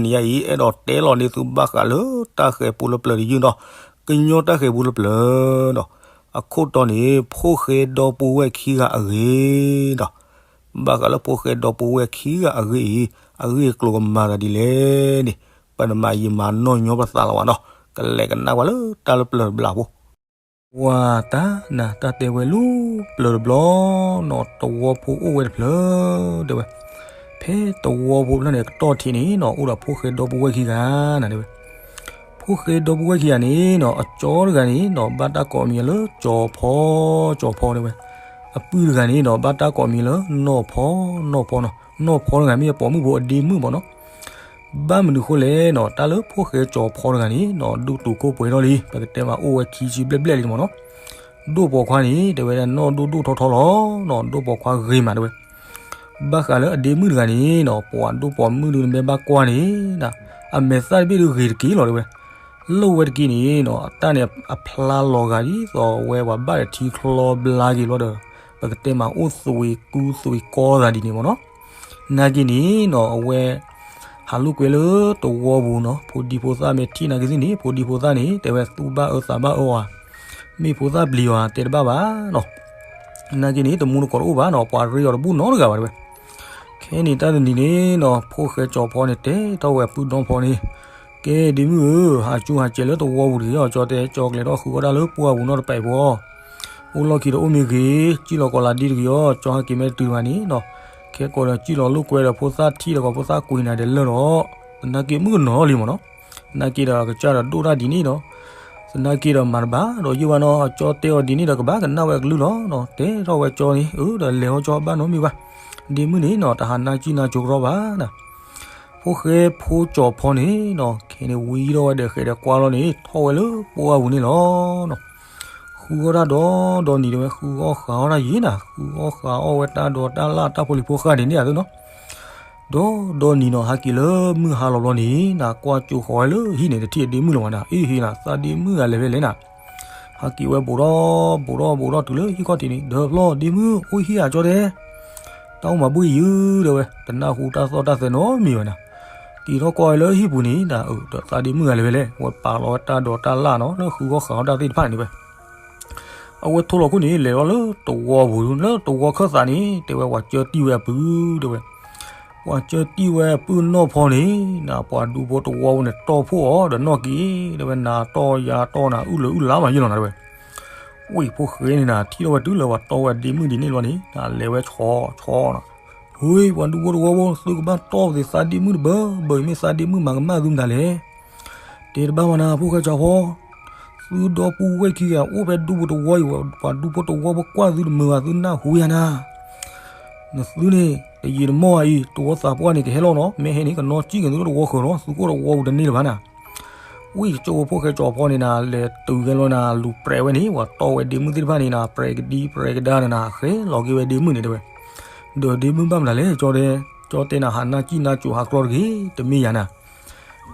နံၤညါအံၤ အဲၣ်ဒိးတဲလီၤန့ၢ်သုဘၣ်ဃးလၢတၢ်ဃဲၤပူလၢပျၢၤတယုၢ်ဒီး ကညီတၢ်ဃဲၤပူလၢပျၢၤဒီး အခိၣ်တီန့ၣ် ဖိၣ်ဃဲဒီပုၢ်ဝဲၢ်ခံဂၤအဂ့ၢ်ဒီး ဘၣ်ဃးလၢဖိၣ်ဃဲဒီပုၢ်ဝဲၢ်ခံဂၤအဂ့ၢ်အံၤ အဂ့ၢ်အကျိၤကမၤသးဒ်လဲၣ်န့ၣ် ပနမၤယံာ်မၤနီၢ်ညီပသးလီၤဘၣ်နီၤ ကလဲၤကနၣ်ဝဲလၢတၢ်လၢပျၢၤတဘျီဖိ ဝၤတၢ်နၤတၢ်တဲဝဲလၢပျၢၤတဘျီနီၤ သဝီဖိအိၣ်ဝဲတဖျၢၣ် တဲဝဲ ဖဲသဝီဖိဖျၢၣ်န့ၣ် ကတီၢ်ထံးန့ၣ်နီၤ အိၣ်ဒီးဖိၣ်ဃဲဒီပုၢ်ဝဲၢ်ခံဂၤနၤ တဲဝဲ ဖိၣ်ဃဲဒီပုၢ်ဝဲၢ်ခံဂၤန့ၣ်နီၤ အကၠီတဂၤန့ၣ်နီၤ ဘၣ်တၢ်ကိးမံၤလၢကၠီၤဖီ ကၠီၤဖီ တဲဝဲ အပုၢ်တဂၤန့ၣ်နီၤ ဘၣ်တၢ်ကိးမံၤလၢနီၢ်ဖီ နီၢ်ဖီနီၤ နီၢ်ဖီတဂၤမ့ၢ်ပိာ်မုၣ်ဖိအဒ့မုၣ်မ့ၢ်နီၤ ဘၣ်မနုၤဃိလဲၣ်နီၤ တၢ်လၢဖိၣ်ဃဲကၠီၤဖီတဂၤန့ၣ်နီၤ ဒူၣ်တုာ်ခိၣ်ပှဲၤထီၣ်လံ ပကတဲမးအိၣ်ဝဲခံဆံဘျဲၣ်ဘျဲၣ်လံမ့ၢ်နီၤ ဒိၣ်ပိာ်ခွါန့ၣ် တဲဝဲဒၣ်နီၢ်ဒိၣ်ဒိၣ်ထီထီလီၤနီၤ ဒိၣ်ပိာ်ခွါဂ့ၤမးတဲဝဲ ဘၣ်ဃးလၢအဒ့မုၣ်တဂၤန့ၣ်နီၤ ပှၤဒိၣ်ပိာ်မုၣ်ဒုးနမ့ၢ်ဘၣ်ကွၢ်န့ၣ် အမဲာ်သၣ်တဘ့ၣ်ဒုးဂ့ၤတက့ၢ်လီၤတဲဝဲ လၢဝဲတက့ၢ်န့ၣ်နီၤ အတၢ်န့ၣ်အဖျါလီၤဂာ်ဒ်သိးဝဲပှၤဘၣ်ဒီးထံချီဘျါက့ၤလီၤဒီး ပကတဲမးအိၣ်သွံၣ်ကူသွံၣ်ကီသးဒ်န့ၣ်မ့ၢ်နီၤ နာ်က့န့ၣ်နီၤ အဝဲ ဟးလိာ်ကွဲလၢသဝီပူၤနီၤ ဖိဒံဖိသၣ်မ့ၢ်ထံၣ်နာ်က့သ့ၣ်န့ၣ် ဖိဒံဖိသၣ်န့ၣ် တဲဝဲသူဘၣ်အၢသးဘၣ်အၢအီၤဧါ မ့ၢ်ဖိသၣ်ပျံၤအီၤဧါ တဲတဘၣ်ဘၣ်နီၤ နာ်က့န့ၣ် တမူတကိးတအိၣ်ဘၣ်နီၤ ပှၤရ့အီၤတဘူၣ်နီတဂၤဘၣ်တဲဝဲ ခဲန့ၣ်တၢ်တနံၤန့ၣ်နီၤ ဖိၣ်ဃဲကၠီၤဖီန့ၣ် တဲထီၣ်ဝဲပုၢ်ဒီဖီန့ၣ် ကဲဒ့မုၣ်ဧၢ ဟးကၠူဟးစဲးလၢသဝီပူၤတဂ့ၤအီၤ ကၠီတဲ ကၠီကျဲၤထီၣ်ဃုအီၣ်တၢ်လၢပှၢ်ပူၤနီတပဲာ်ဖိ အိၣ်လီၢ်ခံဒီးအိၣ်မ့ၢ်ဂ့ၤ ကံၣ်လီၤကီၤလၤဒ့တဂ့ၤအီၤ ကၠီဟဲက့ၤမ့ၢ်တတုၤဘၣ်န့ၣ်နီၤ ခဲကိးဒီးကံၣ်လီၤလိာ်ကွဲဒီးဖိသၣ်ထံၣ်ဒီးကီးဖိသၣ်ကွံာ်နၤဒီးလၢာ်ဒီး သနာ်က့မုၣ်ကနီၤလံမ့ၢ်နီၤ သနာ်က့ဒီးကစၢ်ဒီးဒိၣ်တၢ်ဒ်န့ၣ်ဒီး သနာ်က့ဒီးမၤတဘၣ်ဒီးယိၣ်ဘၣ်နီၤ ကၠီတဲအီၤဒ်န့ၣ်ဒီးကဘၣ်ကနၣ်ဝဲအကလုၢ်လီၤနီၤ တဲထီၣ်ဝဲကၠီန့ၣ် အၢ ဒီးလဲၤဟီကၠီဘၣ်နီတမံၤဘၣ် ဒ့မုၣ်န့ၣ်နီၤ တဟးနါကံၣ်နါကိၤကရီဘၣ်နၤ ဖိၣ်ဃဲဖိကၠီၤဖီန့ၣ်နီၤ ခဲန့ၣ်ဝံထီၣ်ဝဲဒီးဃဲးဒီးကွၢ်လီၤန့ၣ် ထီၣ်ဝဲလၢပှၢ်ပူၤန့ၣ်လီၤနီၤ ဃုအီၣ်တၢ်ဒီးဒီနံၤတဲဝဲ ဃုအီၣ်ဃုအီၣ်တၢ်ယံၤနၤ ဃုအီၣ်ဃုအီၣ်ဝဲတၢ်ဒီးတၢ်လၢ်တၢ်ဖိလံၤဖိဃၢ်ဒ်န့ၣ်အသိးနီၤ ဒီးဒီနံၤနီၤ ဟဲက့ၤလၢမုၢ်ဟါလီၤဘျီန့ၣ် နကွၢ်ကၠိဃီၤဝဲလၢဟံၣ်န့ၣ် တထံၣ်အဒ့မုၣ်လၢၤဘၣ်နၤ အ့ဟ့နၤ သးဒ့မုၣ်ဂၤလဲၤဖဲလဲၣ်နၤ ဟဲက့ၤဝဲဘူးထီၣ်ဘူးထီၣ်ဘူးထီၣ်တုၤလၢဟံၣ်ခီၣ်ထံးန့ၣ် ဒီးဖျီၣ်ဒ့မုၣ်အိၣ်ဟံၣ်ဧါကၠီတဲ တၢ်အိၣ်မၤဘူၣ်အံၤယုၢ်တဲဝဲ တနၢ်ဟူတၢ်သီၣ်တၢ်သဲနီတမံၤဘၣ်နၤ က့ၤထီၣ်ကွၢ်ဝဲလၢဟံၣ်ပူၤန့ၣ် နဒီးသးဒ့မုၣ်ဂၤလဲၤဖဲလဲၣ် ဝဲပာ်လီၤဝဲတၢ်ဒီးတၢ်လၢ်နီၤ လၢဃုအီၣ်ဃုအီၣ်တၢ်သ့ၣ်တဖၣ်န့ၣ်ဝဲ အဝဲထိၣ်လီၤခိၣ်န့ၣ် လဲၤလီၤလၢသဝီပူၤ လၢသဝီခၢၣ်သးန့ၣ် တဲဝဲပှၤကၢတံၢ်ဝဲအပုၢ်တဲဝဲ ပှၤကၢတံၢ်ဝဲအပုၢ်နီၢ်ဖီန့ၣ် နပှၤဒူဖိသဝီပူၤန့ၣ် တီၢ်ဖှိၣ်အီၤဒီးနီၢ်က့ၤ တဲဝဲနၤတီၢ်ယၤတီၢ်နၤ အုၣ်လၢအုၣ်လါမးယဲလီၤနၤတဲဝဲ ဝံၢ်ဖိၣ်ဃဲန့ၣ်နၤ ထံၣ်ထီၣ်ဝဲတုၤလၢပှၤတီၢ်ဝဲဒ့မုၣ်ဒ်န့ၣ်လီၤန့ၣ် နလဲၤဝဲဆီဆီနီၤ ဟူ ပှၤဒူဖိသဝီဖိ သုကဘၣ်တီၢ်ပသးဒ့မုၣ်တဘၢဘၢအံၤ မ့ၢ်သးဒ့မုၣ်မၤကမၣ်သုမတၤလဲၣ် တဲတဘၣ်ဝဲနၤ ဖိၣ်ဃဲကၠီၤဖီ သုဒီပုၢ်ဝဲၢ်ခံဂၤအိၣ်ဖဲဒူဖိသဝီအံၤ ပှၤဒူဖိသဝီဖိကွၢ်သုတမုာ်ဘၣ် သုနၢ်ဟူယၤနၤ နသုန့ၣ် တယံာ်တမီၢ်အံၤ သဝီသးပှၢ်န့ၣ်ကဟဲလီၤနီၤ မ့ၢ်ဟဲန့ၣ် ကနီၣ်စံၣ်က့ၤသုတဝီဃၢၤလီၤ သုကအိၣ်သဝီပူၤတန့ၢ်လၢၤဘၣ်နၤ ဝံၢ်ကၠိဖိၣ်ဃဲကၠီၤဖီန့ၣ်နၤ လဲၤတုၤဝဲလီၤနၤ လူၤပြဲးဝဲန့ၣ် ပှၤတီၢ်ဝဲဒ့မုၣ်သ့ၣ်တဖၣ်န့ၣ်နၤ ပြဲးကဒံပြဲးကဒါနၤ ဃဲလီၤက့ၤဝဲဒ့မုၣ်န့ၣ်တဲဝဲ ဒီးဒ့မုၣ်ဘၣ်မတၤလဲၣ်ကၠီတဲ ကၠီတဲနၤ ဟးနါကံၣ်နါကိၤဟးကျီတဂ့ၤ တမ့ၢ်ယၤနၤ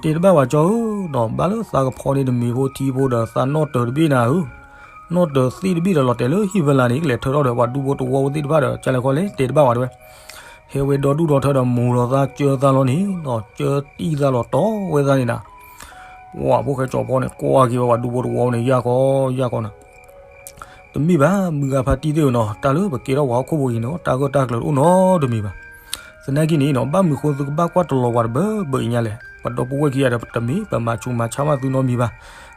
တဲတဘၣ်ဝဲကၠီဧၢ ဒီးဘၣ်လၢသးကဖီန့ၣ်တမံၤဖိထံဖိဒီးသးနီၣ်တၢၤတဘ့ၣ်နၤဧၢ နီၣ်တၢၤသ့ၣ်တဘ့ၣ်ဒီးလီၤတဲာ်လၢဟံၣ်ဖဲလၢ်န့ၣ် ကလဲၤထၢထီၣ်ဒီးပှၤဒူဖိသဝီဖိသ့ၣ်တဖၣ်ဒီး ကလဲၤခီလဲၣ် တဲတဘၣ်ဝဲတဲဝဲ ဟဲဝဲဒီဒူၣ်ဒီထၢဒီးမိၤဒီးသးကၢသးလီၤန့ၣ် ဒီးကၢတံၢ်သးလီၤတီၢ်ဝဲသးန့ၣ်နၤ ပှၤဖိၣ်ဃဲကၠီၤဖီန့ၣ် ကွၢ်က့ၤဝဲပှၤဒူဖိသဝီဖိန့ၣ် ယၢ်ကီယၢ်ကီနၤ တမ့ၢ်ဘၣ် မုၢ်ဂၤဖါတံၢ်သ့ၣ်ဧၢနီၤ တၢ်လၢပကဲထီၣ်ပှၤဟီၣ်ခိၣ်ဖိအံၤနီၤ တၢ်ဂၢၢ်တၢ်ကျၢၤတအိၣ်နီတမံၤဘၣ်. သနာ်က့န့ၣ်နီၤ ဘၣ်မနုၤဃိသုကဘၣ်ကွၢ်တလီၤပှၤတဘၢဘၢအံၤညါလဲၣ်. ပဒီပုၢ်ဝဲၢ်ခံဂၤဒီး တမ့ၢ်ပမၤဆူးမၤဆါဘၣ်သုနီတမံၤဘၣ်.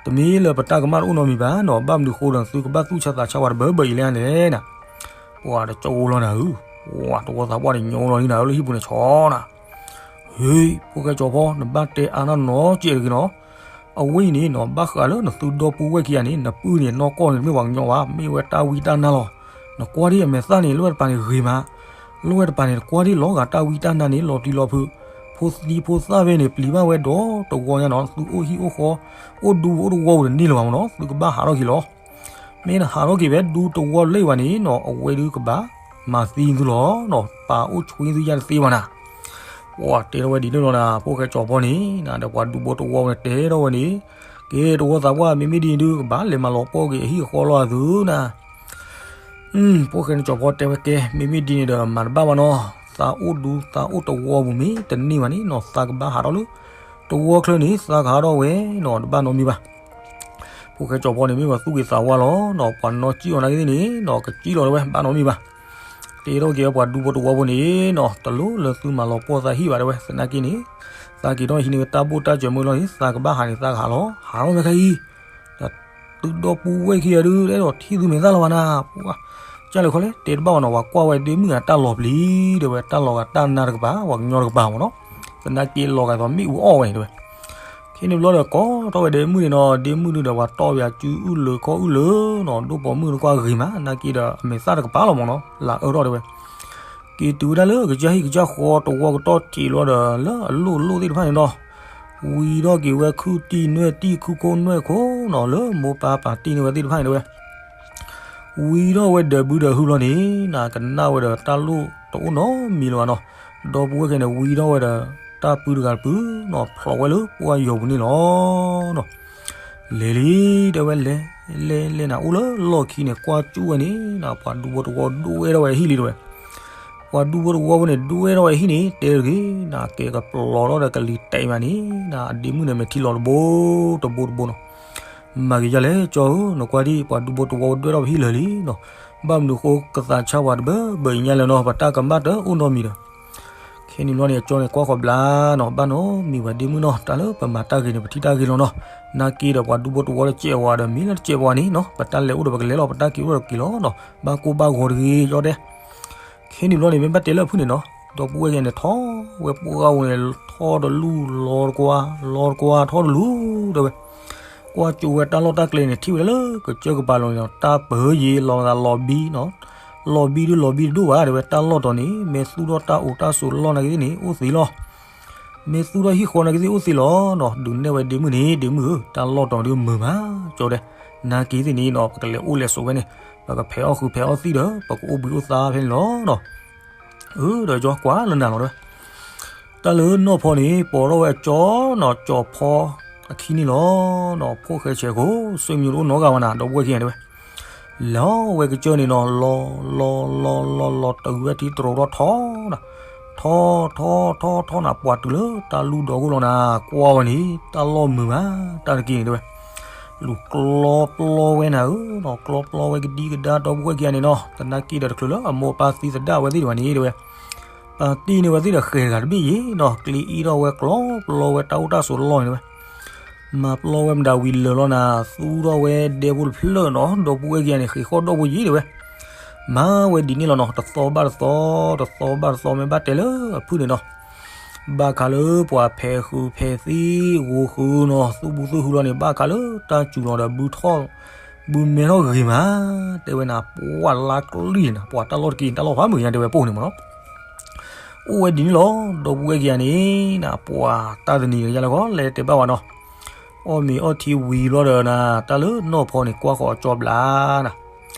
တမ့ၢ်လၢပတၢ်ကမၣ်တအိၣ်နီတမံၤဘၣ်နီၤ. ဘၣ်မနုၤဃိဒီး သုကဘၣ်သူၣ်ဆါသးဆါပှၤတဘၢဘၢအံၤလဲၣ်န့ၣ် ပှၤတကၠိလီၤနၤဧၢ, ပှၤတဝီသးပှၢ်န့ၣ်ညိလီၤလံနၤဧၢ လၢဟံၣ်ပူၤန့ၣ်ဆီနၤ. ဟ့ၣ် ဖိၣ်ဃဲကၠီၤဖီ နဘၣ်တဲအါနၢ်နီတစဲးတဂ့ၤနီၤ. အဝဲအံၤန့ၣ်နီၤ ဘၣ်ဃးလၢနသုဒီပုၢ်ဝဲၢ်ခံဂၤန့ၣ် နပုၢ်န့ၣ် နီၢ်ကီၢ်န့ၣ် တမ့ၢ်ပှၤကညီဘၣ်, မ့ၢ်ဝဲတၢ်ဝံတၢ်နါလီၤ. နကွၢ်ဒ်အမဲာ်သၣ်န့ၣ် လၢဝဲတပၤန့ၣ်ဂ့ၤမး, လၢဝဲတပၤန့ၣ် နကွၢ်ဒ်လီၤဂာ်တၢ်ဝံတၢ်နါန့ၣ် လီၤတံၢ်လီၤဖုး, ဖိသံဖိသၣ်ဖဲန့ၣ် ပျံၤဘၣ်ဝဲဒီးတဝီညါနီၤ, သုအိၣ်ဟံၣ်အိၣ်ဃီ အိၣ်ဒူအိၣ်တဝီပူၤတန့ၢ်လၢၤဘၣ်မးနီၤ, သုကဘၣ်ဟးထီၣ်က့ၤလီၤ. မ့ၢ်နဟးထီၣ်က့ၤဖဲဒူတဝီလၢဘၣ်န့ၣ်နီၤ အဝဲဒုးကဘၣ်မၤသံသုလီၤနီၤ, ပာ်အိၣ်ဆှံသုယၢ်တသ့ဘၣ်နၤ. ပှၤတဲထီၣ်ဝဲဒ်န့ၣ်လီၤနၤ, ဖိၣ်ဃဲကၠီၤဖီန့ၣ် နၤဒီးပှၤဒူဖိတဝီန့ၣ် တဲထီၣ်ဝဲန့ၣ်, ကဲတဝီသးပှၢ် မ့မ့ၢ်ဒ်န့ၣ်ဒုး ကဘၣ်လဲၤမၤလီၤပှီၢ်က့ၤအဟံၣ်အဃီလီၤအသုနၤ. ဖိၣ်ဃဲန့ၣ်ကၠီၤဖီတဲဝဲကဲ မ့မ့ၢ်ဒ်န့ၣ်ဒီး မၤတဘၣ်ဘၣ်နီၤ, သးအိၣ်ဒူသးအိၣ်တဝီပူၤမ့ၢ်တန့ၢ်ဘၣ်န့ၣ်နီၤ သးကဘၣ်ဟးထီၣ်လၢ တဝီချၢန့ၣ် သးကဟးထီၣ်ဝဲနီၤ တဘၣ်နီတမံၤဘၣ်. ဖိၣ်ဃဲကၠီၤဖီန့ၣ် မ့ၢ်ပှၤသူၣ်က့ၤသးဝါလီၤနီၤ, ပှၤနီၣ်ကံၣ်အီၤနာ်က့သ့ၣ်န့ၣ်နီၤ ကကံၣ်လီၤတဲဝဲ ဘၣ်နီတမံၤဘၣ်. တဲထီၣ်က့ၤဝဲပှၤဒူဖိတဝီဖိန့ၣ်နီၤ တလိၣ်လၢသုမၤလီၤပှီၢ်သးဟံၣ်ဘၣ်တဲဝဲ, သနာ်က့န့ၣ် သးက့ၤထီၣ်ဟံးန့ၢ်ဝဲတၢ်ဘိၣ်တၢ်စၢၤမုၢ်လီၤန့ၣ် သးကဘၣ်ဟးန့ၣ် သးကဟးလီၤ, ဟးထီၣ်မ့ၢ်ခဲအံၤ ဒီးသုဒီပုၢ်ဝဲၢ်ခံဂၤဒုး အဲၣ်ဒိးထံၣ်သုမဲာ်သၣ်လီၤဘၣ်နၤ, ပှၤကၢ်လဲၤခီလဲၣ် တဲတဘၣ်ဘၣ်နီၤ, ပှၤကွၢ်ဝဲဒ့မုၣ်အတၢ်လီၤပျံၤ တဲဝဲ တၢ်လီၤဂာ်တၢ်နါတကပၤ ပှၤကညီတကပၤမ့ၢ်နီၤ, သနာ်က့လီၤဂာ်သိးမ့ၣ်အူအီၣ်ဝဲန့ၣ်တဲဝဲ. ခဲန့ၣ်ဘျီဒီး ကိးထီၣ်ဝဲဒ့မုၣ်န့ၣ်နီၤ, ဒ့မုၣ်ဒုးဒီး ပှၤတီၢ်ဝဲအစုအုၣ်လၢခီၣ်အုၣ်လၢနီၤ, ဒိၣ်ပိာ်မုၣ်တကွၢ်ဂ့ၤမး နာ်က့ဒီး အမဲာ်သၣ်တကပၤလီၤမ့ၢ်နီၤ, လၢအၢထီၣ်တဲဝဲ က့ၤတုၤဝဲဒၣ်လၢကစၢ်ဟံၣ်ကစၢ်ဃီတဝီကတီၢ်ထံးလီၤဒီး လၢအလိၣ်လိၣ်သ့ၣ်တဖၣ်န့ၣ်နီၤ, ဝံထီၣ်က့ၤဝဲခုၣ်တံၢ်နွဲၣ်တံၢ် ခုၣ်ခိၣ်နွဲၣ်ခိၣ်နီၤ, လၢမိၢ်ပၢ်ပာ်တ့ၢ်န့ၢ်ဝဲသ့ၣ်တဖၣ်န့ၣ်တဲဝဲ ဝံထီၣ်ဝဲဒီးဘုဒီးဟုဘျီန့ၣ် နကနၣ်ဝဲဒီးတၢ်လိၣ်တအိၣ်နီတမံၤလၢၤဘၣ်နီၤ, ဒီပုၢ်ဝဲၢ်ခံဂၤန့ၣ် ဝံထီၣ်ဝဲဒီး တၢ်ပုၢ်တဂၤတပုၢ်နီၤ ဖျိးဝဲလၢပှၢ်ယီၤပူၤန့ၣ်လီၤနီၤ. လဲၤလံ တဲဝဲလဲၤ လဲၤလဲၤနၤ အိၣ်လၢလီၢ်ခံန့ၣ် ကွၢ်ကၠူၣ်ဝဲန့ၣ် ပှၤဒူဖိတဝီဒိၣ်ဝဲထီၣ်ဝဲအဟံၣ်လံတဲဝဲ, ပှၤဒူဖိတဝီဖိန့ၣ် ဒိၣ်ဝဲထီၣ်ဝဲအဟံၣ်န့ၣ် တဲတဂ့ၤ နကဲကပျီၤထီၣ်ဒီးကလံၤတဲာ်မးန့ၣ် နဒ့မုၣ်န့ၣ်မဲာ်ထံလီၤတဘိတဘိတဘိနီၤ, မၤက့ၤယလဲၣ် ကၠီဧၢ နကွၢ်ဒံး ပှၤဒူဖိတဝီဒိၣ်ဝဲထီၣ်ပဟံၣ်လၢာ်လံနီၤ, ဘၣ်မနုၤဃိကသးဆါပှၤတဘၢဘၢအံၤညါလဲၣ်နီၤ, ပတၢ်ကမၣ်တအိၣ်နီတမံၤဒီး ခဲန့ၣ်ဘျီန့ၣ် အကၠီန့ၣ်ကွၢ်ဃီၤဘျါနီၤ, ဘၣ်နီတမံၤဘၣ်ဒ့မုၣ်နီၤ, တၢ်လၢပမၤတၢ်ဂ့ၤန့ၣ် ပထံၣ်တၢ်ဂ့ၤလီၤနီၤ, နာ်က့ဒီးပှၤဒူဖိတဝီတစဲးဝဲဒီး မ့ၢ်လၢတစဲးဝဲန့ၣ်နီၤ, ပတၢ်လဲၤအိၣ်ဒီးပကလဲၤလီၤ, ပတၢ်က့ၤအိၣ်ဒီးက့ၤလီၤနီၤ, ဘၣ်ကိၢ်ဘၣ်ဂီၤတဂ့ၤ ကၠီတဲ ခဲန့ၣ်ဘျီန့ၣ် မ့ၢ်ဘၣ်တဲလၢအဖုၣ်န့ၣ်နီၤ, ဒီပုၢ်ဝဲၢ်ခံဂၤန့ၣ် ထီၣ်ဝဲပှၢ်ဂၤအံၤန့ၣ် ထီၣ်တလူၢ်လီၤတကွၢ် လီၤတကွၢ်ထီၣ်တလူၢ် တဲဝဲ, ကွၢ်ကၠိဝဲတၢ်လီၢ်တၢ်ကျဲန့ၣ် ထံၣ်ဝဲဒၣ်လၢကစၢၢ်ကပၤလီၤန့ၣ်နီၤ, တၢ်ပၢၤယံၤလီၤသးလီၤဘံနီၤ, လီၤဘံဒုးလီၤဘံတဒိၣ်ဘၣ် တဲဝဲ, တၢ်လီၢ်တီၤန့ၣ် မ့ၢ်သူၣ်ထီၣ်တၢ်အိၣ်တၢ်ဆိးလီၢ်နာ်က့သ့ၣ်န့ၣ် အိၣ်သ့လီၤ မ့ၢ်သူၣ်ထီၣ်ဟံၣ်ဃီနာ်က့သ့ၣ်အိၣ်သ့လီၤနီၤ, ဒုးနဲၣ်ဝဲဒ့မုၣ်န့ၣ် ဒ့မုၣ်ဧၢ, တၢ်လီၢ်တီၤဒုးမုာ်မး ကၠီတဲ, နာ်က့သ့ၣ်န့ၣ်နီၤ ပကလဲၤအိၣ်လဲၤဆိးဝဲန့ၣ်, ပကဖဲးအီၣ်ဃုာ်ဖဲးအီၣ်သံၣ်ဒီး ပကအိၣ်ဘှံးအိၣ်သါဖဲန့ၣ်လီၤနီၤ, အၢ ဒီးကၠီကွၢ်လၢနၤလီၤတဲဝဲ တၢ်လၢနီၢ်ဖီန့ၣ် ပိာ်ထီၣ်ဝဲအကၠီနီၤ, ကၠီဖီအခံန့ၣ်လီၤနီၤ, ဖိၣ်ဃဲဆဲးခိၣ် ဆိမိၣ်တအိၣ်နီတဂၤဘၣ်နၤ, ဒီပုၢ်ဝဲၢ်ခံဂၤတဲဝဲ, လီၤဝဲကစၢၢ်န့ၣ်နီၤ, လီၤလီၤလီၤလီၤလီၤ တုၤဝဲထံတြိၤထီၣ်ထီနၤ, ထီထီထီထီနၤ, ပှၤတုၤလၢတၢ်လူၢ်ဒီခိၣ်လီၤနၤ, ကွၢ်ဝဲန့ၣ် တၢ်လီၢ်မုာ်မး, တၢ်တက့ၢ်န့ၣ်တဲဝဲ လူၤကျီပျီဝဲနၤဧၢနီၤ, ကျီပျီဝဲကဒံကဒါ ဒီပုၢ်ဝဲၢ်ခံဂၤန့ၣ်နီၤ, သနာ်က့ဒီးတချုးလၢအမိၢ်ပၢ်သံသဒၣ်ဝဲသ့ၣ်တဖၣ်န့ၣ်တဲဝဲ, ပာ်တ့ၢ်န့ၢ်ဝဲသ့ၣ်ဒီးဃဲၤတဂၤတဘ့ၣ်ယံၤနီၤ, ကျ့အံၣ်ထီၣ်ဝဲကျီပျီဝဲတၢ်အိၣ်တၢ်ဆိးလီၢ်န့ၣ်တဲဝဲ, မၤပျီဝဲမတၤဝံၤလၢာ်လီၤနၤ, သူၣ်ထီၣ်ဝဲဒဲဖိတဖျၢၣ်နီၤ, ဒီပုၢ်ဝဲၢ်ခံဂၤန့ၣ် ဃ့ၢ်ဃီၣ်ဒီၣ်ဖိယံၤတဲဝဲ, မၤဝဲဒ်န့ၣ်လီၤနီၤ, တသီဘၣ်တသီ, တသီဘၣ်တသီ မ့ၢ်ဘၣ်တဲလၢအဖုၣ်န့ၣ်နီၤ ဘၣ်ခါလၢပှၤဖဲးဃုာ်ဖဲးသံၣ် ဂိၤဃုာ်နီၤ, သူၣ်ဘုသူၣ်ဟုလီၤန့ၣ် ဘၣ်ခါလၢတၢ်စူၤလီၤဒီးဘုထီၣ် ဘုမဲထီၣ်ဂ့ၤမး, တဲဝဲနၤ ပှၢ်လါကလံၢ်န့ၣ်နၤ, ပှၤတၢ်လီၢ်တက့ၢ် တၢ်လီၢ်ဖးမုာ်ညါ တဲဝဲပိၢ်န့ၣ်မ့ၢ်နီၤ, အိၣ်ဝဲဒ်န့ၣ်လီၤ, ဒီပုၢ်ဝဲၢ်ခံဂၤန့ၣ်နၤ, ပှၤတၢ်တနံၤန့ၣ် ယလဲၤခီလဲၤတဲဘၣ်ဝဲနီၤ, အီၣ်မ့ၤအီထံဝံၤဘျီဒီးနၤ, တၢ်လၢနီၢ်ဖီန့ၣ် ကွၢ်ဃီၤအကၠီဘျါနၤ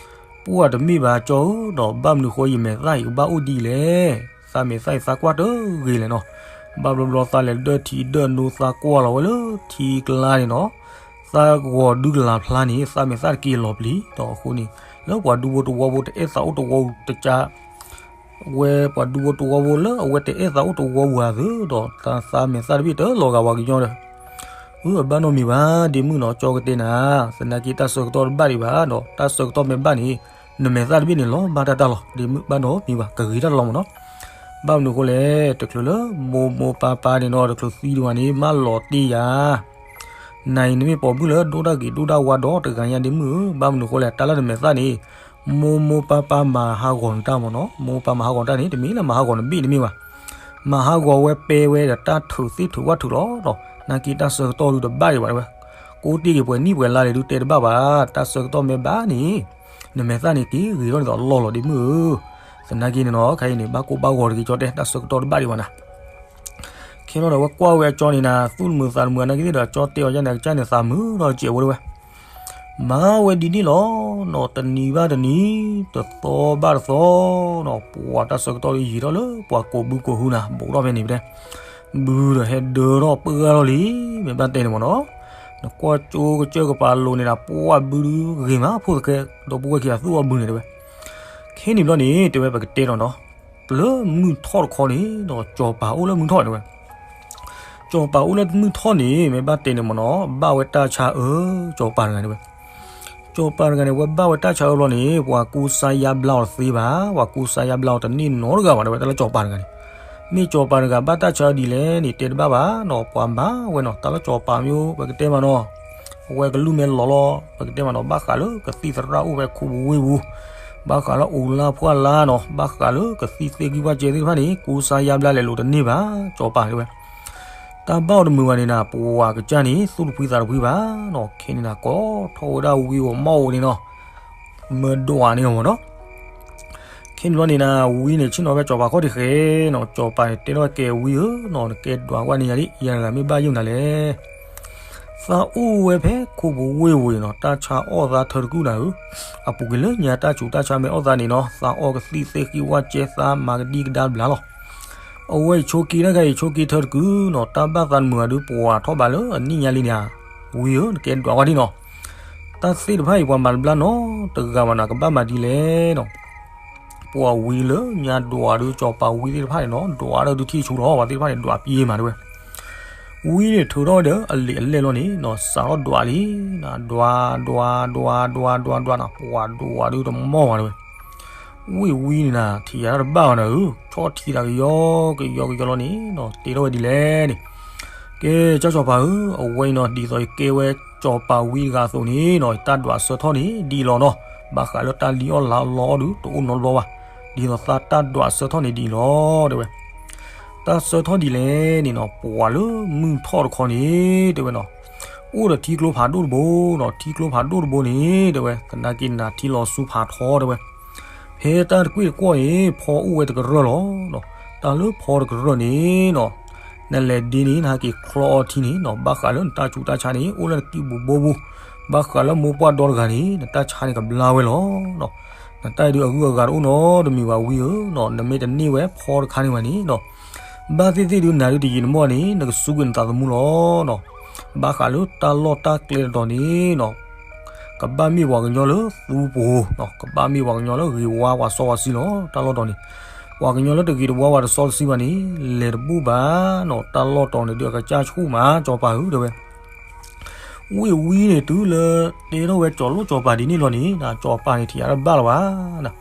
ပှၢ်တမ့ၢ်ဘၣ်ကၠီဧၢ, ဒီးဘၣ်မနုၤဃိယမဲာ်သၣ်အံၤကဘၣ်အိၣ်ဒ်လဲၣ်, သးမဲာ်သၣ်အံၤသးကွၢ်တဂ့ၤလဲၣ်နီၤ, ဘၣ်ဘျီဘျီသးလဲၤဒၢထံဒၢနိသးကွၢ်လီၤဝဲလၢထံကျါန့ၣ်နီၤ, သးဂီၤဒုကလၤဖျါန့ၣ် သးမဲာ်သၣ်တက့ၢ်လီၤပျံၤ, ဒီးအဃိန့ၣ် လၢပှၤဒူဖိတဝီဖိတအဲၣ်သးအိၣ်တဝီတကါ ဝဲပှၤဒူဖိတဝီဖိလၢအဝဲတအဲၣ်သးအိၣ်တဝီဝၤသုးဒီး သးမဲာ်သၣ်တဘ့ၣ်တလီၤဂာ်ဝၤကညီဒီး, အၢ အဘၣ်နီတမံၤဘၣ် ဒ့မုၣ်နီၤ, ကၠီကတဲနၤ, သနာ်က့တၢ်ဆၢကတီၢ်တဘၣ်ဒံးဘၣ်ဒီး တၢ်ဆၢကတီၢ်မ့ၢ်ဘၣ်န့ၣ် နမဲာ်သၣ်တဘ့ၣ်န့ၣ် လီၤဘၣ်တၢ်တၢ်လီၤ, ဒ့မုၣ်ဘၣ်နီတမံၤဘၣ် ကဂ့ၤတၢ်တလီၤမ့ၢ်နီၤ, ဘၣ်မနုၤအဃိလဲၣ် တချုးလၢမိၢ်မိၢ်ပၢ်ပၢ်န့ၣ်နီၤ တချုးသံဒံးဘၣ်န့ၣ် မၢလီၤတ့ၢ်ယၤ နၤအံၤနမ့ၢ်ပိာ်မုၣ်လၢဒိၣ်တၢ်ဂ့ၤဒိၣ်တၢ်ဝါဒီတဂၤညါဒ့မုၣ်ဧၢ, ဘၣ်မနုၤအဃိလဲၣ် တၢ်လၢနမဲာ်သၣ်န့ၣ် မိၢ်မိၢ်ပၢ်ပၢ်မၤဟးဂီၤနတၢ်မ့ၢ်နီၤ, မိၢ်ပၢ်မၤဟးဂီၤတၢ်န့ၣ် တမ့ၢ်လၢမၤဟးဂီၤနဘ့ၣ်တမ့ၢ်ဘၣ်, မၤဟးဂီၤဝဲပဲဝဲဒီးတၢ်ထုးသ့ၣ်ထုးဝၣ်ထုးလီၤနီၤ, နာ်က့တၢ်ဆၢကတီၢ်ဒုးတဘၣ်ဒံးဘၣ်ဝဲ, ကိးတ့ၢ်က့ၤပှဲၤနံၣ်ပှဲၤလါလံၤဒုးတဲတဘၣ်ဘၣ်, တၢ်ဆၢကတီၢ်မ့ၢ်ဘၣ်န့ၣ် နမဲာ်သၣ်န့ၣ်က့ၤဂ့ၤထီၣ်ဒ်သိးအလီၢ်လီၤဒ့မုၣ်ဧၢ, သနာ်က့န့ၣ်နီၤ ခဲအံၤန့ၣ် ဘၣ်ကိၢ်ဘၣ်ဂီၤတဂ့ၤကၠီတဲ တၢ်ဆၢကတီၢ်တဘၣ်ဒံးဘၣ်နၤ ခဲနီၤဒီးဝဲကွၢ်ဝဲအကၠီန့ၣ်နၤ သူၣ်တမုာ်သးတမုာ်နာ်က့သ့ၣ်ဒီး ကၠီတဲအီၤယဲန့ၣ် ကစၢ်န့ၣ်သးမုာ်ဒီးစဲးဝဲဒၣ်ဝဲ, မၤဝဲဒ်န့ၣ်လီၤနီၤ, တနံၤဘၣ်တနံၤ တသီဘၣ်တသီနီၤ, ပှၤတၢ်ဆၢကတီၢ်ဒီးယံာ်ထီၣ်လၢပှၤကိးဘုကိးဟုနၤ ဘူးထီၣ်ဖဲန့ၣ်ဖဲ ဘုဒီးဟဲဒၢထီၣ်ပှၢ်ထီၣ်လံ, မ့ၢ်ဘၣ်တဲန့ၣ်မ့ၢ်နီၤ, နကွၢ်ကၠိကစၢၢ်ကပၤလိၤန့ၣ်နၤ ပှၢ်ဘုဒုဂ့ၤမး ဖိသခါ ဒီပုၢ်ဝဲၢ်ခံဂၤသူၣ်အီၣ်ဘုန့ၣ်တဲဝဲ, ခဲန့ၣ်ဘျီန့ၣ် တဲဝဲပကတဲနီၤနီၤ လၢမုၢ်ထီၣ်တခီန့ၣ်နီၤ ကၠီၤပၤအိၣ်လၢမုၢ်ထီၣ်န့ၣ်ဝဲ, က ကၠီၤပၤအိၣ်လၢမုၢ်ထီၣ်န့ၣ် မ့ၢ်ဘၣ်တဲန့ၣ်မ့ၢ်နီၤ ဘၣ်ဝဲတၢ်ဆါအၢ ကၠီၤပၤတဂၤန့ၣ်ဝဲ. ကၠီၤပၤတဂၤန့ၣ် ဝဲဘၣ်ဝဲတၢ်ဆါအၢဘျီန့ၣ် ပှၤကူစါယါဘျါအီၤတသ့ဘၣ်, ပှၤကူစါယါဘျါအီၤတန့ၢ်နီတဂၤဘၣ် တဲဝဲ တၢ်လၢကၠီၤပၤတဂၤန့ၣ်. မ့ၢ်ကၠီၤပၤတဂၤဘၣ်တၢ်ဆါအၢဒ်လဲၣ်န့ၣ် တဲတဘၣ်ဘၣ်နီၤ ပှၤမၤဝဲနီၤ တၢ်လၢကၠီၤပၤမ့ၢ် ပကတဲမးနီၤ အဝဲကလုၢ်မဲာ်လီၤလီၤ ပကတဲမးနီၤ ဘၣ်ဃးလၢကသံၣ်သရၣ်အိၣ်ဝဲခိပူၤဝ့ၢ်ပူၤ, ဘၣ်ဃးလၢအိၣ်လၢဖှၣ်လါနီၤ ဘၣ်ဃးလၢကသံၣ်သ့ၣ်ဂံၢ်ဘၣ်ကဲသ့ၣ်တဖၣ်န့ၣ် ကူစါယါဘျါလဲၤလိာ်တန့ၢ်ဘၣ် ကၠီၤပၤတဲဝဲ. တၢ်ဘၣ်အီၤတမုာ်ဘၣ်န့ၣ်နၤ ပှၤကစၢ်န့ၣ် သူၣ်တဖှံသးတဖှံဘၣ်နီၤ ခဲန့ၣ်နၤ ကိးထီၣ်ဝဲဒၣ်ဝံဧိၤမီၢ်ဧိၤန့ၣ်နီၤ မၢဒွးန့ၢ်အီၤမ့ၢ်နီၤ. ခဲန့ၣ်ဘျီန့ၣ်နၤ ဝံန့ၣ် ဆ့ၣ်နီၤဖဲကၠီၤပၤခီၣ်ထံးဃဲနီၤ ကၠီၤပၤန့ၣ် တဲထီၣ်ဝဲ ကဲဝံဧၢနီၤ နကဲဒွးကွၢ်န့ၢ်ယၤဒ် ယၤတဂၤမ့ၢ်ဘၣ်ယိၣ်နၤလဲၣ်. သးအိၣ်ဝဲဖဲခိပူၤဝ့ၢ်ပူၤအံၤနီၤ တၢ်ဆါအီၣ်သးထၢတကုၢ်နၤဧၢ, အပူၤကွံာ်လၢညါတၢ်ဆူးတၢ်ဆါမ့ၢ်အီၣ်သးန့ၣ်နီၤ သးအီၣ်ကသံၣ်သ့ၣ်ဃံဝၣ်ကဲသးမၤကဒံကဒါဘျါလီၤ. အဝဲအံၤဆိက့တၢ်ခါအံၤဆိက့ထၢတကုၢ်နီၤ တၢ်ဘၣ်သးတမုာ်ဘၣ်ဒုး ပှၤထီၣ်ဘးလၢအနံၣ်ညါလံန့ၣ်ဧါ, ဝံဧၢ နကဲဒွးကွၢ်ဒံနီၤ တၢ်သ့ၣ်တဖၣ်အံၤပှၤမၤတဘျါနီတဂၤဘၣ်နၤ ကဘၣ်မၤဒ်လဲၣ်နီၤ. ပှၤဝံလၢညါဒွးဒုး ကၠီၤပၤဝံသ့ၣ်တဖၣ်န့ၣ်နီၤ ဒွးဒီးဒုးထံၣ်ဆူလီၤ ပှၤသ့ၣ်တဖၣ်န့ၣ် ဒွးပံမးတဲဝဲ. ဝံန့ၣ်ထုးထီၣ်ဝဲဒီးအလံာ်အလဲၢ်လီၤန့ၣ်နီၤ စးထီၣ်ဒွးလံ, ဒွးဒွးဒွးဒွးဒွးဒွးနၤ ပှၤဒွးဒုးတမီၢ်ဘၣ်တဲဝဲ. ဝံဝံန့ၣ်နၤ ထံၣ်ယၤတၢ်တဘၣ်ဘၣ်နၤဧၢ, ဆီၣ်ထံသးကယီကယီကယီလီၤန့ၣ်နီၤ တဲထီၣ်ဝဲဒ်လဲၣ်န့ၣ်, ကဲ ကၠီၤပၤဧၢ, အဝဲအံၤနီၤ ဒ်သိးယကဲဝဲကၠီၤပၤဝံတဂၤအသိးန့ၣ်နီၤ ယတၢ်ဒွးဆၢထီၣ်န့ၣ်ဒ်အံၤလီၤနီၤ, ဘၣ်ဃးလၢတၢ်လံၣ်အီၣ်လါအီၣ်လီအီၣ်ဒုး တအိၣ်နီတဘျီဘၣ်, ဒ်သိးသးတၢ်ဒွးဆၢထီၣ်န့ၣ်ဒ်အံၤလီၤ တဲဝဲ. တၢ်ဆၢထီၣ်ဒ်လဲၣ်န့ၣ်နီၤ ပှၤလၢမုၢ်ထီၣ်တခီန့ၣ် တဲဝဲနီၤ, အိၣ်ဒီးထံကျိဖးဒိၣ်တဘိနီၤ, ထံကျိဖးဒိၣ်တဘိန့ၣ် တဲဝဲ သနာ်က့နၤထံလီၤဆူဖးထီတဲဝဲ, ဖဲတၢ်တကွ့ၢ်တကွီၢ်န့ၣ် ဖီအိၣ်ဝဲတကရၢၢ်လီၤ. တၢ်လၢဖီတကရၢၢ်န့ၣ်နီၤ နလဲၤဒ့န့ၣ် နဟဲက့ၤချီအီထံန့ၣ်နီၤ ဘၣ်ဃးလၢနတၢ်ဆူးတၢ်ဆါန့ၣ် အိၣ်လၢနကံၢ်ပူၤဘိပူၤ, ဘၣ်ဃးလၢမိၢ်ပှၢ်ဒီတဂၤန့ၣ် နတၢ်ဆါန့ၣ်ကဘျါဝဲလီၤ. နတၢ်အံၤဒုးအဂုၤအဂၤတအိၣ်နီတမံၤဘၣ်ဝံဧၢနီၤ, နမ့ၢ်တန့ၢ်ဝဲဖီတခါန့ၣ်ဘၣ်န့ၣ်နီၤ ဘၣ်သ့ၣ်သ့ၣ်ဒုးနၤဒုးတယံာ်တမီၢ်န့ၣ် နကစူးကွံာ်နသးသမူလီၤနီၤ. ဘၣ်ဃးလၢတၢ်လီၢ်တၢ်ကျဲတတီၤန့ၣ်နီၤ ကဘၣ်မ့ၢ်ပှၤကညီလၢသူပှိၤနီၤ, ကဘၣ်မ့ၢ်ပှၤကညီလၢဂ့ၤဝါပှၤစီပှၤဆှံလီၤ. တၢ်လီၢ်တီၤန့ၣ် ပှၤကညီလၢတဂ့ၤတဝါပှၤတစီတဆှံဘၣ်န့ၣ် လဲၤတဘူၣ်ဘၣ်နီၤ, တၢ်လီၢ်တီၤန့ၣ်ဒုးအကစၢ်ဆူၣ်မး ကၠီၤပၤဧၢ တဲဝဲ. ဝံဝံန့ၣ် တုၤလၢတဲထီၣ်ဝဲကၠီၤလိၣ်ကၠီၤပၤဒ်န့ၣ်လီၤန့ၣ် ကၠီၤပၤန့ၣ်ထံၣ်ယၤတဘၣ်လၢၤဘၣ်.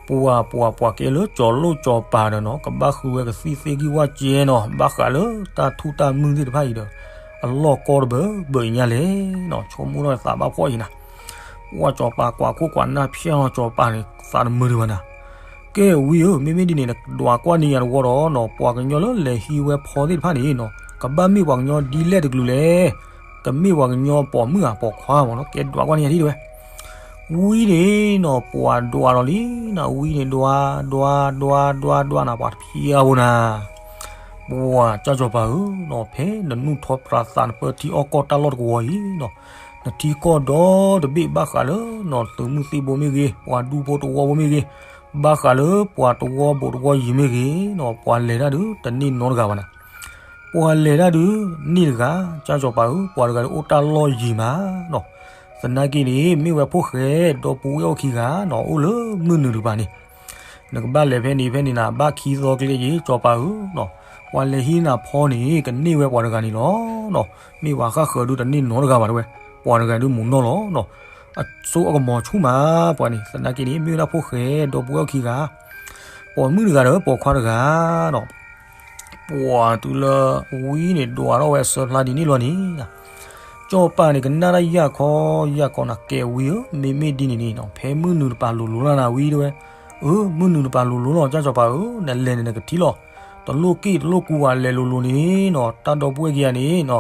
ပှၤပှၤပှၤကဲလၢကၠီၤလိၣ်ကၠီၤပၤဒီးနီၤ ကဘၣ်ဃုဝဲကသံၣ်သ့ၣ်ဂံၢ်ဝၣ်ကဲနီၤ ဘၣ်ဃးလၢတၢ်ထူၣ်တၢ်မုၢ်သ့ၣ်တဖၣ်အံၤဒီး အလီၢ်ကီတဘၢဘၢအံၤညါလဲၣ်နီၤ ဆိကမိၣ်ထီၣ်သးဘၣ်ဖှီၣ်အံၤနၤ. ပှၤကၠီၤပၤကွၢ်ခိၣ်ကွၢ်နၢ်ဖျဲၣ်လီၤကၠီၤပၤန့ၣ် သးတမုာ်ဒံးဘၣ်နၤ. ကဲဝံဧၢ မ့မ့ၢ်ဒ်န့ၣ် နဒွးကွၢ်န့ၢ်ယၤတဝီဒီးနီၤ ပှၤကညီလၢလဲၤဟံးဝဲဖီသ့ၣ်တဖၣ်န့ၣ်နီၤ ကဘၣ်မ့ၢ်ပှၤကညီဒ်လဲၣ်တကလုာ်လဲၣ်. ကမ့ၢ်ပှၤကညီပိာ်မုၣ်ဧါပိာ်ခွါမ့ၢ်နီၤ ကဲဒွးကွၢ်န့ၢ်ယၤဒ်တဲဝဲ. ဝံန့ၣ်နီၤ ပှၤဒွးဒီးလံနၤ ဝံန့ၣ်ဒွး ဒွး ဒွး ဒွး ဒွးနၤ ပှၤတဖျါဖိနၤ. ပှၤကၠီၤပၤဧၢနီၤ ဖဲနနူၢ်ထီပြးသးနပၢထံအီၣ်ကီၢ်တၢ်လီၢ်တကဝီၤအံၤနီၤ နထံကီၢ်ဒီတဘ့ၣ်ဘၣ်ဃးလၢနီၤ သုးမုၢ်သံၣ်ဘိမ့ၢ်ဂ့ၤ ပှၤဒူဖိတဝီဖိမ့ၢ်ဂ့ၤ ဘၣ်ဃးလၢပှၤတဝီဘိးတဝီယံၤမ့ၢ်ဂ့ၤနီၤ ပှၤလဲၤတၢ်ဒုးတန့ၢ်နီတဂၤဘၣ်နၤ. ပှၤလဲၤတၢ်ဒုးန့ၢ်တဂၤ ကၠီၤပၤဧၢ ပှၤတဂၤဒုးအိၣ်တၢ်လီၢ်ယံၤမးနီၤ. သနာ်က့န့ၣ် မ့ၢ်ဝဲဖိၣ်ဃဲဒီပုၢ်ဝဲၢ်အိၣ်ခံဂၤနီၤ အိၣ်လၢမုၢ်နုာ်တကပၤန့ၣ် နကဘၣ်လဲၤဖဲန့ၣ်ဖဲန့ၣ်နၤ ဘၣ်ခံသီကျဲယံၤ ကၠီၤပၤဧၢနီၤ ပှၤလဲၤဟံးနၤဖီန့ၣ် ကန့ၢ်ဝဲပှၤတဂၤန့ၣ်လီၤနီၤ. မ့ၢ်ပှၤဃၣ်ဃၢၤဒုးတန့ၢ်နီတဂၤဘၣ်တဲဝဲ ပှၤတဂၤဒုးမုာ်နီၢ်လီၤနီၤ. အစိအကမီၤဆူၣ်မးပှၤန့ၣ် သနာ်က့န့ၣ် မ့ၢ်ဝဲဒၣ်ဖိၣ်ဃဲဒီပုၢ်ဝဲၢ်အိၣ်ခံဂၤ ပိာ်မုၣ်တဂၤဒီးပိာ်ခွါတဂၤနီၤ. ပှၤတုၤလၢဝံန့ၣ်ဒွးထီၣ်ဝဲအဆၢဖျါဒ်န့ၣ်လီၤန့ၣ် ကၠီၤပၤန့ၣ် ကနၣ်တၢ်ယၢ်ခီယၢ်ခီနၤ ကဲဝံဧၢ မ့မ့ၢ်ဒ်န့ၣ်န့ၣ်နီၤ ဖဲမုၢ်နုာ်တပၤလိၤလိၤလီၤနၤဝံတဲဝဲ. အၢ မုၢ်နုာ်တပၤလိၤလိၤလီၤ ကၠီၤပၤဧၢ နလဲၤန့ၣ်နကထံၣ်လီၤ. တလိၣ်က့ၣ်တလိၣ်ကူဘၣ် လဲၤလိၤလိၤန့ၣ်နီၤ တၢ်ဒီပုၢ်ဝဲၢ်ခံဂၤန့ၣ်နီၤ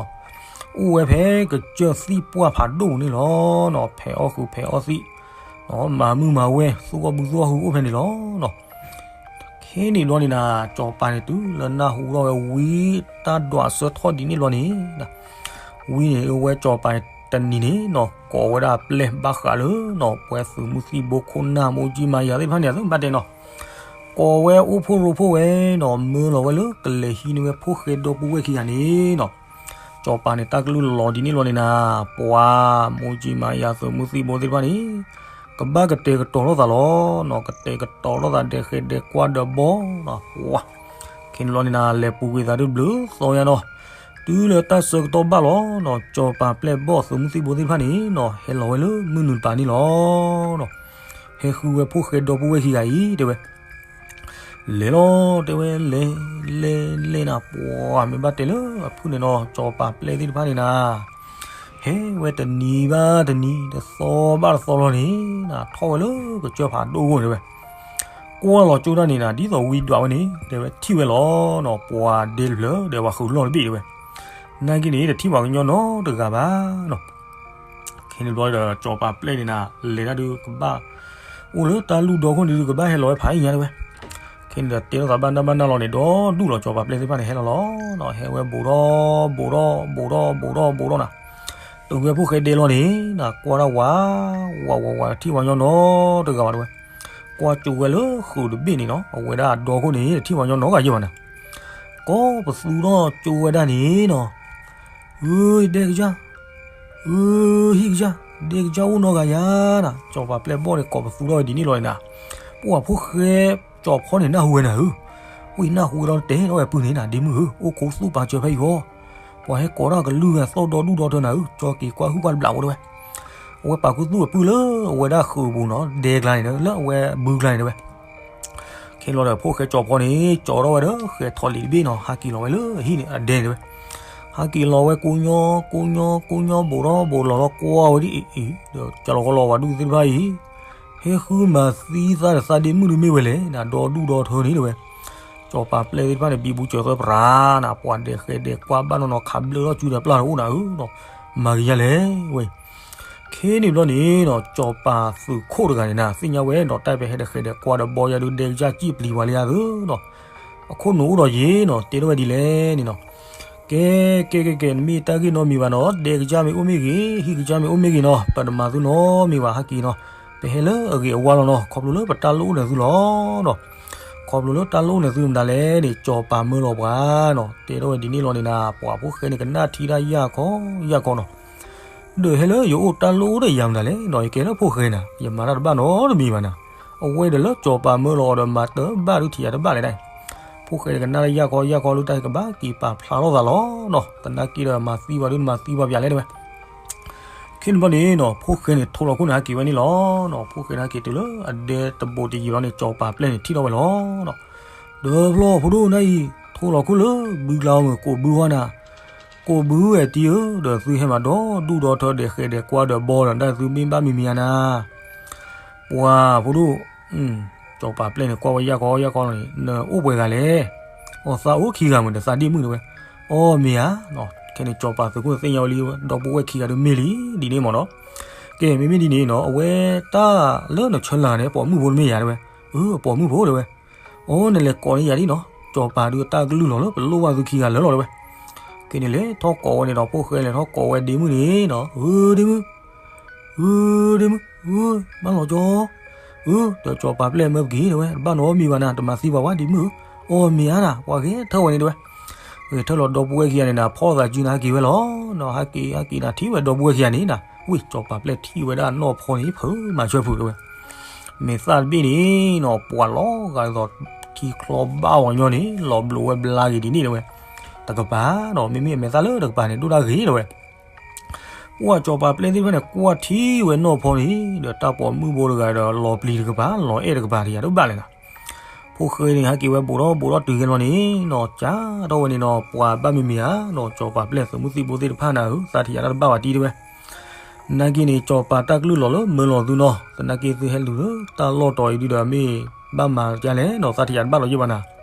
အိၣ်ဝဲဖဲကစၢၢ်သံၣ်ပှၢ်ဖးဒိၣ်န့ၣ်လီၤနီၤ ဖဲးအီၣ်ဃုာ်ဖဲးအီၣ်သံၣ် မၤမုၢ်မၤဝဲၢ် သူၣ်အီၣ်ဘုသူၣ်အီၣ်ဟုၣ်အိၣ်ဖဲန့ၣ်လီၤနီၤ. ခဲန့ၣ်ဘျီန့ၣ်နၤ ကၠီၤပၤန့ၣ် တုၤလၢနၢ်ဟူထီၣ်ဝဲဝံတၢ်ဒွးဆၢထီၣ်ဒ်န့ၣ်ဘျီန့ၣ် ဝံန့ၣ် အဝဲကၠီၤပၤတနံၤန့ၣ်နီၤ ကိးဝဲဒၣ်အပျဲၢ်ဘၣ်ဃးလၢနီၤ ပှၤသုးမုၢ်သံၣ်ဘိခိၣ်နၢ်မိၢ်ကၠံမၤယၤသ့ၣ်တဖၣ်န့ၣ် အသုဘၣ်တဲနီၤ ကိးဝဲအိၣ်ဖှိၣ်ရိဖှိၣ်ဝဲနီၤ မၢလီၤဝဲလၢကလဲၤဟံးန့ၢ်ဝဲဖိၣ်ဃဲဒီပုၢ်ဝဲၢ်ခံဂၤန့ၣ်နီၤ ကၠီၤပၤန့ၣ် တၢ်ကလုၢ်လီၤဒ်န့ၣ်လီၤန့ၣ်နၤ ပှၤမိၢ်ကၠံမၤယၤသုးမုၢ်သံၣ်ဘိသ့ၣ်တဖၣ်န့ၣ် ကဘၣ်ကတဲာ်ကတီၤလိာ်သးလီၤနီၤ ကတဲာ်ကတီၤလိာ်သးဒဲးဃဲးဒဲးကွၢ်ဒီးဘီနီၤ ပှၤ ခဲန့ၣ်လီၤန့ၣ်နၤ လဲၤပူၤကွံာ်သးဒုးဘျုးသီယါနီၤ တုၤလၢတၢ်ဆၢကတီၢ်ဘၣ်လီၤနီၤ, စီၤပၤပျဲၢ်ဘီၣ်သုးမုၢ်သံၣ်ဘိသ့ၣ်တဖၣ်န့ၣ်နီၤ ဟဲလီၤဝဲလၢမုၢ်နုာ်တပၤန့ၣ်လီၤနီၤ. ဟဲဃုဝဲဖိၣ်ဃဲဒီပုၢ်ဝဲၢ်ခံဂၤအံၤ တဲဝဲ လဲၤလီၤ တဲဝဲ လဲၤ လဲၤ လဲၤနၤ ပှၤမ့ၢ်ဘၣ်တဲလၢအဖုၣ်န့ၣ်နီၤ စီၤပၤပျဲၢ်သ့ၣ်တဖၣ်န့ၣ်နၤ ဟဲဝဲတနံၤဘၣ်တနံၤ တသီဘၣ်တသီလီၤန့ၣ်နၤ ထီၣ်ဝဲလၢကစၢၢ်ဖးဒိၣ်အဂီၢ်န့ၣ်တဲဝဲ ကွၢ်လီၤကၠိတၢ်န့ၣ်နၤ ဒ်သိးဝံဒွးဝဲန့ၣ် တဲဝဲ ထံၣ်ဝဲလီၤနီၤ ပှၤဒဲတဖျၢၣ် ဒီးပှၤဃုာ်လီၢ်တဘ့ၣ်တဲဝဲ နာ်က့န့ၣ် တထံၣ်ပှၤကညီနီတဂၤဘၣ်နီၤ. ခဲန့ၣ်ဘျီဒီး စီၤပၤပျဲၢ်န့ၣ်နၤ လဲၤတၢ်ဒုးကဘၣ် အိၣ်လၢတၢ်လူၢ်ဒီခိၣ်န့ၣ်ဒုး ကဘၣ်ဟဲလီၤဝဲဖးအံၤညါတဲဝဲ. ခဲန့ၣ်ဒီးတဲလိာ်သးဘၣ်နၢ်ဘၣ်နၢ်လီၤန့ၣ် ဒီဒူၣ်လီၤ စီၤပၤပျဲၢ်သ့ၣ်တဖၣ်န့ၣ် ဟဲလီၤလီၤနီၤ ဟဲဝဲဘူးဒီး ဘူးဒီး ဘူးဒီး ဘူးဒီး ဘူးဒီးနၤ တုၤဝဲဖိၣ်ဃဲဒဲလီၤန့ၣ်နၤ ကွၢ်ဒၣ်ဝး ဝး ဝး ဝး တထံၣ်ပှၤကညီနီတဂၤဘၣ်တဲဝဲ. ကွၢ်ကၠိဝဲလၢဃုာ်တဘ့ၣ်န့ၣ်နီၤ အဝဲဒၣ်အဒီခိၣ်န့ၣ် တထံၣ်ပှၤကညီနီတဂၤယဲၢ်ဘၣ်နၤ ကိးပသူထီၣ်ကၠိဝဲဒၣ်န့ၣ်နီၤ အၢ ဒဲကစၢ် အၢ ဟံၣ်ကစၢ် ဒဲကစၢ်အိၣ်နီတဂၤယၤနၤ စီၤပၤပျဲၢ်ဘီၣ်န့ၣ် ကိးပသူထီၣ်ဝဲဒ်န့ၣ်လီၤနၤ ပှၤဖိၣ်ဃဲ စီၤဖီန့ၣ် နၢ်ဟူဝဲနၤဧၢ, ဝံၤနၢ်ဟူဝဲဒီးတဲထီၣ်ဝဲပုၢ်န့ၣ်နၤ ဒ့မုၣ်ဧၢ, အိၣ်ခိးသူၣ်ပာ်စၢၤဖဲအံၤဃီ, ပှၤဟဲကိးထီၣ်ကလုၢ်ဂၤသီၣ်ဒီဒူၣ်ဒီထၢနၤဧၢ, ကၠီက့ၤကွၢ်ဟုၣ်ကွၢ်တဘျးဖိတဲဝဲ, အဝဲပာ်ခူသူၣ်အပုၢ်လၢအဝဲဒၣ်ဃုာ်ပူၤနီၤ ဒဲကျါန့ၣ် လၢအဝဲဘုကျါန့ၣ်တဲဝဲ ခဲလီၤဒီး ဖိၣ်ဃဲစီၤဖီန့ၣ် ကၠီထီၣ်ဝဲဒီး ဃဲၤထီၣ်လံာ်တဘ့ၣ်နီၤ ဟးက့ၤလီၤဝဲလၢအဟံၣ်န့ၣ် အဒဲန့ၣ်တဲဝဲ, ဟးက့ၤလီၤဝဲကိးညီ ကိးညီ ကိးညီ ဘူးထီၣ်ဘူးလီၤလီၤကွၢ်ဝဲဒ်အံၤအံၤ, ဒီးကၠီလီၤဃီလီၤဝဲဒူၣ်သ့ၣ်တဖၣ်အံၤ, ဟဲဃုမၤသံသးဒီးသးဒ့မုၣ်တမ့ၢ်ဝဲလဲၣ်, ဒီဒူၣ်ဒီထၢန့ၣ်တဲဝဲ, စီၤပၤပျဲၢ်သ့ၣ်တဖၣ်န့ၣ် ဘံဘူစၢၤသၢပြးနၤ ပှၤဒဲးဃဲးဒဲးကွၢ်ဘၣ်နီၢ်နီၢ် ခးဘျၢထီၣ်စုဒီးပျၢ်တအိၣ်နၤဧၢ, မၤကယၤလဲၣ်ဝဲ ခဲန့ၣ်ဘျီန့ၣ်နီၤ စီၤပၤသုးခိၣ်တဂၤန့ၣ်နၤ သ့ၣ်ညါဝဲဒီးတၢ်ပဟဲဒဲးဃဲးဒဲးကွၢ်ဒီးဘီယၤဒုးဒဲကစၢ်စံၣ်ပျံၤပှၤလၢယၤသုနီၤ, အခိၣ်နူာ်အိၣ်ဒီးယ့ၤနီၤ တဲထီၣ်ဝဲဒ်လဲၣ်န့ၣ်နီၤ, ကဲ ကဲ ကဲ ကဲ နမ့ၢ်တၢ်ဂ့ၢ်နီတမံၤဘၣ်နီၤ ဒဲကစၢ်မ့ၢ်အိၣ်မ့ၢ်ဂ့ၤ ဟံၣ်ကစၢ်မ့ၢ်အိၣ်မ့ၢ်ဂ့ၤနီၤ ပတမၤသုနီတမံၤဘၣ် ဟဲက့ၤနီၤ, ပဟဲလၢအဂ့ၤအဝါလီၤနီၤ ခီဖျိလၢပတၢ်လိၣ်န့ၢ်သုလီၤနီၤ, ခီဖျိလၢတၢ်လိၣ်န့ၢ်သုမတၤလဲၣ်န့ၣ် စီၤပၤမၢလီၤပှၤနီၤ တဲထီၣ်ဝဲဒ်န့ၣ်လီၤန့ၣ်နၤ ပှၤဖိၣ်ဃဲန့ၣ် ကနၣ်ထံတၢ်ယၢ်ခီယၢ်ခီနီၤ ဒီးဟဲလၢယအိၣ်တၢ်လိၣ်ဒီးယၤမတၤလဲၣ်နီၤ ယကဲလၢဖိၣ်ဃဲနၤ ယမၤတၢ်တဘၣ်နီတမံၤဘၣ်နၤ, အဝဲဒီးလၢစီၤပၤမၢလီၤအီၤဒီးမၤတဘၣ်ဒုးထံၣ်ယၤတဘၣ်လဲၣ်ဒၣ်, ဖိၣ်ဃဲကနၣ်တၢ်ယၢ်ခီယၢ်ခီလၢတၢ်ကဘၣ်က့ၤပာ်ဖျါထီၣ်သးလီၤနီၤ သနာ်က့ဒီးမၤသံပှၤဒုးမၤသံပှၤပၠးလဲၣ်တဲဝဲ ခဲန့ၣ်ဘျီန့ၣ်နီၤ ဖိၣ်ဃဲန့ၣ် ထိလီၤခိၣ်န့ၣ် ဟးက့ၤဝဲန့ၣ်လီၤနီၤ ဖိၣ်ဃဲန့ၣ် ဟဲက့ၤတုၤလၢအဒဲတဘိးတယံၤဘျီန့ၣ် စီၤပၤပျဲၢ်န့ၣ်ထံၣ်ထီၣ်ဝဲလီၤနီၤ, ဒီးဖျီၣ်ဖိဒိၣ်နၤအံၤ ထိလီၤခိၣ်လၢဘုကျါအီၤမုၢ် ကိးဘုဝါနၤ, ကိးဘုဝဲတံၤဧၢ, ဒီးသုဟဲမၤဒီဒူၣ်ဒီထၢဒဲးဃဲးဒဲးကွၢ်ဒီးဘီဒီး တၢ်သုမ့ၢ်ဘၣ်မံၤမံၤဧါနၤ ပှၤဖိဒိၣ်, စီၤပၤပျဲၢ်န့ၣ် ကွၢ်ဝဲယၢ်ခီယၢ်ခီလီၤန့ၣ် နအိၣ်ပှဲၤဂၤလဲၣ်, အီၣ်သးအိၣ်ခံဂၤမုၢ်ဒီးသးဒ့ၣ်မုၣ်တဲဝဲ, အီၣ်မ့ၢ်ဧါ, ခဲန့ၣ် စီၤပၤသုးခိၣ်န့ၣ်သ့ၣ်ညါဝဲလံ ဒီပုၢ်ဝဲၢ်ခံဂၤဒုးမ့ၢ်လံ ဒ်န့ၣ်မ့ၢ်နီၤ, ကဲ မ့မ့ၢ်ဒ်န့ၣ်နီၤ အဝဲတၢ်လၢနဆၢလၢ်ဂၤန့ၣ် အပိာ်မုၣ်ဖိတမ့ၢ်ဧါတဲဝဲ, အၢ အပိာ်မုၣ်ဖိတဲဝဲ, အိ နလဲၤကိးန့ၢ်ယၤဒ်နီၤ, စီၤပၤဒုးတၢ်ကလုၢ်လီၤလၢပလိၣ်ဘၣ်သုခံဂၤလၢာ်လီၤတဲဝဲ, ကဲန့ၣ်လဲၤထီၣ်ကိးဝဲန့ၣ်ဒီး ဖိၣ်ဃဲလဲၤထီၣ်ကိးဝဲဒ့ၣ်မုၣ်န့ၣ်နီၤ, အၢ ဒ့ၣ်မုၣ် အၢ ဒ့ၣ်မုၣ် အၢ ဘၣ်လီၤကၠီ, အၢ ဒီးစီၤပၤပျဲၢ်မၢပက့ၤတဲဝဲ တဘၣ်နီတမံၤဘၣ်နၤ တမၤသံပှၤဘၣ်ဒ့ၣ်မုၣ်ဧၢ, အီၣ်မ့ၢ်ဧါနၤ ပှၤဂဲၤထၢၣ်ဝဲန့ၣ်တဲဝဲ, ဂဲၤထၢၣ်လီၤဒီပုၢ်ဝဲၢ်ခံဂၤန့ၣ်နၤ ဖီၣ်သးစုနၤဟဲက့ၤဝဲလီၤ, ဟဲက့ၤဟဲက့ၤနၤထံၣ်ဝဲဒီပုၢ်ဝဲၢ်ခံဂၤန့ၣ်နၤ, ဝံၢ် စီၤပၤပျဲၢ်ထံၣ်ဝဲဒၣ်နီၢ်ဖီန့ၣ် ဖုးမၤဆၢဖုးတဲဝဲ, မဲာ်သၣ်တဘ့ၣ်န့ၣ်နီၤ ပှၤလီၤဂာ်ဒ်သိး ထံချီဘၣ်ဝဲညီန့ၣ် လီၤဘျိးဝဲဘျါက့ၤဒ်န့ၣ်တဲဝဲ, တကပၤနီၤ မ့မ့ၢ်အမဲာ်သၣ်လၢတကပၤန့ၣ် ဒိၣ်ဒၣ်ဂ့ၤတဲဝဲ ပှၤစီၤပၤပျဲၢ်သ့ၣ်တဖၣ်န့ၣ် ကွၢ်ထံဝဲနီၢ်ဖီန့ၣ် ဒီးတၢ်ပိာ်မုၣ်ဖိတဂၤဒီး လီၤပျံၤတကပၤ လီၤအဲၣ်တကပၤ တယၤတဘၣ်လဲၣ်နၤ, ဖိၣ်ဃဲန့ၣ် ဟဲက့ၤဝဲဘူးထီၣ်ဘူးထီၣ်တုၤဂဲၤလီၤန့ၣ်နီၤ ကၢ်ထီၣ်ဝဲန့ၣ်နီၤ ပှၤဘၣ်မံၤမံၤဧါနီၤ စီၤပၤပျဲၢ်သုးမုၢ်သံၣ်ဘိသ့ၣ်တဖၣ်နၤဧၢ သးထံၣ်ယၤတၢ်တဘၣ်ဘၣ်တံၢ်တဲဝဲ, နာ်က့န့ၣ် စီၤပၤတၢ်ကလုၢ်လီၤလၢမၢလီၤသုနီၤ သနာ်က့သုဟဲလူၤလၢတၢ်လီၢ်တီၤအံၤဒုဒီး မ့ၢ်ဘၣ်မၤတၢ်လဲၣ်နီၤ သးထံၣ်ယၤတဘၣ်လီၤယဲၢ်ဘၣ်နၤ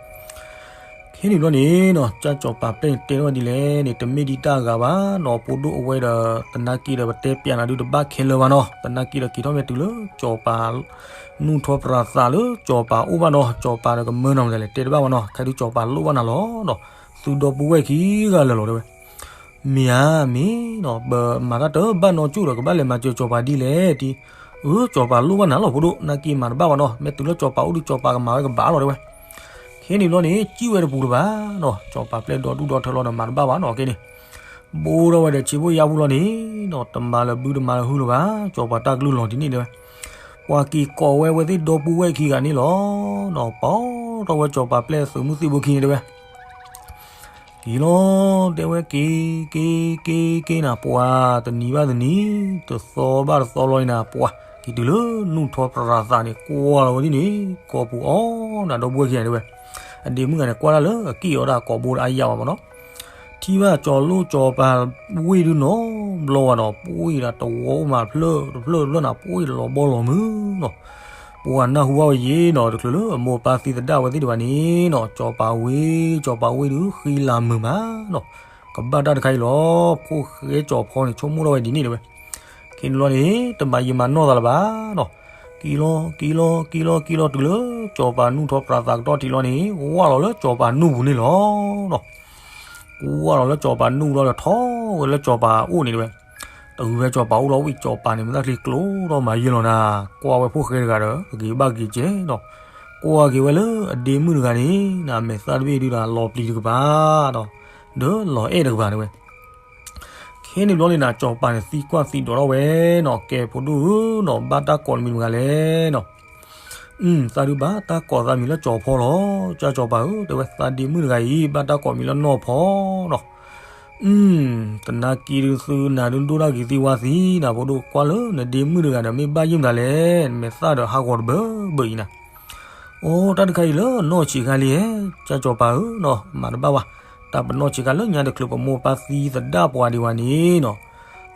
ခဲန့ၣ်ဘျီန့ၣ်နီၤ ကၢ်စီၤပၤပျဲၢ်န့ၣ်တဲထီၣ်ဝဲဒ်လဲၣ်န့ၣ် တမ့ၢ်ဒ်တၢ်အဂၤဘၣ်နီၤ ဖိဒိၣ်အဝဲဒီး သနာ်က့ဒီး ပတဲပျးနၤဒုးတဘၣ်ခဲလၢာ်ဘၣ်နီၤ သနာ်က့ဒီးက့ၤထီၣ်မ့ၢ်တုၤလၢ စီၤပၤ နူၢ်ထီၣ်ပြးသးလၢစီၤပၤအိၣ်ဘၣ်နီၤ စီၤပၤဒီးကမၢနၤမတၤလဲၣ် တဲတဘၣ်ဘၣ်နီၤ ခဲဒုးစီၤပၤလိၣ်ဘၣ်နၤလီၤနီၤ သုဒီပုၢ်ဝဲၢ်ခံဂၤလၢာ်လီၤတဲဝဲ မ့ၢ်ဧါ မ့ၢ်နီၤ ပမၤတၢ်တဘၣ်နီၢ်ကၠိၣ်ဒီး ကဘၣ်လဲၤမၤစၢၤစီၤပၤဒ်လဲၣ်တံၢ်, အၢ စီၤပၤလိၣ်ဘၣ်နၤလီၤဖိဒိၣ် နာ်က့မၤတဘၣ်ဘၣ်နီၤ မ့ၢ်တုၤလၢစီၤပၤအိၣ်ဒုးစီၤပၤကမၤဝဲကဘၣ်လီၤတဲဝဲ, ခဲန့ၣ်ဘျီန့ၣ် စံၣ်ဝဲတပူၤလၢၤဘၣ်နီၤ စီၤပၤပျဲၢ်ဒီဒူၣ်ဒီထၢလီၤဒီးမၤတဘၣ်ဘၣ်နီၤ ခဲန့ၣ် ဘိးထီၣ်ဝဲဒီးဆံးဖိယာ်ဖိလီၤန့ၣ်နီၤ တမၤလၢၤဘုတမၤလၢၤဟုလၢၤဘၣ် စီၤပၤတၢ်ကလုၢ်လီၤဒ်န့ၣ်တဲဝဲ, ပှၤက့ၤကိးဝဲဝဲသ့ၣ်ဒီပုၢ်ဝဲၢ်ခံဂၤန့ၣ်လီၤနီၤ ပိာ်ထီၣ်ဝဲစီၤပၤပျဲၢ်သုးမုၢ်သံၣ်ဘိခံန့ၣ်တဲဝဲ က့ၤလီၤ တဲဝဲက့ၤ က့ၤ က့ၤ က့ၤနၤ ပှၤတနံၤဘၣ်တနံၤ တသီဘၣ်တသီလီၤန့ၣ်နၤ ပှၤက့ၤတုၤလၢနူၢ်ထီပြးသးန့ၣ် ကွၢ်လီၤဝဲဒ်န့ၣ် ကိာ်ပူၤအီၣ်နၤဒီပုၢ်ဝဲၢ်ခံဂၤတဲဝဲ အဒ့မုၣ်ဂၤန့ၣ် ကွၢ်တၢ်လၢအက့ၣ်အီၤဒၣ်ကိာ်ဘိတအါယါဘၣ်မ့ၢ်နီၤ ထံၣ်ဘၣ်ကၠီၤလိၣ်ကၠီၤပၤဝ့ၢ်ဒုနီတဘျီဘၣ်နီၤ ပှ့ၢ်ဒၣ်တဝီအိၣ်မးတဖျၢၣ်တဖျၢၣ်တဖျၢၣ်နၤ ပှ့ၢ်လီၤဘီလီၤမုၢ်နီၤ ပှၤနၢ်ဟူဘၣ်ဝဲယ့ၣ်နီၤ တချုးလၢအမိၢ်ပၢ်သံသဒၣ်ဝဲသ့ၣ်တဖၣ်န့ၣ်နီၤ ကၠီၤပၤဝ့ၢ် ကၠီၤပၤဝ့ၢ်ဒုဃံလၤမုာ်မးနီၤ ကဘၣ်တၢ်တခါအံၤလီၤ ဖိၣ်ဃဲကၠီၤဖီန့ၣ် ဆိကမိၣ်ထီၣ်ဝဲဒ်န့ၣ်တဲဝဲ ခဲန့ၣ်လီၤန့ၣ် တမၤယံာ်မၤနီၢ်သးလၢၤဘၣ်နီၤ က့ၤလီၤ က့ၤလီၤ က့ၤလီၤ က့ၤလီၤတုၤလၢ ကၠီၤပၤနူၢ်ထီပြးသးကတီၢ်ထံးလီၤန့ၣ် ဝၢ်လီၤလၢကၠီၤပၤနူၢ်ပူၤန့ၣ်လီၤနီၤ ဝၢ်လီၤလၢကၠီၤပၤနူၢ်လီၤဒီးထီၣ်ဝဲလၢကၠီၤပၤအိၣ်န့ၣ်တဲဝဲ တုၤဝဲကၠီၤပၤအိၣ်လီၤဝံၤ ကၠီၤပၤန့ၣ် မ့ၢ်သၣ်ချံကျိဒီးမၤယဲၢ်လီၤနၤ ကွၢ်ဝဲဖိၣ်ဃဲတဂၤဒီး ကဂ့ၤဘၣ်က့ၤကဲနီၤ ကွၢ်က့ၤဝဲလၢအဒ့မုၣ်တဂၤန့ၣ် နမဲာ်သၣ်တဘ့ၣ်ဒုဒီးလီၤပျံၤတကပၤဒီး ဒီးလီၤအဲၣ်တကပၤတဲဝဲ ခဲန့ၣ်ဘျီန့ၣ်နၤ ကၠီၤပၤန့ၣ်သံကွၢ်သံဒိးထီၣ်ဝဲနီၤ ကဲဖိဒိၣ်ဧၢနီၤ ဘၣ်တၢ်ကိးတမံၤမတၤလဲၣ်နီၤ သးဒုးဘၣ်တၢ်ကိးသးမံၤလၢကၠီၤဖီလီၤ ကၠီၤပၤဧၢ တဲဝဲသးဒ့မုၣ်တဂၤအံၤ ဘၣ်တၢ်ကိးမံၤလၢနီၢ်ဖီနီၤ သနာ်က့ဒုးသုနၤဒုးဒိၣ်တၢ်ဂ့ၤသံဝါသံနၤ ဖိဒိၣ်ကွၢ်လၢနဒ့မုၣ်တဂၤဒီး မ့ၢ်ဘၣ်ယုၢ်မတၤလဲၣ် နမဲာ်သၣ်ဒီးဟးဂီၤတဘၢဘၢအံၤနၤ အိ တၢ်တခါအံၤလၢနီၢ်ဆံးခါလံဧါ ကၠီၤပၤဧၢနီၤ မၤတဘၣ်ဘၣ် တၢ်ပနီၢ်ဆံးခါလၢညါတချုးပမိၢ်ပၢ်သံသဒၣ်ပှၤဒံးဝဲန့ၣ်နီၤ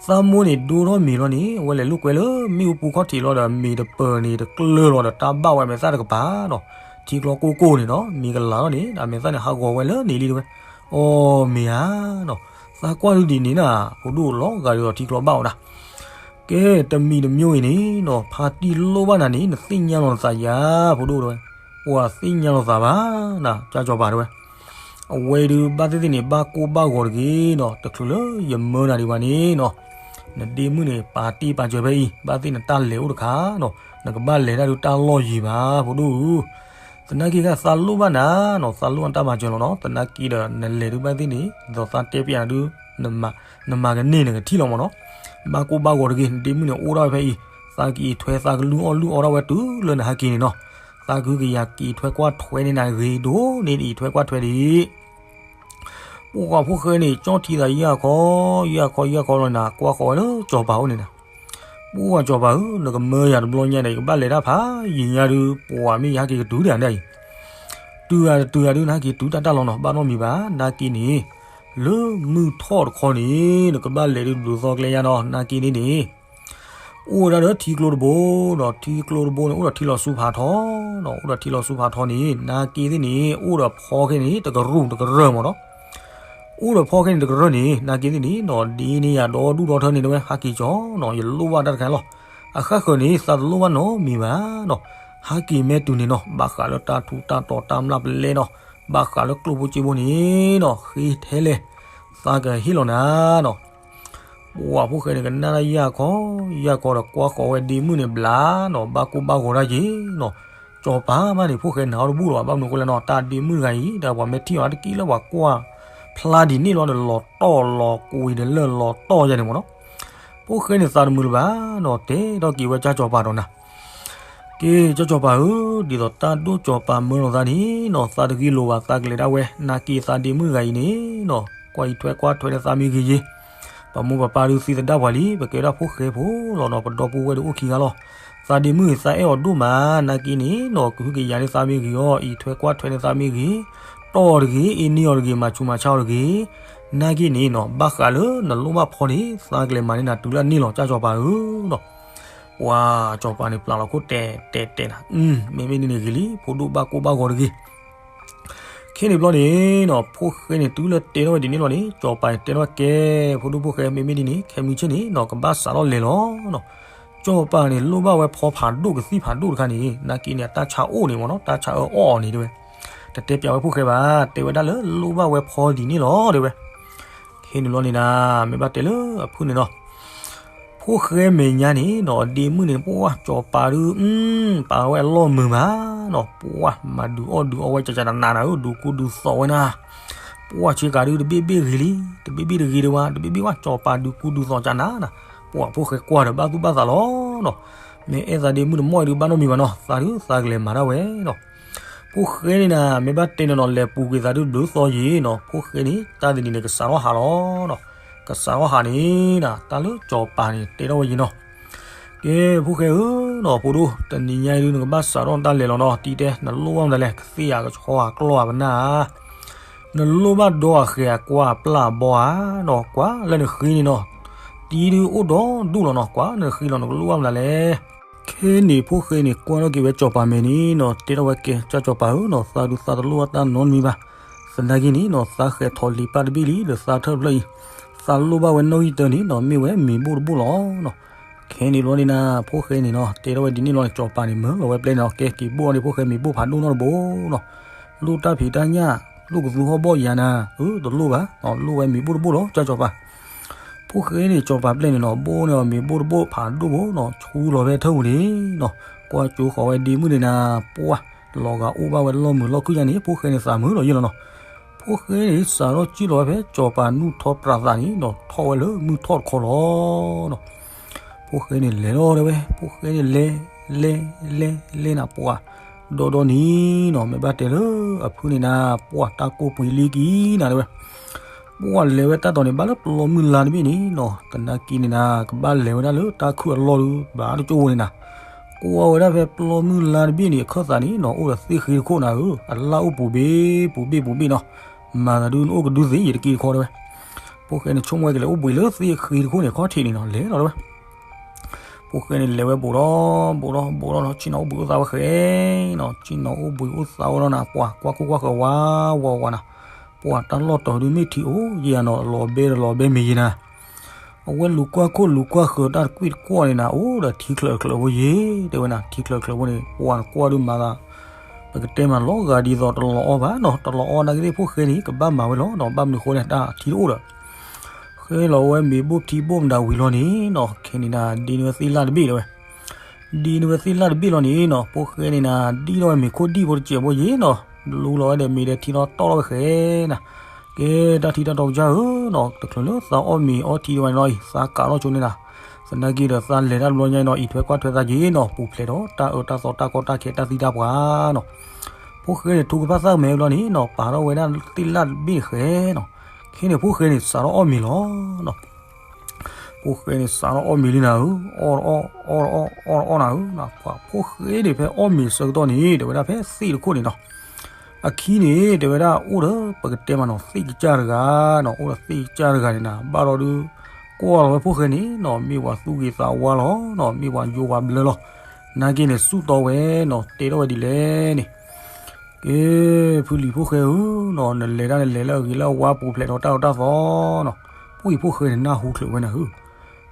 သးမိၢ်န့ၣ်ဒိၣ်ထီၣ်မ့ၤလီၤန့ၣ် အဝဲလဲၤလိာ်ကွဲလၢမ့ၣ်အူပူၤခီၣ်ထံးလီၤဒီး မ့ၤတပၢၤန့ၣ်တကျၢၤလီၤဒီး တၢ်ဘၣ်ဝဲအမဲာ်သၣ်တကပၤနီၤ ထံကျိကိၢ်ကိၢ်န့ၣ်နီၤ မ့ၤကလၤထီၣ်န့ၣ် အမဲာ်သၣ်န့ၣ်ဟးဂီၤဝဲလၢန့ၣ်လံတဲဝဲ အိ မ့ၢ်ဧါနီၤ သးကွၢ်ဒုးဒ်န့ၣ်နၤ ဖိဒိၣ်လီၤဂာ်ဒီးထံကျိဘၣ်အီၤနၤ ကဲ တမံၤတမံၤအံၤန့ၣ်နီၤ ဖါတံၢ်လိၣ်ဘၣ်နၤန့ၣ် နသ့ၣ်ညါလီၤနသးယါ ဖိဒိၣ်တဲဝဲ ပှၤသ့ၣ်ညါလီၤသးဘၣ်နၤ ကၠီၤပၤတဲဝဲ အဝဲဒုးဘၣ်သ့ၣ်သ့ၣ်န့ၣ် ဘၣ်ကိၢ်ဘၣ်ဂီၤတဂ့ၤနီၤ တချုးလၢယမၢနၤဒံးဘၣ်န့ၣ်နီၤ နဒ့မုၣ်န့ၣ် ပာ်တ့ၢ်ပာ်စၢၤဖဲအံၤ ဘၣ်သ့ၣ်နတၢ်လဲၤအိၣ်တခါနီၤ နကဘၣ်လဲၤတၢ်ဒုးတၢ်လီၢ်ယံၤဘၣ် ဖိဒိၣ်ဧၢ သနာ်က့ခါသးလိၣ်ဘၣ်နၤနီၤ သးလိၣ်အတၢ်မၤစၢၤလီၤနီၤ သနာ်က့ဒီးနလဲၤဒုးဘၣ်သ့ၣ်န့ၣ် ဒ်သိးသးတဲပျးနၤဒုး နမၤကန့ၢ်နကထံၣ်လီၤမ့ၢ်နီၤ ဘၣ်ကိၢ်ဘၣ်ဂီၤတဂ့ၤ နဒ့မုၣ်န့ၣ်အိၣ်ဒၣ်ဝဲဖဲအံၤ သးကအံးထွဲသးကလုၢ်အီၣ်လုၢ်အီဒၣ်ဝဲတုၤလၢနဟဲက့ၤန့ၣ်နီၤ သးကဟုကယာ်ကအံးထွဲကွၢ်ထွဲန့ၢ်နၤဂ့ၤဒိၣ်န့ၢ်နအံးထွဲကွၢ်ထွဲဒံး ပှၤဖိၣ်ဃဲန့ၣ် ကၠီၣ်ထံသးယၢ်ခီ ယၢ်ခီယၢ်ခီလီၤနၤ ကွၢ်ဃီၤဝဲလၢကၠီၤပၤအိၣ်န့ၣ်နၤ ပှၤကၠီၤပၤဧၢ နကမၢယၤတဘျီညါဒီး ယကဘၣ်လဲၤတၢ်ဖးယံာ်ညါဒုး ပှၤမ့ၢ်ယဟဲက့ၤကတုၤဒၣ်ဒၣ်အံၤ တုၤဂၤတတုၤဂၤဒုး နဟဲက့ၤတုၤတၢ်တၢ်လီၤနီၤ ဘၣ်နီတမံၤဘၣ် နာ်က့န့ၣ် လၢမုၢ်ထီၣ်တခီန့ၣ် နကဘၣ်လဲၤဒုးဒိးသီကျဲယါနီၤ နာ်က့န့ၣ်န့ၣ် အိၣ်ဝဲဒၣ်ဒီးထံကျိတဘိဒီး ထံကျိတဘိန့ၣ် အိၣ်ဒီးထံလီၤဆူဖးထီနီၤ အိၣ်ဒီးထံလီၤဆူဖးထီန့ၣ် နာ်က့သ့ၣ်န့ၣ် အိၣ်ဒီးဖီခဲန့ၣ် တကရူၢ်တကရၢၢ်မ့ၢ်နီၤ အိၣ်ဒီးဖီခဲန့ၣ်တကရၢၢ်န့ၣ် နာ်က့သ့ၣ်န့ၣ်နီၤ ဒ်န့ၣ်ယၤဒီဒူၣ်ဒီထၢန့ၣ် တဲဝဲ ဟးက့ၤကၠီနီၤ ယလိၣ်ဘၣ်တၢ်တခါလီၤ အဃၣ်ဃၢၤန့ၣ် သးတလိၣ်ဘၣ်နီတမံၤဘၣ်နီၤ ဟးက့ၤမဲာ်တုၤန့ၣ်နီၤ ဘၣ်ဃးလၢတၢ်ထူးတၢ်တီၤတၢ်မျၢ်ပလဲနီၤ ဘၣ်ဃးလၢကျိၣ်ဖိစ့ဖိန့ၣ်နီၤ ဃ့ထဲလဲၣ် သးကဟ့ၣ်လီၤနၤနီၤ ပှၤဖိၣ်ဃဲန့ၣ် ကနၣ်တၢ်ယၢ်ခီ ယၢ်ခီဒီးကွၢ်ဃီၤဝဲဒ့မုၣ်န့ၣ်ဘျါနီၤ ဘၣ်ကိၢ်ဘၣ်ဂီၤတၢ်က့ၤနီၤ ကၠီၤပၤမးန့ၣ် ဖိၣ်ဃဲနၤအီၤတဘူၣ်လီၤဘၣ် ဘၣ်မနုၤအဃိလဲၣ်နီၤ တၢ်ဒ့မုၣ်တဂၤအံၤ ဒီးပှၤမ့ၢ်ထံၣ်အီၤတက့ၢ်လၢပှၤကွၢ်ဖျါဒ်န့ၣ်လီၤဒီး လီၤတီၢ်လီၤကွံာ်ဒီးလၢလီၤတီၢ်ယါန့ၣ်မ့ၢ်နီၤ ဖိၣ်ဃဲန့ၣ်သးတမုာ်လၢၤဘၣ်နီၤ တဲထီၣ်က့ၤဝဲကၠီၤပၤဒီးနၤ က့ၤ ကၠီၤပၤဧၢ, ဒ်သိးတၢ်ဒိၣ်ကၠီၤပၤမၢလီၤသးန့ၣ်နီၤ သးတဂ့ၤလိာ်ဘၣ် သးကလဲၤဒၣ်ဝဲ နာ်က့သးဒ့မုၣ်တဂၤအံၤန့ၣ်နီၤ ကွၢ်အံးထွဲကွၢ်ထွဲလၢသးမ့ၢ်ဂ့ၤယ့ၤ, ပမိၢ်ပပၢ်ဒုးသံသဒၣ်ပှၤလံ ပကဲဒၣ်ဖိၣ်ဃဲဖိလီၤနီၤ ပဒီပုၢ်ဝဲၢ်ဒုးအိၣ်ခံဂၤလီၤ. သးဒ့မုၣ်အံၤသးအဲၣ်အီၤဒိၣ်မး နာ်က့န့ၣ်နီၤ ကဟုကယာ်န့ၢ်သးမ့ၢ်ဂ့ၤအီၤ အံးထွဲကွၢ်ထွဲန့ၢ်သးမ့ၢ်ဂ့ၤ, တီၢ်အီၤတဂ့ၤ အ့န့ၢ်အီၤတဂ့ၤ မၤဆူးမၤဆါအီၤတဂ့ၤ, နာ်က့န့ၣ်နီၤ ဘၣ်ဃးလၢနလိၣ်ဘၣ်ဖီန့ၣ် သးကလဲၤမၤန့ၢ်နၤတုၤလၢအန့ၢ်လီၤ ကၠီၤပၤဧၢနီၤ. ပှၤကၠီၤပၤန့ၣ် ပျၢ်လီၤခိၣ်တဲာ်တဲာ်တဲာ်နၤ, မ့မ့ၢ်ဒ်န့ၣ်ဂ့ၤလံ ဖိဒိၣ်ဘၣ်ကိၢ်ဘၣ်ဂီၤတဂ့ၤ. ခဲန့ၣ်ဘျီန့ၣ်နီၤ ဖိၣ်ဃဲန့ၣ် တုၤလၢတဲထီၣ်ဝဲဒ်န့ၣ်လီၤန့ၣ် ကၠီၤပၤန့ၣ်တဲထီၣ်ဝဲကဲ ဖိဒိၣ်ဖိၣ်ဃဲ မ့မ့ၢ်ဒ်န့ၣ် ခဲမုၢ်ဆ့ၣ်န့ၣ်နီၤ ကဘၣ်စးထီၣ်လဲၤလီၤနီၤ. ကၠီၤပၤန့ၣ် လိၣ်ဘၣ်ဝဲဖီဖးဒိၣ်ကသံၣ်ဖးဒိၣ်တခါန့ၣ် နာ်က့န့ၣ် အတၢ်ဆါအိၣ်န့ၣ်မ့ၢ်နီၤ တၢ်ဆါအၢအီၣ်အီၤန့ၣ်တဲဝဲ, တတဲပျးဝဲဖိၣ်ဃဲဘၣ် တဲဝဲဒၣ်လၢလိၣ်ဘၣ်ဝဲဖီဒ်န့ၣ်လီၤတဲဝဲ. ခဲန့ၣ်ဘျီန့ၣ်နၤ မ့ၢ်ဘၣ်တဲလၢအဖုၣ်န့ၣ်နီၤ ဖိၣ်ဃဲမဲာ်ညါန့ၣ်နီၤ ဒ့မုၣ်န့ၣ် ပှၤကၠီၤပၤဒုး ပာ်ဝဲအလီၢ်မုာ်မးနီၤ ပှၤမၤဒုးအီၣ်ဒုးအီဝဲကကနးနးဧၢ ဒုးကူဒုးသိးဝဲနၤ, ပှၤဆ့ကၤဒုး တဘ့ၣ်ဘ့ၣ်ဂ့ၤလံ တဘ့ၣ်ဘ့ၣ်တဂ့ၤဒံးဝဲ တဘ့ၣ်ဘ့ၣ်ဝဲ ကၠီၤပၤဒုးကူဒုးသိးကနးနး, ပှၤဖိၣ်ဃဲကွၢ်ဒီးဘၣ်သူၣ်ဘၣ်သးလီၤနီၤ. မ့ၢ်အဲၣ်သးဒ့မုၣ်တမီၢ်အံၤဒုး ဘၣ်နီတမံၤဘၣ်နီၤ သးဒုးသးကလဲၤမၤဒၣ်ဝဲနီၤ. ဖိၣ်ဃဲန့ၣ်နၤ မ့ၢ်ဘၣ်တဲန့ၣ်နီၤ လဲၤပူၤကွံာ်သးဒုးဘျုးသီယံၤနီၤ, ဖိၣ်ဃဲန့ၣ် တၢ်တနံၤန့ၣ် ကစးထီၣ်ဟးလီၤနီၤ. ကစးထီၣ်ဟးန့ၣ်နၤ တၢ်လၢစီၤပၤန့ၣ် တဲထီၣ်ဝဲယံၤနီၤ, ကဲ ဖိၣ်ဃဲဧၢနီၤ, ဖိဒိၣ် တနံၤညါအံၤဒုး နကဘၣ်စးထီၣ်နတၢ်လဲၤလီၤနီၤ, တံၤတဲ နလိၣ်ဘၣ်မတၤလဲၣ်, ကသ့ၣ်ဧါ ကဆီဧါ ကလီၢ်ဧါ ပနၢ်ဧါ, နလိၣ်ဘၣ်ဒီဧါ ဃဲၤဧါ ကွၢ်ဧါ ပျၢ်ဧါ ဘီဧါနီၤ, ကွၢ်လၢနဃ့န့ၣ်နီၤ, တံၤဒုးအိၣ်ဒီဒူၣ်လီၤနီၤ, ကွၢ်လၢနဃ့လီၤ နကလိၣ်ဘၣ်မတၤလဲၣ်. ခဲန့ၣ်ဖိၣ်ဃဲန့ၣ် ကွၢ်ထီၣ်က့ၤဝဲစီၤပၤမဲာ်န့ၣ်နီၤ, တဲထီၣ်ဝဲ ကဲ ကၢ်စီၤပၤဧၢနီၤ, သးဒုးသးတလိၣ်ဘၣ်တၢ်နီတမံၤဘၣ်. သနာ်က့န့ၣ်နီၤ သးဃဲၤထီၣ်လံာ်ပၢ်တဘ့ၣ်လံ လၢသးထၢၣ်တဖျၢၣ်အံၤ, သးလိၣ်ဘၣ်ဝဲနီၣ်ဂံၢ်တၢန့ၣ်နီၤ မ့ၢ်ဝဲမ့ၤဘိၣ်တဘိၣ်လီၤနီၤ. ခဲန့ၣ်ဘျီန့ၣ်နၤ ဖိၣ်ဃဲန့ၣ်နီၤ တဲထီၣ်ဝဲဒ်န့ၣ်လီၤန့ၣ် စီၤပၤန့ၣ် မၢလီၤဝဲပျဲန့ၣ်နီၤ, ကဲ က့ၤဘိၣ်အီၤန့ၣ် ဖိၣ်ဃဲ မ့ၤဘိၣ်ဖးဒိၣ်နီတဘိနီၤ, လိၣ်တၢ်ဖံးတၢ်ညၣ် လိၣ်ကသူဟီၣ်ဘီၣ်ယၤနၤ, အၢ တလိၣ်ဘၣ်, လိၣ်ဝဲမ့ၤဘိၣ်တဘိၣ်လီၤ ကၢ်စီၤပၤ. ဖိၣ်ဃဲန့ၣ် စီၤပၤပျဲန့ၣ်နီၤ ဘိၣ်န့ၢ်အီၤမ့ၤဘိၣ်တဘိၣ်ဖးဒိၣ်ဘိနီၤ ဆူလီၤဖဲထၢၣ်ပူၤန့ၣ်နီၤ, ကွၢ်ကၠိဃီၤဝဲဒ့မုၣ်န့ၣ်နၤ, ပှၢ် လီၤဂာ်အိၣ်ဘၣ်ဝဲလီၢ်မုာ်လီၢ်ခုၣ်ယါန့ၣ် ဖိၣ်ဃဲန့ၣ်သးမုာ်လီၤယံာ်လီၤနီၤ. ဖိၣ်ဃဲန့ၣ် စးထီၣ်စံၣ်လီၤဝဲဖဲစီၤပၤနူၢ်ထီပြးသးန့ၣ်နီၤ ထီၣ်ဝဲလၢမုၢ်ထီၣ်တခီလီၤနီၤ. ဖိၣ်ဃဲန့ၣ်လဲၤလီၤတဲဝဲ, ဖိၣ်ဃဲန့ၣ်လဲၤ လဲၤ လဲၤ လဲၤနၤ ပှၢ် ဒီဒီနံၤနီၤ မ့ၢ်ဘၣ်တဲလၢအဖုန့ၣ်နၤ ပှၢ်တၢ်ကိၢ်ပှ့ၤလံကံနၤတဲဝဲ. ပှၢ်လဲၤဝဲတၢ်တီၤန့ၣ် ဘၣ်လၢပျီမုၢ်လါတဘ့ၣ်န့ၣ်နီၤ သနာ်က့န့ၣ်နၤ ကဘၣ်လဲၤဝဲဒၣ်လၢတၢ်ခုၣ်အလီၢ်ဒုး ဘၣ်တကၠိဖိန့ၣ်နၤ, ကွၢ်ဝဲဒၣ်ဖဲပျီမုၢ်လါတဘ့ၣ်န့ၣ် အခၢၣ်သးန့ၣ်နီၤ အိၣ်ဒီးသ့ၣ်ဃ့တခိၣ်နၤဧၢ, အလၣ်အိၣ်ပူၤဘ့ၣ်ပူၤဘ့ၣ်ပူၤဘ့ၣ်နီၤ, မၤသးဒုးနအိၣ်ကဒုသ့ယံၤတက့တခီတဲဝဲ. ဖိၣ်ဃဲန့ၣ် ဆိကမိၣ်ဝဲကလဲၤအိၣ်ဘှံးလၢသ့ၣ်ဃ့တခိၣ်န့ၣ် ခီၣ်ထံးန့ၣ်နီၤ လဲၤလီၤတဲဝဲ. ဖိၣ်ဃဲန့ၣ်လဲၤဝဲဘူးဒီး ဘူးဒီး ဘူးဒီးနီၤ ဆ့ၣ်နီၤအိၣ်ဘှံးအိၣ်သါဝဲဃဲနီၤ, ဆ့ၣ်နီၤအိၣ်ဘှံးအိၣ်သါဝဲလီၤနၤ ပှၢ်ကွၢ်ခိၣ်ကွၢ်ဃၢၤဝါဝါဝါနၤ, ပှၢ်တၢ်လီၢ်တီၤဒုးမ့ၢ်ထံးအိၣ် ယံၤဧါနီၤ လီၤဘဲဒီးလီၤဘဲမ့ၢ်ယံၤနၤ အဝဲလူၤကွၢ်ခိၣ်လူၤကွၢ်ဃၢၤတၢ်တကွံၣ်တကွီၢ်န့ၣ်နၤ အိၣ်ဒီးထံချၢးချၢးဖိယံၤ တဲဝဲနၤ ထံချၢးချၢးဖိန့ၣ် ပှၢ်နကွၢ်ဒုးမၤသး ပကတဲမးလီၤဂာ်ဒ်သိးတလီၤအီၣ်ဘၣ်နီၤ, တလီၤအီၣ်နာ်က့သ့ၣ်ဖိၣ်ဃဲန့ၣ် ကဘၣ်မၤဝဲလီၤနီၤ, ဘၣ်မနုၤဃိန့ၣ် တၢ်ထံတအိၣ်ဒီး ဃဲလီၤဝဲမ့ၤဘိၣ်ထံဘိၣ်မတၤဝံၤလီၤန့ၣ်နီၤ, ခဲန့ၣ်နၤ ဒ်န့ၢ်ဝဲသ့ၣ်လၣ်တဘ့ၣ်တဲဝဲ ဒ်န့ၢ်ဝဲသ့ၣ်လၣ်တဘ့ၣ်လီၤန့ၣ်နီၤ, ဖိၣ်ဃဲန့ၣ်နၤ ဒံၣ်ထီၣ်ဝဲမ့ၤခိၣ်ဒံၣ်ဖိတစဲးဖိယံၤနီၤ, လူလီၤဝဲဒီးမ့ၤဒီးထံလီၤတီၢ်ထီၣ်ဝဲဃဲနၤ, ကဲတၢ်ထံတၢ်တီကစၢ်ဧၢနီၤ, တချုးလၢသးအီၣ်မ့ၤအီထံတဝဲန့ၣ်လီၤအံၤ သးကးထီၣ်ဆိန့ၣ်နၤ, သနာ်က့ဒီးသးလဲၤတၢ်တဘျီညါအံၤနီၤ အံးထွဲကွၢ်ထွဲသးက့ၤနီၤ, ပူၤဖျဲးဒီးတၢ်အၢတၢ်သီတၢ်ကီတၢ်ခဲတၢ်သံတၢ်ပှၤနီၤ, ဖိၣ်ဃဲန့ၣ် ထူကဖၣ်သၣ်မဲဘျီန့ၣ်နီၤ ပာ်ထီၣ်ဝဲဒၣ်သ့ၣ်လၣ်တဘ့ၣ်ဃဲနီၤ, ခဲန့ၣ်ဖိၣ်ဃဲန့ၣ် စးထီၣ်အီၣ်မ့ၤလီၤနီၤ ဖိၣ်ဃဲန့ၣ် စးထီၣ်အီၣ်မ့ၤလံနၤဧၢ, အီၣ်တအီၣ် အီၣ်တအီၣ် အီၣ်တအီၣ်နၤဧၢ, ဖိၣ်ဃဲန့ၣ် ဖဲအီၣ်မ့ၤဆၢကတီၢ်န့ၣ် တဲဝဲဒၣ်ဖဲသ့ၣ်တခိၣ်န့ၣ်နီၤ, အခံန့ၣ် တဲဝဲဒၣ်အိၣ်ဒီး ပကတဲမးနီၤ သ့ၣ်ကစၢ်တဂၤနီၤ, အိၣ်ဒီးသ့ၣ်ကစၢ်တဂၤန့ၣ်နၤ, ဘၣ်ဒီးဒုး ကွၢ်လီၤဝဲဖိၣ်ဃဲန့ၣ်နီၤ, မ့ၢ်ပှၤသူၣ်ဂ့ၤသးဝါလီၤနီၤ, မ့ၢ်ပှၤယိၤပှၤဘျၢလီၤ, နာ်က့န့ၣ် စူၢ်တီဝဲနီၤ, တဲထီၣ်ဝဲဒ်လဲၣ်န့ၣ် ကဲ ဖုလံၤဖိၣ်ဃဲဧၢနီၤ, နလဲၤတၢ်နလဲၤလၢအဂ့ၤလၢအဝါပူၤဖျဲးဒီးတၢ်အၢတၢ်သီနီၤ, ပှၢ်အံၤဖိၣ်ဃဲန့ၣ် နၢ်ဟူချုးဝဲနၤဧၢ,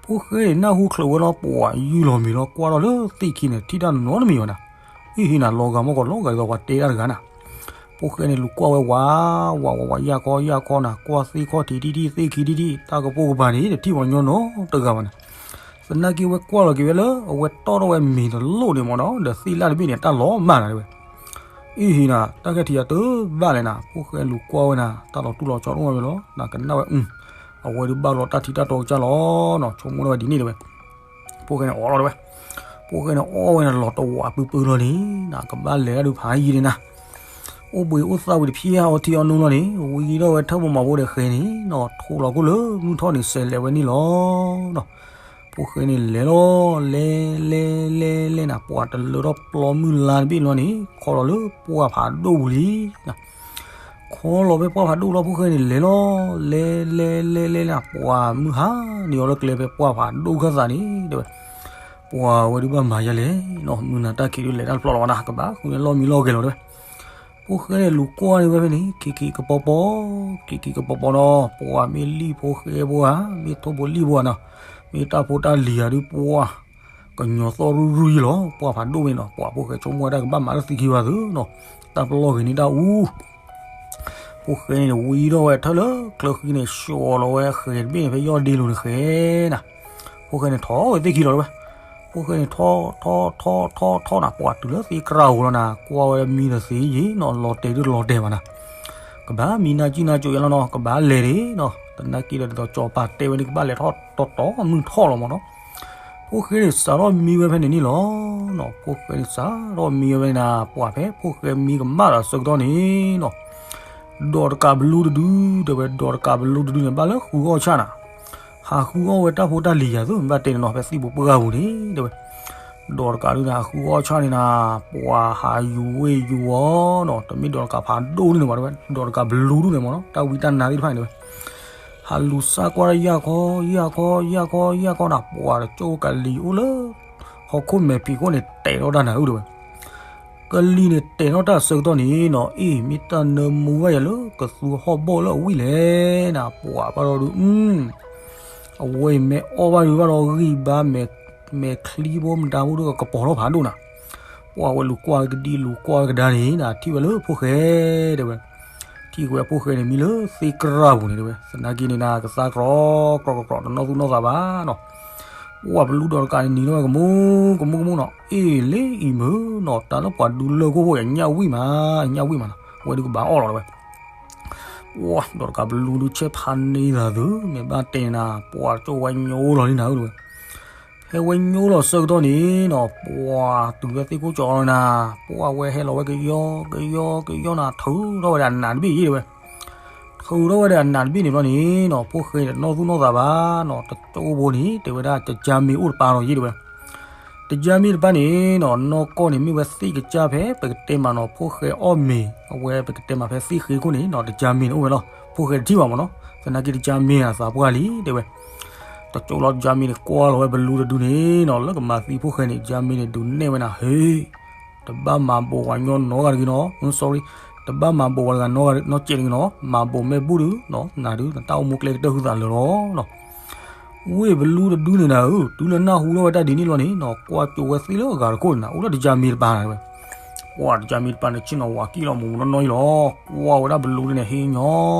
ဖိၣ်ဃဲန့ၣ် နၢ်ဟူချုးဝဲလီၤ ပှၢ်ယုၢ်လီၤမ့ၤလီၤ ကွၢ်ထီၣ်လၢသ့ၣ်ခံန့ၣ် ထံၣ်တၢ်နီတမံၤဘၣ်နၤ, အံၤဟံးနၤ လီၤဂာ်မီၢ်ကီးလီၤဂာ်ဒ်သိးပှၤတဲတၢ်တဂၤနၤ, ဖိၣ်ဃဲန့ၣ် လူၤကွၢ်ဝဲဝး ဝးဝးဝး ယၢ်ခီယၢ်ခီနၤ, ကွၢ်သ့ၣ်ခီၣ်ထံးထံထံၣ် သ့ၣ်ခံထံထံၣ် တၢ်ကပိာ်ကပၤန့ၣ် တထံၣ်ပှၤညီနီတဂၤဘၣ်နၤ သနာ်က့ဝဲကွၢ်လီၤက့ၤဝဲလၢ အဝဲတီၣ်ထီၣ်ဝဲမ့ၤတလိၣ်န့ၣ်မ့ၢ်နီၤ, ဒီးသ့ၣ်လၣ်တဘ့ၣ်န့ၣ် တၢ်လီၤမၢ်နၤတဲဝဲ, အံၤဟံးနၤ တၢ်ခဲထံးအတဘၣ်လဲၣ်နၤ, ဖိၣ်ဃဲလူၤကွၢ်ဝဲနၤ တၢ်လီၤတူၢ်လီၤဆီတအိၣ်ဝဲလီၤ, နကနၣ်ဝဲ အဝဲဒုးဘၣ်လီၤတၢ်ထံတၢ်တီကစၢ်လီၤနီၤ, ဆိကမိၣ်ထီၣ်ဝဲဒ်န့ၣ်တဲဝဲ, ဖိၣ်ဃဲန့ၣ်အီၣ်လီၤတဲဝဲ, ဖိၣ်ဃဲန့ၣ်အီၣ်ဝဲနၤလီၤတဝးပုၢ်ပုၢ်လီၤန့ၣ် နကဘၣ်လဲၤတၢ်ဒုးဖးယံာ်န့ၣ်နၤ အိၣ်ဘှံးအိၣ်သါဝံၤတဖျၢၣ်အီထံအီနိလီၤန့ၣ် ဝံၤဒီးဝဲထၢၣ်မိၢ်မၤဖိဒီးဃဲန့ၣ်နီၤ ထိးလီၤခိၣ်လၢမုၢ်ထီၣ်န့ၣ် စဲးလဲၤဝဲန့ၣ်လီၤနီၤ. ဖိၣ်ဃဲန့ၣ်လဲၤလီၤ လဲၤ လဲၤ လဲၤ လဲၤနၤ ပှၤတလၢထီၣ်ပျီမုၢ်လါတဘ့ၣ်လီၤန့ၣ် ခီလီၤလၢပှၢ်ဖးဒိၣ်ပူၤလံ ခီလီၤဖဲပှၢ်ဖးဒိၣ်လီၤ ဖိၣ်ဃဲန့ၣ်လဲၤလီၤ လဲၤ လဲၤ လဲၤ လဲၤနၤ ပှၤမုၢ်ဟါန့ၣ်အီၤလၢကျဲဖဲပှၢ်ဖးဒိၣ်ခၢၣ်သးန့ၣ် တဲဝဲ ပှၤဝဲဒုးဘၣ်မၤယၤလဲၣ်နီၤ မုၢ်နၤတၢ်ခံးဒုးလဲၤတၢ်တဖျီလီၤဝဲနၤ ကဘၣ်ဃုန့ၢ်လီၢ်မံလီၢ်ဂဲၤလီၤတဲဝဲ ဖိၣ်ဃဲန့ၣ်လူၤကွၢ်န့ၢ်ဝဲဖဲန့ၣ် ခံခံကပီၤပီၤ ခံခံကပီၤပီၤနီၤ ပှၤမ့ၢ်လံၣ်ဖိဃဲဖိဧါ မ့ၢ်ထိၣ်ဖိလံၣ်ဖိဧါနီၤ မ့ၢ်တၢ်ဖိတၢ်လံၤဧါဒုးပှၤ ကညီၤသီၣ်ရုၢ်ရုၢ်ယံၤလီၤ ပှၢ်ဖးဒိၣ်ဝဲနီၤ ပှၤဖိၣ်ဃဲဆိကမိၣ်ဝဲဒၣ်ကဘၣ်မၤလၢသံခံဝဲသုနီၤ တၢ်ပလီၢ်ဂ့ၤန့ၢ်တၢ်အူ ဖိၣ်ဃဲန့ၣ်ဝံထီၣ်ဝဲထၢၣ်လၢချၢဃံန့ၣ် ဆှီလီၤဝဲဃဲၤတဘ့ၣ်န့ၣ် ဖဲယီၢ်ဒ့လိၤန့ၣ်ဃဲၤနၤ ဖိၣ်ဃဲန့ၣ်ထီၣ်ဝဲသ့ၣ်ခံလီၤတဲဝဲ ဖိၣ်ဃဲန့ၣ်ထီၣ်ထီၣ်ထီၣ်ထီၣ်ထီၣ်နၤ ပှၤတုၤလၢသ့ၣ်ကြၢးဧိၤလီၤနၤ ကွၢ်ဝဲမံဒီးသ့ယံၤနီၤ လီၤတဲာ်ဒုးလီၤတဲာ်ဘၣ်နၤ ကဘၣ်မံနၤကံၣ်နၤကၠိယါလီၤနီၤ ကဘၣ်လဲၤဒ့နီၤ သနာ်က့ဒီးဒ်သိးစီၤပၤတဲဝဲန့ၣ် ကဘၣ်လဲၤထီၣ်တီတီမုၢ်ထီၣ်လီၤမးနီၤ ဖိ ဖိၣ်ဃဲန့ၣ်စးထီၣ်မံဝဲဖဲန့ၣ်န့ၣ်လီၤ. ဖိၣ်ဃဲန့ၣ်စးထီၣ်မံဝဲဖဲန့ၣ်နၤ ပှၤဖဲဖိၣ်ဃဲမံကမၣ်ဒီးဆၢကတီၢ်န့ၣ်နီၤ, ဒီးတကးဘလူတဒု, တဲဝဲ ဒီးတကးဘလူတဒုန့ၣ် ဘၣ်လၢဃုအီၣ်ဆၣ်နၤ, ဟးဃုအီၣ်ဝဲတၢ်ဖိတၢ်လံၤယၤသိး မ့ၢ်ဘၣ်တဲန့ၣ်နီၤ ဖဲသံၣ်ပူၤပှၢ်ပူၤန့ၣ် တဲဝဲ, ဒီးတကးဒုန့ၣ် ဟးဃုအီၣ်ဆၣ်န့ၣ်နၤ, ပှၤဟးယူၤဝ့ၢ်ယူၤဝီၤနီၤ, တမ့ၢ်ဒီးတကးဖးဒိၣ်ဒုန့ၣ်ဘၣ် တဲဝဲ, ဒီးတကးဘလူဒုန့ၣ်မ့ၢ်နီၤ တၢ်ဝံတၢ်နါသ့ၣ်တဖၣ်န့ၣ် တဲဝဲ ဟးလူၤစၢ်ကွၢ်တၢ်ယၢ်ခီ ယၢ်ခီ ယၢ်ခီ ယၢ်ခီနၤ, ပှၤတကၠိကလံၤအိၣ်လၢ ဟီၣ်ခိၣ်မဲာ်ဖံးခိၣ်န့ၣ် တဲာ်ထီၣ်တၢ်နၤဧၢ တဲဝဲ, ကလံၤန့ၣ်တဲာ်ထီၣ်တၢ်ဆၢကတီၢ်န့ၣ်နီၤ, အ့ၣ် မ့ၢ်တၢ်နၢမူဘၣ်ယၤလၢကသူဟီၣ်ဘီၣ်လၢအဝံၣ်လဲၣ်နၤ, ပှၤဘၣ်ဒီးဒုး အဝဲအံၤမ့ၢ်အီၣ်ဘၣ်ဒုးဘၣ်ဒီးဂံၢ်ဘါ မဲာ်ချံဖိမတၤဖိဒုးကပီၤထီၣ်ဖးဒိၣ်နၤ, ပှၤဝဲလူၤကွၢ်ကဒံလူၤကွၢ်ကဒါန့ၣ်နၤ ထံၣ်ဝဲလၢဖိၣ်ဃဲ တဲဝဲ ထံၣ်ဝဲဖိၣ်ဃဲန့ၣ်မံလၢသ့ၣ်ကြၢ်ပူၤန့ၣ် တဲဝဲ, သနာ်က့န့ၣ်နၤ ကသါကြီကြီကြီ တနီၣ်သူၣ်နီၣ်သးဘၣ်နီၤ, ပှၤဘလူဒီးတကးန့ၣ်နံၤထီၣ်ဝဲကမူကမူကမူနီၤ, အ့ၣ် လၢအံၤမုၢ်နီၤ တၢ်လၢပှၤဒူလၢၢ်ခိၣ်ဖိအညၣ်ဝံၣ်မး ညၣ်ဝံၣ်မးနီၤ, ဝဲဒုးကဘၣ်အီၣ်လီၤ တဲဝဲ ပှၤဒီးတကးဘလူဒုးဆဲးဖးန့ၢ်သးသု မ့ၢ်ဘၣ်တဲန့ၣ်နၤ ပှၤကၠိဝဲညိလီၤလံနၤဧၢ တဲဝဲ, ဖဲဝဲညိလီၤဆၢကတီၢ်န့ၣ်နီၤ ပှၤတုၤဝဲသ့ၣ်ခိၣ်ကၠီၤလီၤနၤ, ပှၤဝဲဟဲလီၤဝဲကယီကယီကယီနၤ ထုးထီၣ်ဝဲဒၣ်အနးတဘ့ၣ်အံၤ တဲဝဲ, ထုးထီၣ်ဝဲဒၣ်အနးတဘ့ၣ်န့ၣ်ဘျီန့ၣ်နီၤ ဖိၣ်ဃဲန့ၣ်တနီၣ်သူၣ်နီၣ်သးဘၣ်နီၤ, တကၠိဖိန့ၣ် တဲဝဲဒၣ် တကၠါမ့ၢ်အိၣ်တပၤလီၤယ့ တဲဝဲ တကၠါမ့ၢ်တပၤန့ၣ်နီၤ နီၢ်ကီၢ်န့ၣ်မ့ၢ်ဝဲသ့ၣ်ကစၢ်ဖဲ ပကတဲမးနီၤ ဖိၣ်ဃဲအီၣ်မ့ၤ အဝဲပကတဲမးဖဲသ့ၣ်ဃ့ခိၣ်န့ၣ်နီၤ တကၠါမ့ၢ်န့ၣ်အိၣ်ဝဲလီၤ. ဖိၣ်ဃဲတထံၣ်ဘၣ်မ့ၢ်နီၤ သနာ်က့တကၠါမ့ၢ်အသးပှၢ်လံ တဲဝဲ, တကၠိလီၤ တကၠါမ့ၢ်န့ၣ်ကွၢ်လီၤဝဲဘလူတဒုန့ၣ်နီၤ လၢကမၤသံဖိၣ်ဃဲန့ၣ် တကၠါမ့ၢ်န့ၣ်ဒုးနဲၣ်ဝဲနၤ ဟ့ တဘၣ်မၤဘိးဝဲညီနီတဂၤတဂ့ၤနီၤ sorry တဘၣ်မၤဘိးဝဲတဂၤနီတဂၤနီတစဲးတဂ့ၤနီၤ မၤဘိးမဲာ်ဘူၣ်ဒုးနီၤ နၤဒုး နတၢ်အိၣ်မူကျဲကတၢၢ်ဟုသးလၢာ်လီၤနီၤ ဝ့ၢ်ဘလူတဒုန့ၣ်နၤဧၢ တုၤလၢနၢ်ဟူထီၣ်ဝဲတၢ်ဒ်န့ၣ်လီၤန့ၣ်နီၤ ကွၢ်ကၠိဝဲသ့ၣ်လၢအဂၤတခိၣ်န့ၣ်နၤ အိၣ်လၢတကၠါမ့ၢ်တပၤနၤဝဲ, ကွၢ်တကၠါမ့ၢ်တပၤန့ၣ် ဆ့ၣ်နီၤဝးကံၣ်လီၤမူးမူးနီၢ်နီၢ်အံၤလီၤ. ကွၢ်ဝဲဒၣ်ဘလူဒုန့ၣ်ဟ့ၣ်ညီ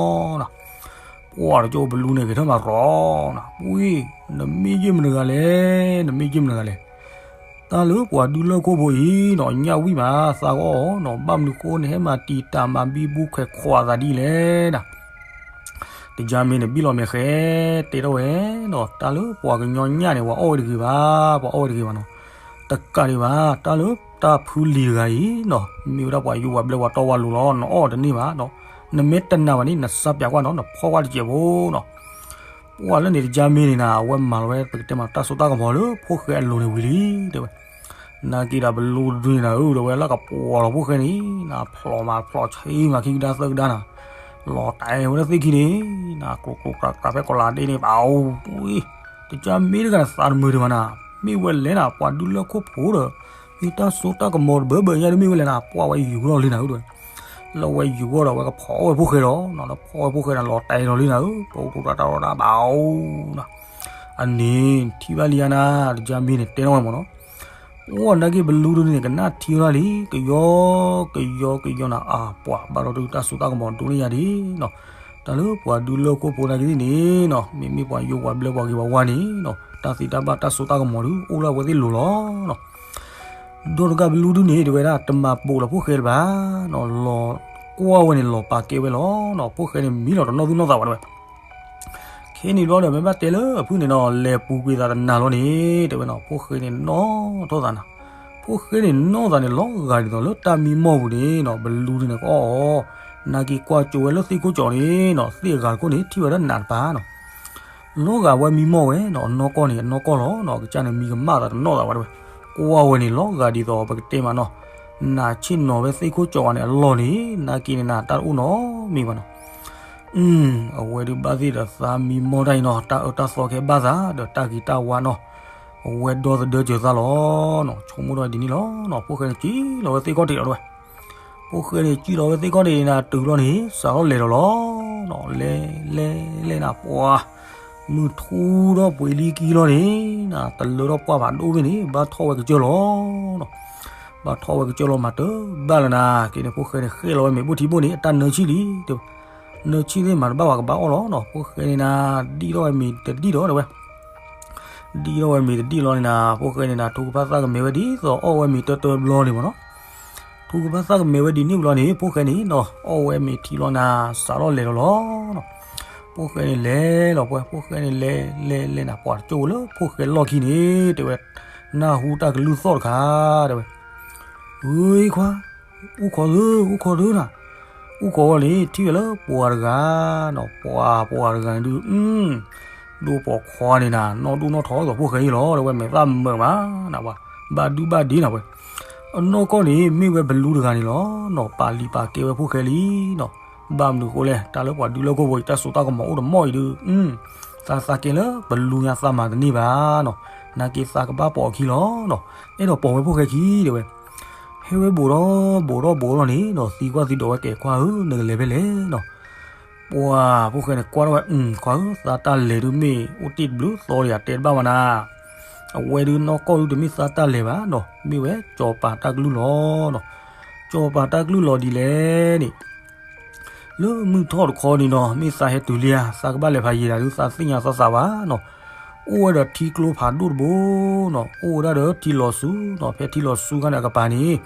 နၤ, ကွၢ်တကၠိဘလူန့ၣ်ဂဲၤထၢၣ်မးရီၤနၤ, ဝ့ၢ် နမ့ၢ်ယ့ၢ်မတဂၤလဲၣ်, နမ့ၢ်ယ့ၢ်မတဂၤလဲၣ် တၢ်လၢပှၤဒူလၢၢ်ခိၣ်ဖိအံၤနီၤ ညၣ်ဝံၣ်မး သးကအီၣ်နီၤ ဘၣ်မနုၤဃိန့ၣ် ဟဲမၤတံာ်တာ်မၤဘံဘူခွဲးခွးသးဒ်လဲၣ်နၤ. တကၠါမ့ၢ်န့ၣ် ဘံၣ်လီၤမဲာ်ဃဲ တဲထီၣ်ဝဲနီၤ တၢ်လၢပှၤကညီညၣ်န့ၣ် ပှၤအီၣ်ဝဲတဂ့ၤဘၣ်, ပှၤအီၣ်ဝဲတဂ့ၤဘၣ်နီၤ. တကးဒံးဘၣ် တၢ်လၢတၢ်ဖုလံၤတဂၤအံၤနီၤ မ့ၢ်ဝဲဒၣ်ပှၤယိၤဝၤဘျၢပှၤတီဝါလိၤလီၤ နအီၣ်တန့ၢ်ဘၣ်နီၤ. နမ့ၢ်တနာ်ဘၣ်န့ၣ် နစၢ်ပၠးကွၢ်နီၤ နဖီၣ်ကွၢ်တစဲးဖိနီၤ. ပှၤလၢန့ၣ်တကၠါမ့ၢ်န့ၣ်နၤ အဝဲမၤလီၤဝဲ ပကတဲမးတၢ်စိတၢ်ကမီၤလၢဖိၣ်ဃဲအလိၤန့ၣ်ဝံၤလံ တဲဝဲ. နာ်က့ဒီးဘလူတဒုန့ၣ်နၤဧၢ ဒီးဝဲလၢကပှီၤလီၤဖိၣ်ဃဲန့ၣ် နဖျိးမးဖျိးဆံးမးခံကဒါသၢကဒါနၤ လီၤတဲာ်ဝဲလၢသ့ၣ်ခံန့ၣ် နကျိၤကျိၤကျးကျးဖဲကီးလးဒ့န့ၣ် ပအိၣ် တကၠါမ့ၢ်တဂၤန့ၣ် သးတမုာ်ဒံးဘၣ်နၤ မ့ၢ်ဝဲလဲၣ်နၤ ပှၤဒူလၢၢ်ခိၣ်ဖိဒီး မ့ၢ်တၢ်စိတၢ်ကမီၤတဘၢဘၢညါဒီးမ့ၢ်ဝဲလဲၣ်နၤ ပှၤဝဲယူၤထီၣ်လံနၤဧၢ တဲဝဲ. လၢဝဲယူၤထီၣ်ဒီး ဝဲကဖီၣ်အီၣ်ဝဲဖိၣ်ဃဲဒီး လၢဖီၣ်ဝဲဖိၣ်ဃဲန့ၣ် လီၤတဲာ်လီၤလံနၤဧၢ ပအိၣ်ကျိၤကျၢ်တၢ်ရီတၢ်ဘၣ်အိၣ်နၤ အန့ၣ် ထံၣ်ဘၣ်လံဧါနၤ တကၠါမ့ၢ်န့ၣ် တဲထီၣ်ဝဲမ့ၢ်နီၤ. အိၣ်နာ်က့ဘလူတဒုန့ၣ် ကနၣ်ထံဝဲဒၣ်လံ ကယီ ကယီ ကယီနၤ အါ ပှၤဘၣ်ဒီးဒုးတၢ်စိတၢ်ကမီၤဒိၣ်န့ၢ်ယၤဒံးနီၤ. တၢ်လၢပှၤဒူလၢၢ်ခိၣ်ဖိနာ်က့န့ၣ်နီၤ မ့မ့ၢ်ပှၤယိၤပှၤဘျၢပှၤဂ့ၤပှၤဝါန့ၣ်နီၤ တၢ်သံတၢ်ဘၣ်တၢ်စိတၢ်ကမီၤဒုး အိၣ်လၢအဝဲသ့ၣ်လိၤလီၤနီၤ. ဒီးတကးဘလူဒုန့ၣ် တဲဝဲဒၣ် တမၤပိာ်လၢဖိၣ်ဃဲတဘၣ်နီၤ လီၤကွၢ်ဝဲန့ၣ် လီၤပာ်ကဲဝဲလီၤနီၤ ဖိၣ်ဃဲန့ၣ် မံလီၤတနီၣ်သူၣ်နီၣ်သးဘၣ်တဲဝဲ. ခဲန့ၣ်ဘျီဒီး မ့ၢ်ဘၣ်တဲလၢအဖုၣ်န့ၣ်နီၤ လဲၤပူၤကွံာ်သးတနၤလီၤန့ၣ် တဲဝဲနီၤ ဖိၣ်ဃဲန့ၣ်နီၣ်ထီၣ်သးနၤ. ဖိၣ်ဃဲန့ၣ်နီၣ်သးန့ၣ် လီၤဂာ်ဒ်သိးလၢတၢ်မံမီၢ်ပူၤန့ၣ်နီၤ ဘလူဒုန့ၣ်ကအီၣ်အီၤ နာ်က့ကွၢ်ကၠိဝဲလၢသ့ၣ်ခိၣ်ကၠီၤန့ၣ်နီၤ သ့ၣ်အဂၤတခိၣ်န့ၣ် ထံၣ်ဝဲဒၣ်နးတပၤနီၤ လီၤဂာ်ဝဲမံမီၢ်ဝဲနီၤ အနီၢ်ကီၢ်န့ၣ် အနီၢ်ကီၢ်လီၤနီၤ အကစၢ်န့ၣ်မံကမၣ်သးတနီၣ်သးဘၣ်တဲဝဲ. ကွၢ်ဝဲန့ၣ် လီၤဂာ်ဒ်သိးပကတဲမးနီၤ နးဆ့ၣ်နီၤဝဲသ့ၣ်ခိၣ်ကၠီၤဝဲန့ၣ် အလီၢ်န့ၣ် နာ်က့န့ၣ်နၤ တၢ်တအိၣ်နီတမံၤဘၣ်နီၤ. အဝဲဒုးဘၣ်သ့ၣ်ဒီးသးမံမီၢ်တၢ်အံၤနီၤ တၢ်အၢတၢ်သီကဟဲဘၣ်သး ဒီးတၢ်ဂ့ၤတၢ်ဝါနီၤ အဝဲဒီသဒၢစၢၤသးလီၤနီၤ ဆိကမိၣ်ထီၣ်ဒ်န့ၣ်လီၤနီၤ ဖိၣ်ဃဲန့ၣ် စံၣ်လီၤဝဲသ့ၣ်ခီၣ်ထံးလီၤတဲဝဲ. ဖိၣ်ဃဲန့ၣ် စံၣ်လီၤဝဲသ့ၣ်ခီၣ်ထံးနၤ တုၤလီၤန့ၣ် စးထီၣ်လဲၤလီၤလီၤနီၤ လဲၤ လဲၤ လဲၤနၤ ပှၤ မုၢ်ထူဒီးပှ့ၤလံကံလီၤန့ၣ် နၤတလၢထီၣ်ပှၢ်ဖးဒိၣ်ဘ့ၣ်န့ၣ် ဘၣ်ထီၣ်ဝဲကစၢၢ်လီၤနီၤ ဘၣ်ထီၣ်ဝဲကစၢၢ်လီၤမၤတဘၣ်လၢၤနၤ က့န့ၣ် ဖိၣ်ဃဲန့ၣ် ဃဲၣ်လီၤဝဲမ့ၤဘိၣ်ထံဘိၣ်န့ၣ် အတၢ်နၢဆံၣ်လံ တဲဝဲ. နၢဆံၣ်သ့ၣ်မၤတဘၣ်ပှၤကဘၣ်အီၣ်လီၤနီၤ ဖိၣ်ဃဲန့ၣ်နၤ ဒံၣ်ထီၣ်ဝဲမ့ၤတဒံၣ်ဒီးတဲဝဲ ဒံၣ်ထီၣ်ဝဲမ့ၤတဒံၣ်လီၤန့ၣ်နၤ ဖိၣ်ဃဲန့ၣ်နၤ ထူကဖၣ်သၣ်ကမဲာ်ဝဲဒ်သိးအီၣ်ဝဲမ့ၤတၢတၢဘျီန့ၣ်မ့ၢ်နီၤ ထူကဖၣ်သၣ်ကမဲာ်ဝဲဒ်န့ၣ်ဘျီန့ၣ် ဖိၣ်ဃဲန့ၣ်နီၤ အီၣ်ဝဲမ့ၤထံလီၤနၤ စးထီၣ်လဲၤလီၤလီၤနီၤ ဖိၣ်ဃဲန့ၣ်လဲၤလီၤ ပှၤ ဖိၣ်ဃဲန့ၣ်လဲၤ လဲၤ လဲၤနၤ ပှၤတကၠိဝဲလၢဖိၣ်ဃဲလီၢ်ခံန့ၣ် တဲဝဲ, နၢ်ဟူတၢ်ကလုၢ်သီၣ်တခါ တဲဝဲ, အ့ခွါ, အူခီသု အူခီသုနၤ, အူခီဝဲန့ၣ် ထံၣ်ဝဲလၢပှၤတဂၤနီၤ ပှၤ ပှၤတဂၤန့ၣ်ဒုး ဒိၣ်ပိာ်ခွါန့ၣ်နၤ နီၢ်ဒိၣ်နီၢ်ထီသိးဖိၣ်ဃဲအံၤလီၤ တဲဝဲ မဲာ်သၣ်မုာ်မးနၤ ပှၤ ဘၣ်ဒုဘၣ်ဒ့နၤဝဲ အနီၢ်ကီၢ်န့ၣ် မ့ၢ်ဝဲဘလူတဂၤန့ၣ်လီၤနီၤ ပာ်လံာ်ပာ်ကဲဝဲဖိၣ်ဃဲလံနီၤ ဘၣ်မနုၤဃိလဲၣ် တၢ်လၢပှၤဒုးလၢခိၣ်ဖိအံၤ တၢ်စိတၢ်ကမီၤအိၣ်တမီၢ်အံၤဒုး သးသးကဲလၢဘလူညါသးမၤတန့ၢ်ဘၣ်နီၤ နာ်က့သးကဘၣ်ပိာ်အခံလီၤနီၤ အဲၣ်ဒိးပိာ်ဝဲဖိၣ်ဃဲခံတဲဝဲ ဟဲဝဲဘူးထီၣ်ဘူးထီၣ်ဘူးထီၣ်န့ၣ်နီၤ သံကွၢ်သံဒိးဝဲကဲ ခွါဧၢ နကလဲၤဖဲလဲၣ်နီၤ ပှၤဖိၣ်ဃဲန့ၣ်ကွၢ်ထီၣ်ဝဲ ခွါဧၢ သးတၢ်လဲၤဒုးမ့ၢ်အိၣ်တ့ၢ်တဘျုးသီဒီး တဲတဘၣ်ဝဲနၤ အဝဲဒုးနီၢ်ကီၢ်ဒုးတမ့ၢ်သးတၢ်လဲၤဘၣ်နီၤ မ့ၢ်ဝဲစီၤပၤတၢ်ကလုၢ်လီၤနီၤ စီၤပၤတၢ်ကလုၢ်လီၤဒ်လဲၣ်န့ၣ် လၢမုၢ်ထီၣ်တခီန့ၣ်နီၤ မ့ၢ်သးဟဲတုၤလံဧါ သးကဘၣ်လဲၤဖးယံာ်ဒၣ်ဒုး သးသ့ၣ်ညါသီသးဘၣ်နီၤ အိၣ်ဝဲဒီးထံကျိဖးဒိၣ်တဘိနီၤ အိၣ်ဝဲဒၣ်ဒီးထံလီၤဆူနီၤ ဖဲထံလီၤဆူခါန့ၣ်အကပၤန့ၣ်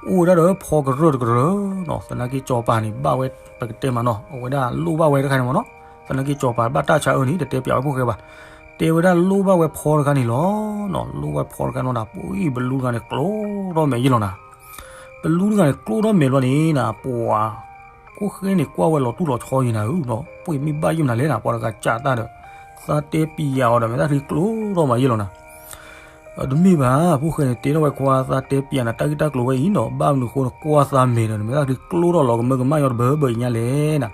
အိၣ်ဝဲဒၣ်ဒီးဖီကရၢၢ်တကရၢၢ်နီၤ သနာ်က့စီၤပၤန့ၣ် ဘၣ်ဝဲပကတဲမးနီၤ အဝဲဒၣ်လိၣ်ဘၣ်ဝဲတခါန့ၣ်မးနီၤ သနာ်က့စီၤပၤဘၣ်တၢ်ဆါအၢန့ၣ် တတဲပၠးဝဲဖိၣ်ဃဲဘၣ် တဲဝဲဒၣ်လိၣ်ဘၣ်ဝဲဖီတခါန့ၣ်လီၤနီၤ လိၣ်ဝဲဖီတခါန့ၣ်လီၤနၤ ပှၤဘလူတဂၤန့ၣ် ကျိထီၣ်မဲာ်ယဲၢ်လီၤနၤ ဘလူတဂၤန့ၣ် ကျိထီၣ်မဲာ်ဘျီန့ၣ်နၤ ပှၤ ဖိၣ်ဃဲန့ၣ်ကွၢ်ဝဲလီၤတူၢ်လီၤဆီယံၤနၤဧၢနီၤ ပှၤမ့ၢ်ဘၣ်ယိၣ်နၤလဲၣ်နၤ ပှၤတဂၤကးတၢ်ဒီး သးတဲပၠးအီၤဒီး မဲာ်သၣ်ချံကျိထီၣ်မးယဲၢ်လီၤနၤ တမ့ၢ်ဘၣ် ဖိၣ်ဃဲန့ၣ် တဲထီၣ်ဝဲခွါ သးတဲပၠးနၤတၢ်ဂ့ၢ်တၢ်ကျိၤဝဲအံၤနီၤ ဘၣ်မနုၤဃိနကွၢ်သးမဲာ်ဒီး နမဲာ်သၣ်ချံကျိထီၣ်လီၤကမၢကမၣ်ညီတဘၢဘၢအံၤညါလဲၣ်နၤ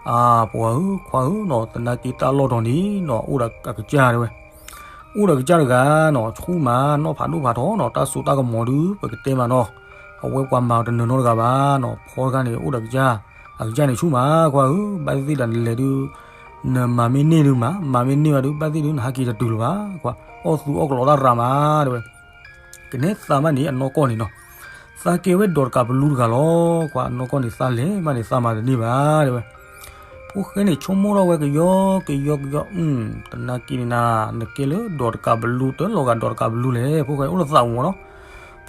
အါ ပှၤဧၢ ခွါဧၢနီၤ သနာ်က့တၢ်လီၢ်တီၤန့ၣ်နီၤ အိၣ်ဒီးအကစၢ်တဲဝဲ အိၣ်ဒီးကစၢ်တဂၤနီၤ ဆူၣ်မးနီၢ်ဖးဒိၣ်ဖးထီနီၤ တၢ်စိတၢ်ကမီၤဒုး ပကတဲမးနီၤ အဝဲပှၤမၤတနီၤနီတဂၤဘၣ်နီၤ ဖီတခါန့ၣ် အိၣ်ဒီးကစၢ် အကစၢ်န့ၣ်ဆူၣ်မး ခွါဧၢ ဘၣ်သ့ၣ်သ့ၣ်ဒီးနလဲၤဒုး နမၤမ့ၢ်န့ၢ်ဒုးမး မၤမ့ၢ်န့ၢ်ဘၣ်ဒုး ဘၣ်သ့ၣ်ဒုး နဟးက့ၤတတုၤလၢၤဘၣ် ခွါ အီၣ်သူအီၣ်ကလီတၢ်ရၤမး တဲဝဲ ကနဲသးမးန့ၣ် အနီၢ်ကီၢ်န့ၣ်နီၤ သးကဲဝဲဒိးတကးဘလူတဂၤလီၤ ခွါ အနီၢ်ကီၢ်န့ၣ် သးလဲၤမးန့ၣ် သးမၤတန့ၢ်ဘၣ် တဲဝဲ ဖိၣ်ဃဲန့ၣ် ဆိကမိၣ်ထီၣ်ဝဲကယီကယီကယီ သနာ်က့န့ၣ်နၤ နကဲလၢဒိးတကးဘလူတလီၤဂာ်ဒိးတကးဘလူလဲၣ် ဖိၣ်ဃဲအိၣ်လၢသးပူၤမးနီၤ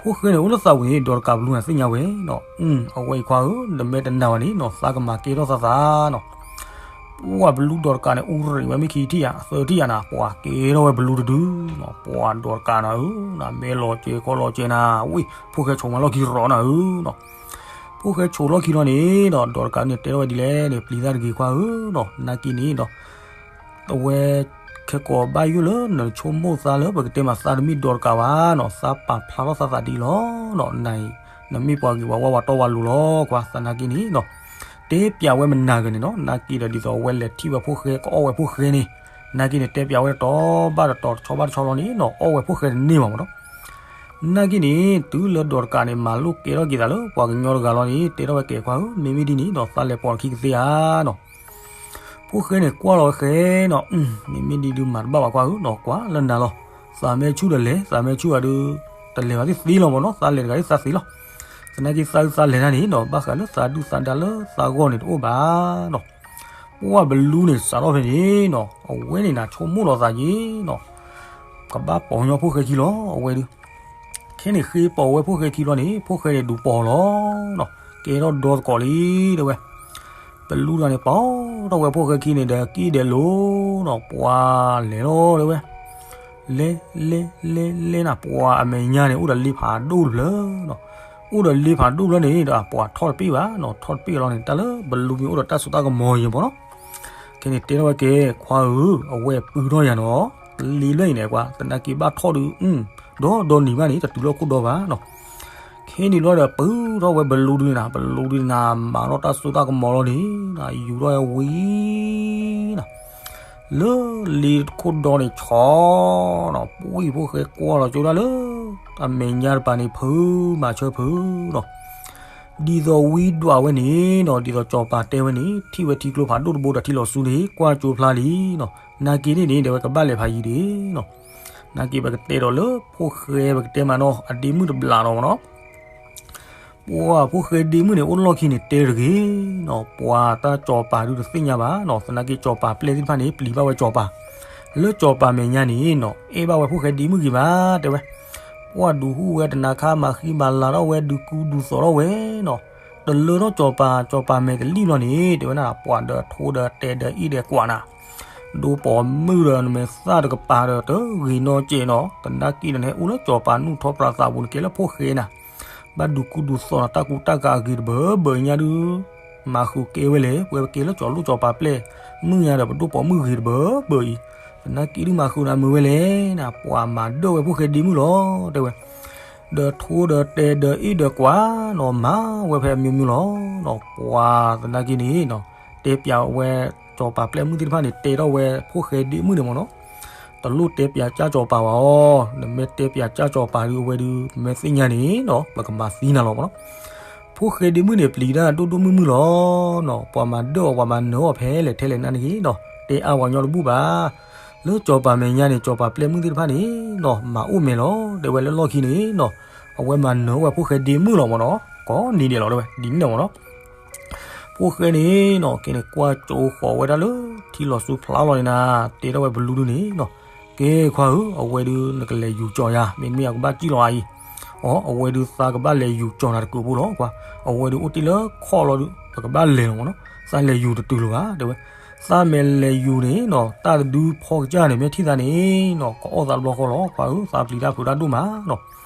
ဖိၣ်ဃဲန့ၣ် အိၣ်လၢသးပူၤန့ၣ် ဒိးတကးဘလူန့ၣ်သ့ၣ်ညါဝဲနီၤ အဝဲအံၤခွါဧၢ နမ့ၢ်တနာ်ဘၣ်န့ၣ်နီၤ သးကမၤကဲထီၣ်သးသးနီၤ ပှၤဘလူဒိးတကးန့ၣ် အူရ့ၤဝဲမ့ၢ်ခံထံၣ်ဧါ သၢထံၣ်ဧါနၤ ပှၤကဲထီၣ်ဝဲဘလူတဒုနီၤ ပှၤဒိးတကးနၤဧၢ နမ့ၢ်လီၤကဲခီလီၤကဲနၤ ဝံၣ် ဖိၣ်ဃဲဆိးမးလီၢ်ခံရီနၤဧၢနီၤ ဖိၣ်ဃဲဆိးလီၢ်ခံလီၤန့ၣ်ဒီး ဒိးတကးန့ၣ်တဲထီၣ်ဝဲဒ်လဲၣ်န့ၣ် ပျံၤသးတဂ့ၤခွါဧၢနီၤ နာ်က့န့ၣ်ဒီး အဝဲ ခဲကိာ်ဘၣ်ယိၣ်လၢနဆိကမိၣ်သးလၢပကတဲမးသးတမ့ၢ်ဒိးတကးဘၣ်နီၤ သးပာ်ဖျါထီၣ်သးသးဒ်အံၤလီၤနီၤ နအံၤ နမ့ၢ်ပှၤဂ့ၤပှၤဝါပှၤတီပှၤလိၤလီၤ ကွၢ်သနာ်က့န့ၣ်နီၤ တဲပျးဝဲမနၤဂ့ၤန့ၣ်နီၤ နာ်က့ဒီးဒ်သိးအဝဲလဲၤထံၣ်ဝဲဖိၣ်ဃဲ ကအီၣ်ဝဲဖိၣ်ဃဲန့ၣ် နာ်က့န့ၣ် တဲပျးဝဲတတီၤဘၣ်တတီၤ တဆီဘၣ်တဆီလီၤန့ၣ်နီၤ အီၣ်ဝဲဖိၣ်ဃဲတန့ၢ်ဘၣ်မးနီၤ နာ်က့န့ၣ် တုၤလၢဒိးတကးန့ၣ် မၤလိကဲထီၣ်က့ၤသးလၢပှၤကညီတဂၤလီၤန့ၣ် တဲထီၣ်ဝဲကဲခွါဧၢ မ့မ့ၢ်ဒ်န့ၣ်နီၤ သးလဲၤပိာ်ခံကသ့ဧါနီၤ ဖိၣ်ဃဲန့ၣ်ကွၢ်လီၤဝဲဃဲနီၤ မ့မ့ၢ်ဒ်ဒုးမၤတဘၣ်ဘၣ်ကွၢ်ဧၢနီၤ ကွၢ်လၢနၤလီၤ သးမ့ၢ်ဆူၣ်ဒီးလဲၤ သးမ့ၢ်ဆူၣ်အဒုး တလဲၤဘၣ်သ့ၣ်သ့လီၤမးနီၤ သးလဲၤတဂၤသ့ၣ်သးသ့လီၤ သနာ်က့သးအုးသးလဲၤတၢ်န့ၣ်နီၤ ဘၣ်ဃးလၢသးဒုၣ်သးဒါလၢသးဂီၢ်န့ၣ်တအိၣ်ဘၣ်နီၤ ပှၤဘလူန့ၣ်စးထီၣ်ဖဲန့ၣ်နီၤ အဝဲန့ၣ်နၤဆိကမိၣ်လီၤသးက့ၤနီၤ ကဘၣ်ပိာ်ညီဖိၣ်ဃဲခံလီၤ အဝဲဒုး ခဲန့ၣ်ဃ့ပိာ်ဝဲဖိၣ်ဃဲခံဘျီန့ၣ် ဖိၣ်ဃဲန့ၣ်ဒုးပိာ်လီၤနီၤ ကဲထီၣ်ဒီသကိးလံ တဲဝဲ ဘလူတဂၤန့ၣ် ပိာ်ထီၣ်ဝဲဖိၣ်ဃဲခံန့ၣ်ဒီးကံၣ်ဒဲးလိၤနီၤ ပှၤလဲၤလီၤ တဲဝဲ လဲၤ လဲၤ လဲၤ လဲၤနၤ ပှၤအမဲာ်ညါန့ၣ် အိၣ်ဒီးလ့ဖးဒိၣ်တဖျၢၣ်နီၤ အိၣ်ဒီးလ့ဖးဒိၣ်တဖျၢၣ်န့ၣ်ဒီး ပှၤထီၣ်တပ့ၢ်ဘၣ်နီၤ ထီၣ်တပ့ၢ်လီၤန့ၣ် တၢ်လၢဘလူမ့ၢ်အိၣ်ဒီးတၢ်စိတၢ်ကမီၤယံၤမးနီၤ ခဲန့ၣ်တဲထီၣ်ဝဲကဲ ခွါဧၢ အဝဲပုၢ်ထီၣ်ယၤနီၤ လ့ဖျၢၣ်အံၤန့ၣ် ကွၢ် သနာ်က့ဘၣ်ထီၣ်ဒုး ဒီဒီနံၤဘၣ်န့ၣ် တတုၤလီၢ်ခိၣ်ဒီဘၣ်နီၤ ခဲန့ၣ်လီၤဒီး ပုၢ်ထီၣ်ဝဲဘလူဒုးနၤ ဘလူဒုးနၤ မၤထီၣ်တၢ်စိတၢ်ကမီၤလီၤန့ၣ် ယူၤထီၣ်ဝဲဝံၤနီၤ လၢလ့ခိၣ်ဒီန့ၣ်ဆီနီၤ ပှံၢ်ဖိၣ်ဃဲကွၢ်လီၤကၠိဒၣ်လၢ အမဲာ်ညါတပၤန့ၣ် ဖုးမၤဆၢဖုးနီၤ ဒ်သိးဝံဒွးဝဲန့ၣ်နီၤ ဒ်သိးစီၤပၤတဲဝဲန့ၣ် ထံၣ်ဝဲထံကျိဖးဒိၣ်တဘိဒီးထံလီၤဆူန့ၣ် ကွၢ်ကၠိဖျါလံနီၤ နာ်က့န့ၣ်န့ၣ် တဲဝဲကဘၣ်လဲၤဖးယံၤဒံးနီၤ နာ်က့ပကတဲဒီးလၢဖိၣ်ဃဲပကတဲမးနီၤ အဒ့မုၣ်တဘျးနီၤမးနီၤ ပှၤဖိၣ်ဃဲဒ့မုၣ်န့ၣ် အိၣ်လီၢ်ခံန့ၣ်တဲတဂ့ၤနီၤ ပှၤတၢ်စီၤပၤဒုးတသ့ၣ်ညါဘၣ်နီၤ သနာ်က့စီၤပၤပျဲၢ်သ့ၣ်တဖၣ်န့ၣ် ပျံၤဘၣ်ဝဲစီၤပၤ လၢစီၤပၤမဲာ်ညါန့ၣ်နီၤ အဲၣ်ဘၣ်ဝဲဖိၣ်ဃဲဒ့မုၣ်ဂ့ၤမး တဲဝဲ ပှၤဒုးဟူးဝဲတနၤခါ မၤဃံမၤလၤထီၣ်ဝဲ ဒုးကူဒုးသိးထီၣ်ဝဲနီၤ တလၢထီၣ်စီၤပၤ, စီၤပၤမဲာ်တလံၣ်ဘျီန့ၣ် တဲဝဲဒၣ် ပှၤဒီးထိဒီးတဲဒီးအ့ၣ်ဒီးကွးနၤ, ဒိပီၤမုၣ်ဒီးနမဲာ်သၣ်တကပၤဒီးတဂ့ၤနီၢ်ကဲးနီၤ, သနာ်က့ဒီးနဟဲအိၣ်လၢစီၤပၤနူၢ်ထီၣ်ပြးသးပူၤ နကဲလၢဖိၣ်ဃဲနၤ, ဘၣ်ဒုးကူဒုးသိးနၤ တၢ်ကူတၢ်ကၤအဂ့ၤတဘၢဘၢညါဒုး မၤဃုာ်ကဲဝဲလဲၣ်, ပဝဲကဲလၢစီၤလိၣ်စီၤပၤပျဲၢ်မုၣ်ညါဒီး ပဒိၣ်ပိာ်မုၣ်ဂ့ၤတဘၢဘၢအံၤ, သနာ်က့ဒုးမၤဃုာ်နၤမုာ်ဝဲလဲၣ်နၤ, ပှၤမၤဒၢၣ်ဝဲဖိၣ်ဃဲဒ့မုၣ်လီၤ တဲဝဲ. ဒီးထိဒီးတဲဒီးအ့ၣ်ဒီးကွးနီၤ မၤဝဲဖဲအမျိုးမျိုးလီၤ. ပှၤသနာ်က့န့ၣ်နီၤ တဲပျးဝဲစီၤပၤပျဲၢ်မုၣ်သ့ၣ်တဖၣ်န့ၣ် တဲထီၣ်ဝဲဖိၣ်ဃဲဒ့မုၣ်န့ၣ်မ့ၢ်နီၤ, တလိၣ်တဲပျးကၢ်စီၤပၤဘၣ်အီၤ, နမ့ၢ်တဲပျးကၢ်စီၤပၤဒုးအဝဲဒုး မ့ၢ်သ့ၣ်ညါန့ၣ်နီၤ ပကမၤသံနၤလီၤမ့ၢ်နီၤ. ဖိၣ်ဃဲဒ့မုၣ်န့ၣ် ပျံၤတၢ်ဒိၣ်ဒိၣ်မုၢ်မုၢ်လီၤနီၤ, ပှၤမၤဒၢၣ်အီၤ ပှၤမၤနၢၤအီၤဖဲလဲၣ်ထဲလဲၣ်နၤန့ၣ်နီၤ တဲအါပှၤကညီတဘူၣ်ဘၣ်. လၢစီၤပၤမဲာ်ညါန့ၣ် စီၤပၤပျဲၢ်မုၣ်သ့ၣ်တဖၣ်န့ၣ်နီၤ မၤအိၣ်မဲာ်လီၤ တဲဝဲလၢလီၢ်ခံန့ၣ်နီၤ, အဝဲမၤနၢၤဝဲဖိၣ်ဃဲဒ့မုၣ်လီၤမ့ၢ်နီၤ, ကိးနံၤဒဲးလီၤတဲဝဲ ဒ်န့ၣ်မ့ၢ်နီၤ. ဖိၣ်ဃဲန့ၣ်နီၤ ကဲန့ၣ်ကွၢ်ကၠိဃီၤဝဲဒၣ်လၢထံလီၤဆူဖျါလီၤန့ၣ်နၤ, တဲထီၣ်ဝဲဘလူဒုန့ၣ်နီၤ, ကဲခွါဧၢ, အဝဲဒုးနကလဲၤယူၤကၠီၤယၤ မ့တမ့ၢ်အကဘၣ်စံၣ်လီၤအအံၤ, အီ အဝဲဒုးသးကဘၣ်လဲၤယူၤကၠီၤနၤတကုးဖိလီၤခွါ, အဝဲဒုးအိၣ်တ့ၢ်လၢခီၣ်လီၤဒုး ပကဘၣ်လဲၤလီၤမ့ၢ်နီၤ, သးလဲၤယူၤတတုၤလၢၤဘၣ် တဲဝဲ. သးမ့ၢ်လဲၤယူၤန့ၣ်နီၤ တၢ်တဒုဖီကစၢ်န့ၣ် မ့ၢ်ထံၣ်သးန့ၣ်နီၤ ကအီၣ်သးတဘျီဃီလီၤခွါဧၢ, သးပျံၤတၢ်ဖုးတၢ်ဒိၣ်မးနီၤ,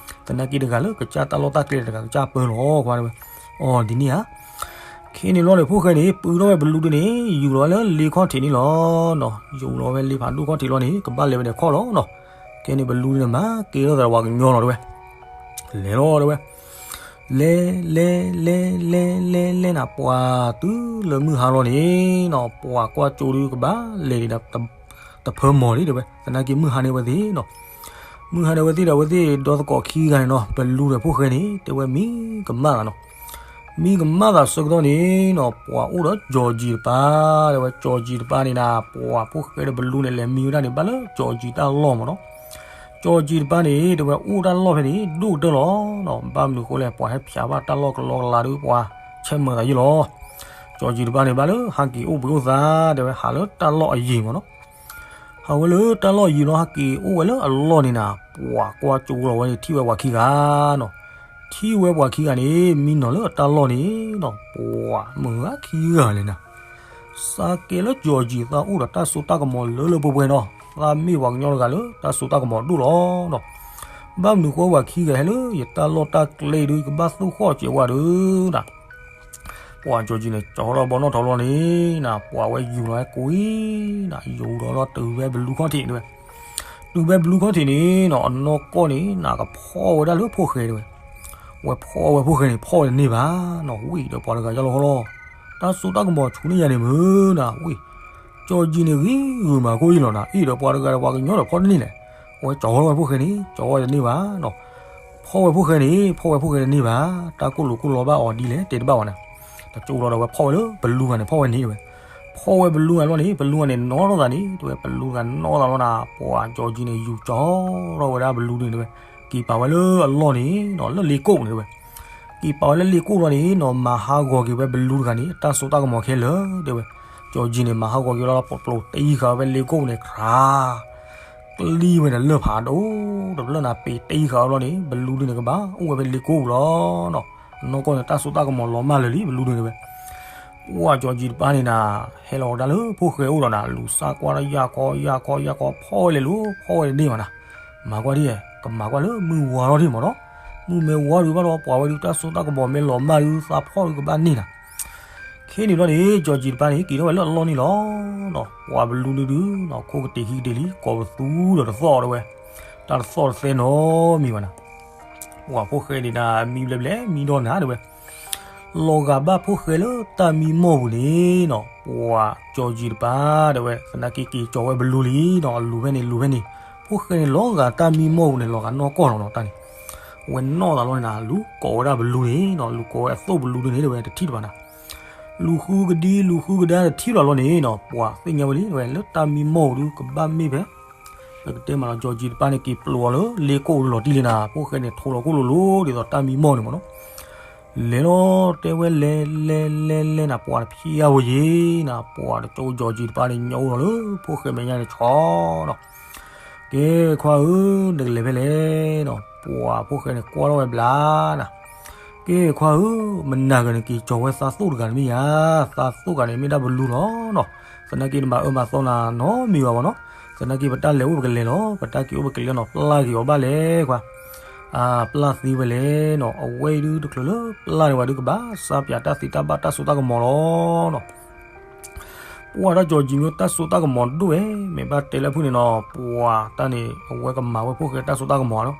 သနာ်က့တဂၤလၢကစၢ်တၢ်လီၢ်တၢ်ကျဲတဂၤကစၢ်ပၢလီၤခွါတဲဝဲ. အီ ဒ်န့ၣ်ဧါ. ခဲန့ၣ်လီၤန့ၣ် ဖိၣ်ဃဲန့ၣ် ပုၢ်ထီၣ်ဝဲဘလူဒုန့ၣ် ယူၤလီၤဝဲလၢလ့ခီၣ်ထံးန့ၣ်လီၤနီၤ, ယူၤလီၤဝဲလ့ဖးဒိၣ်ခီၣ်ထံးလီၤန့ၣ် ကဘၣ်လဲၤဝဲဒီးခီၣ်လီၤနီၤ, ခဲန့ၣ်ဘလူဒုန့ၣ်မၤကဲထီၣ်သးဒီးပှၤကညီလီၤတဲဝဲ. လဲၤလီၤတဲဝဲ လဲၤ လဲၤ လဲၤ လဲၤ လဲၤ လဲၤနၤ ပှၤတုၤလၢမုၢ်ဟါလီၤန့ၣ်နီၤ ပှၤကွၢ်ကၠိဒုးကဘၣ်လဲၤဒံးဒီး တဖၢမီၤလံတဲဝဲ, သနာ်က့မုၢ်ဟါန့ၣ်အဝဲသ့ၣ်နီၤ, မုၢ်ဟါန့ၣ်အဝဲသ့ၣ်ဒီး အဝဲသ့ၣ်ဒီသကိးခံဂၤန့ၣ်နီၤ ဘလူဒီးဖိၣ်ဃဲန့ၣ် တဲဝဲမံကမၣ်သးနီၤ, မံကမၣ်သးဆၢကတီၢ်န့ၣ်နီၤ ပှၤအိၣ်ဒီးကၠီၤကၠံၤတပၤ, တဲဝဲကၠီၤကၠံၤတပၤန့ၣ်နၤ ပှၤဖိၣ်ဃဲဒီးဘလူန့ၣ် လဲၤမံဝဲဒၣ်န့ၣ် ဘၣ်လၢကၠီၤကၠံၤတၢ်လီၢ်မ့ၢ်နီၤ, ကၠီၤကၠံၤတပၤန့ၣ် တဲဝဲအိၣ်တၢ်လီၢ်ဖဲန့ၣ် ဒိၣ်ကတၢၢ်လီၤနီၤ, ဘၣ်မနုၤဃိလဲၣ် ပှၤဟဲဖျါဘၣ်တၢ်လီၢ်ကလီကလါဒီး ပှၤဆဲးမၤသးယံာ်လီၤ. ကၠီၤကၠံၤတပၤန့ၣ် ဘၣ်လၢဟးက့ၤအိၣ်ဘှံးအိၣ်သါ တဲဝဲ ဟးလၢတၢ်လီၢ်အယံၤမ့ၢ်နီၤ, ဟးဝဲလၢတၢ်လီၢ်အယံၤလီၤ ဟးက့ၤအိၣ်ဝဲလၢအလီၢ်န့ၣ်နၤ ပှၤကွၢ်ကၠိလီၤဝဲန့ၣ် ထံၣ်ဝဲပှၤခံဂၤနီၤ, ထံၣ်ဝဲပှၤခံဂၤန့ၣ် မံနီၤလၢအတၢ်လီၢ်န့ၣ်နီၤ ပှၤမုၢ်ဂၤခံဂၤလဲၣ်နၤ သးကဲလၢကၠီၤကၠံၤသးအိၣ်ဒီးတၢ်စိတၢ်ကမီၤလၢလၢပှဲၤပှဲၤနီၤ, သးမ့ၢ်ပှၤကညီတဂၤလၢတၢ်စိတၢ်ကမီၤဒိၣ်လီၤနီၤ, ဘၣ်မနုၤဃိပှၤခံဂၤဟဲလၢယတၢ်လီၢ်တၢ်ကျဲဒီး ယကဘၣ်သူၣ်ဃီၣ်စဲးဝါဒီးနၤ, ပှၤကၠီၤကၠံၤန့ၣ် ကၠီထီၣ်ဘီနီၣ်ထီၣ်လီၤန့ၣ်နၤ ပှၤဝဲယူၤလီၤဝဲကိးအံၤနၤ ယူၤလီၤလီၤတုၤဖဲဘလူခီၣ်ထံးတဲဝဲ, တုၤဖဲဘလူခီၣ်ထံးန့ၣ်နီၤ အနီၢ်ကီၢ်န့ၣ်နၤ ကဖီၣ်ဝဲဒၣ်လၢဖိၣ်ဃဲတဲဝဲ ဝဲဖီၣ်ဝဲဖိၣ်ဃဲန့ၣ် ဖီၣ်ဝဲတန့ၢ်ဘၣ်နီၤ, ဝံၣ်ဒီးပှၤတဂၤယါလီၤဟီလီၤ, တၢ်စိတၢ်ကမီၤဆူၣ်န့ၢ်ယၤန့ၣ်မုၢ်နၤ ဝံၣ်, ကၠီၤကၠံၤန့ၣ်ဂ့ၤဂုာ်မးကိၣ်အံၤလီၤနၤ, အ့ၣ်ဒီးပှၤတဂၤဒီးပှၤကညီဒီးဖီၣ်တန့ၢ်လဲၣ်, အဝဲကၠီဝဲဖိၣ်ဃဲန့ၣ် ကၠီဝဲတန့ၢ်ဘၣ်နီၤ, ဖီၣ်ဝဲဖိၣ်ဃဲန့ၣ် ဖီၣ်ဝဲဖိၣ်ဃဲတန့ၢ်ဘၣ်, တၢ်ကိၢ်လိာ်ကိၢ်လီဘၣ်အီၤဒ်လဲၣ် တဲတဘၣ်ဝဲနၤ, တကၠိလီၤဒီးဝဲဖီၣ်ဝဲလၢပလူဂၤန့ၣ် ဖီၣ်ဝဲန့ၣ်တဲဝဲ, ဖီၣ်ဝဲပလူဂၤလီၤန့ၣ် ပလူဂၤန့ၣ်နီၣ်ထီၣ်သးန့ၣ် တဲဝဲ ပလူဂၤနီၣ်သးလီၤနၤ ပှၤကၠီၤကၠံၤန့ၣ် ယူၤကၠီထီၣ်ဝဲဒၣ်ပလူဒုန့ၣ်တဲဝဲ, က့ၤပာ်ဝဲလၢအလီၢ်န့ၣ်နီၤ လၢလ့ကိၣ်န့ၣ်တဲဝဲ, က့ၤပာ်ဝဲလၢလ့ကိၣ်လီၤန့ၣ်နီၤ မၤဟးဂီၤက့ၤဝဲပလူတဂၤန့ၣ် အတၢ်စိတၢ်ကမီၤခဲလၢာ်တဲဝဲ, ကၠီၤကၠံၤန့ၣ် မၤဟးဂီၤက့ၤလီၤ ပျိးတံၢ်ဃာ်ဝဲလ့ကိၣ်န့ၣ် ခြား ကျံဝဲန့ၣ်လၢၢ်ဖးဒိၣ်တဘျၢၣ်နၤ ပ့ၤတံၢ်ဃာ်ဝဲလီၤန့ၣ် ပလူဒုန့ၣ်ကဘၣ်အိၣ်ဝဲဖဲလ့ကိၣ်ပူၤလီၤနီၤ, အနီၢ်ကီၢ်န့ၣ် တၢ်စိတၢ်ကမီၤလီၤမၢ်လၢာ်လံ ပလူဒုန့ၣ်တဲဝဲ, ပှၤကၠီၤကၠံၤတပၤန့ၣ်နၤ ဟဲလီၤဝဲဒၣ်လၢဖိၣ်ဃဲအိၣ်ဒီးနၤ လူၤစၢ်ကွၢ်ဒီးယၢ်ခီယၢ်ခီယၢ်ခီ ဖီၣ်ဝဲလဲၤလိၤ ဖီၣ်ဝဲတန့ၢ်ဘၣ်နၤ, မၤကွၢ်ဒ် ကမၤကွၢ်လၢမုၢ်ဝါထီၣ်ဒံးမ့ၢ်နီၤ, မုၢ်မ့ၢ်ဝါဒံးဘၣ်ဒီး ပှၤဝဲဒုးတၢ်စိတၢ်ကမီၤမ့ၢ်လီၤမၢ်ဒုး သးဖီၣ်ဒုးကဘၣ်န့ၢ်နၤ ခဲန့ၣ်ဘျီန့ၣ် ကၠီၤကၠံၤတပၤန့ၣ် က့ၤထီၣ်ဝဲလၢအလီၢ်န့ၣ်လီၤနီၤ, ပှၤပလူဒုဒုနီၤ ခိၣ်ကတ့ၤဟံၣ်ကတ့ၤလံ ကိးပသူဒီးတသီၣ်တဲဝဲ, တၢ်တသီၣ်တသဲနီတမံၤဘၣ်နၤ, ပှၤဖိၣ်ဃဲန့ၣ်နၤ မံဘျဲဘျဲ မံဒီးနၤတဲဝဲ, လီၤဂာ်ဘၣ်ဖိၣ်ဃဲလၢတၢ်မံမီၢ်ပူၤန့ၣ်နီၤ ပှၤကၠီၤကၠံၤတပၤတဲဝဲ သနာ်က့က့ၤကၠီၤဝဲဘလူလံနီၤ အလူၤဖဲန့ၣ်လူၤဖဲန့ၣ်, ဖိၣ်ဃဲန့ၣ်လီၤဂာ်တၢ်မံမီၢ်ပူၤန့ၣ် လီၤဂာ်နီၢ်ကီၢ်လီၤနီၤ တၢ်န့ၣ်, အဝဲနီၣ်သးလီၤန့ၣ်နၤ လူၤကိးဝဲဒၣ်ဘလူန့ၣ်နီၤ လူၤကိးဝဲအသိၣ်ဘလူဒုန့ၣ်တဲဝဲတထံၣ်တဘၣ်နၤ, လူၤဃုကဒံလူၤဃုကဒါတထံၣ်လီၤလီၤန့ၣ်နီၤ ပှၤသ့ၣ်ညါဝဲလံ ဝဲလၢတၢ်မံမီၢ်ပူၤဒုကဘၣ်မ့ၢ်ဖဲ ပကတဲမးလီၤ ကၠီၤကၠံၤတပၤန့ၣ် က့ၤပျိးအီၤလၢလ့ကိၣ်လီၤတံၢ်လံနၤ ဖိၣ်ဃဲန့ၣ် ထိးလီၤကိၣ်လိၤလိၤ ဒ်သိးတၢ်မံမီၢ်န့ၣ်မ့ၢ်နီၤ, လဲၤလီၤ တဲဝဲလဲၤလဲၤလဲၤလဲၤနၤ ပှၤတဖျံးအါဝဲယ့ၤနၤ ပှၤတကၠိ ကၠီၤကၠံၤတပၤန့ၣ် ညီအိၣ်လီၤလၢ ဖိၣ်ဃဲမဲာ်ညါန့ၣ်ဆီနီၤ, ကဲခွါဧၢ နကလဲၤဖဲလဲၣ်နီၤ ပှၤဖိၣ်ဃဲန့ၣ် ကွၢ်ထီၣ်ဝဲဘျါနၤ ကဲခွါဧၢ, မနၤဂၤန့ၣ်က့ၤကၠီၤဝဲသးသိၣ်တဂၤန့ၣ်မ့ၢ်ယၤ, သးသိၣ်တဂၤန့ၣ်မ့ၢ်ဒၣ်ဘလူလီၤနီၤ. သနာ်က့တမၤအၢမၤသီနၤနီတမံၤဘၣ်မ့ၢ်နီၤ. သနာ်က့ပတၢ်လဲၤအိၣ်ပကလဲၤလီၤ, ပတၢ်က့ၤအိၣ်ပကလဲၤနီၤ, ပျၢ်က့ၤအီၤဘၣ်လဲၣ်ခွါ. အါ, ပျၢ်သ့ဝဲလဲၣ်နီၤ, အဝဲအံၤဒုတချုးလၢပျၢ်န့ၢ်ဝဲဒုကဘၣ်စၢ်ပၠးတၢ်သံတၢ်ဘၣ်တၢ်စိတၢ်ကမီၤလီၤနီၤ. ပှၢ်တၢ်ကၠီၤကၠံမ့ၢ်တၢ်စိတၢ်ကမီၤဒိၣ်ဝဲ, မ့ၢ်ဘၣ်တဲလၢဖုၣ်န့ၣ်နီၤ, ပှၢ်တၢ်န့ၣ် အဝဲကမၤဝဲဖိၣ်ဃဲတၢ်စိတၢ်ကမီၤလီၤ.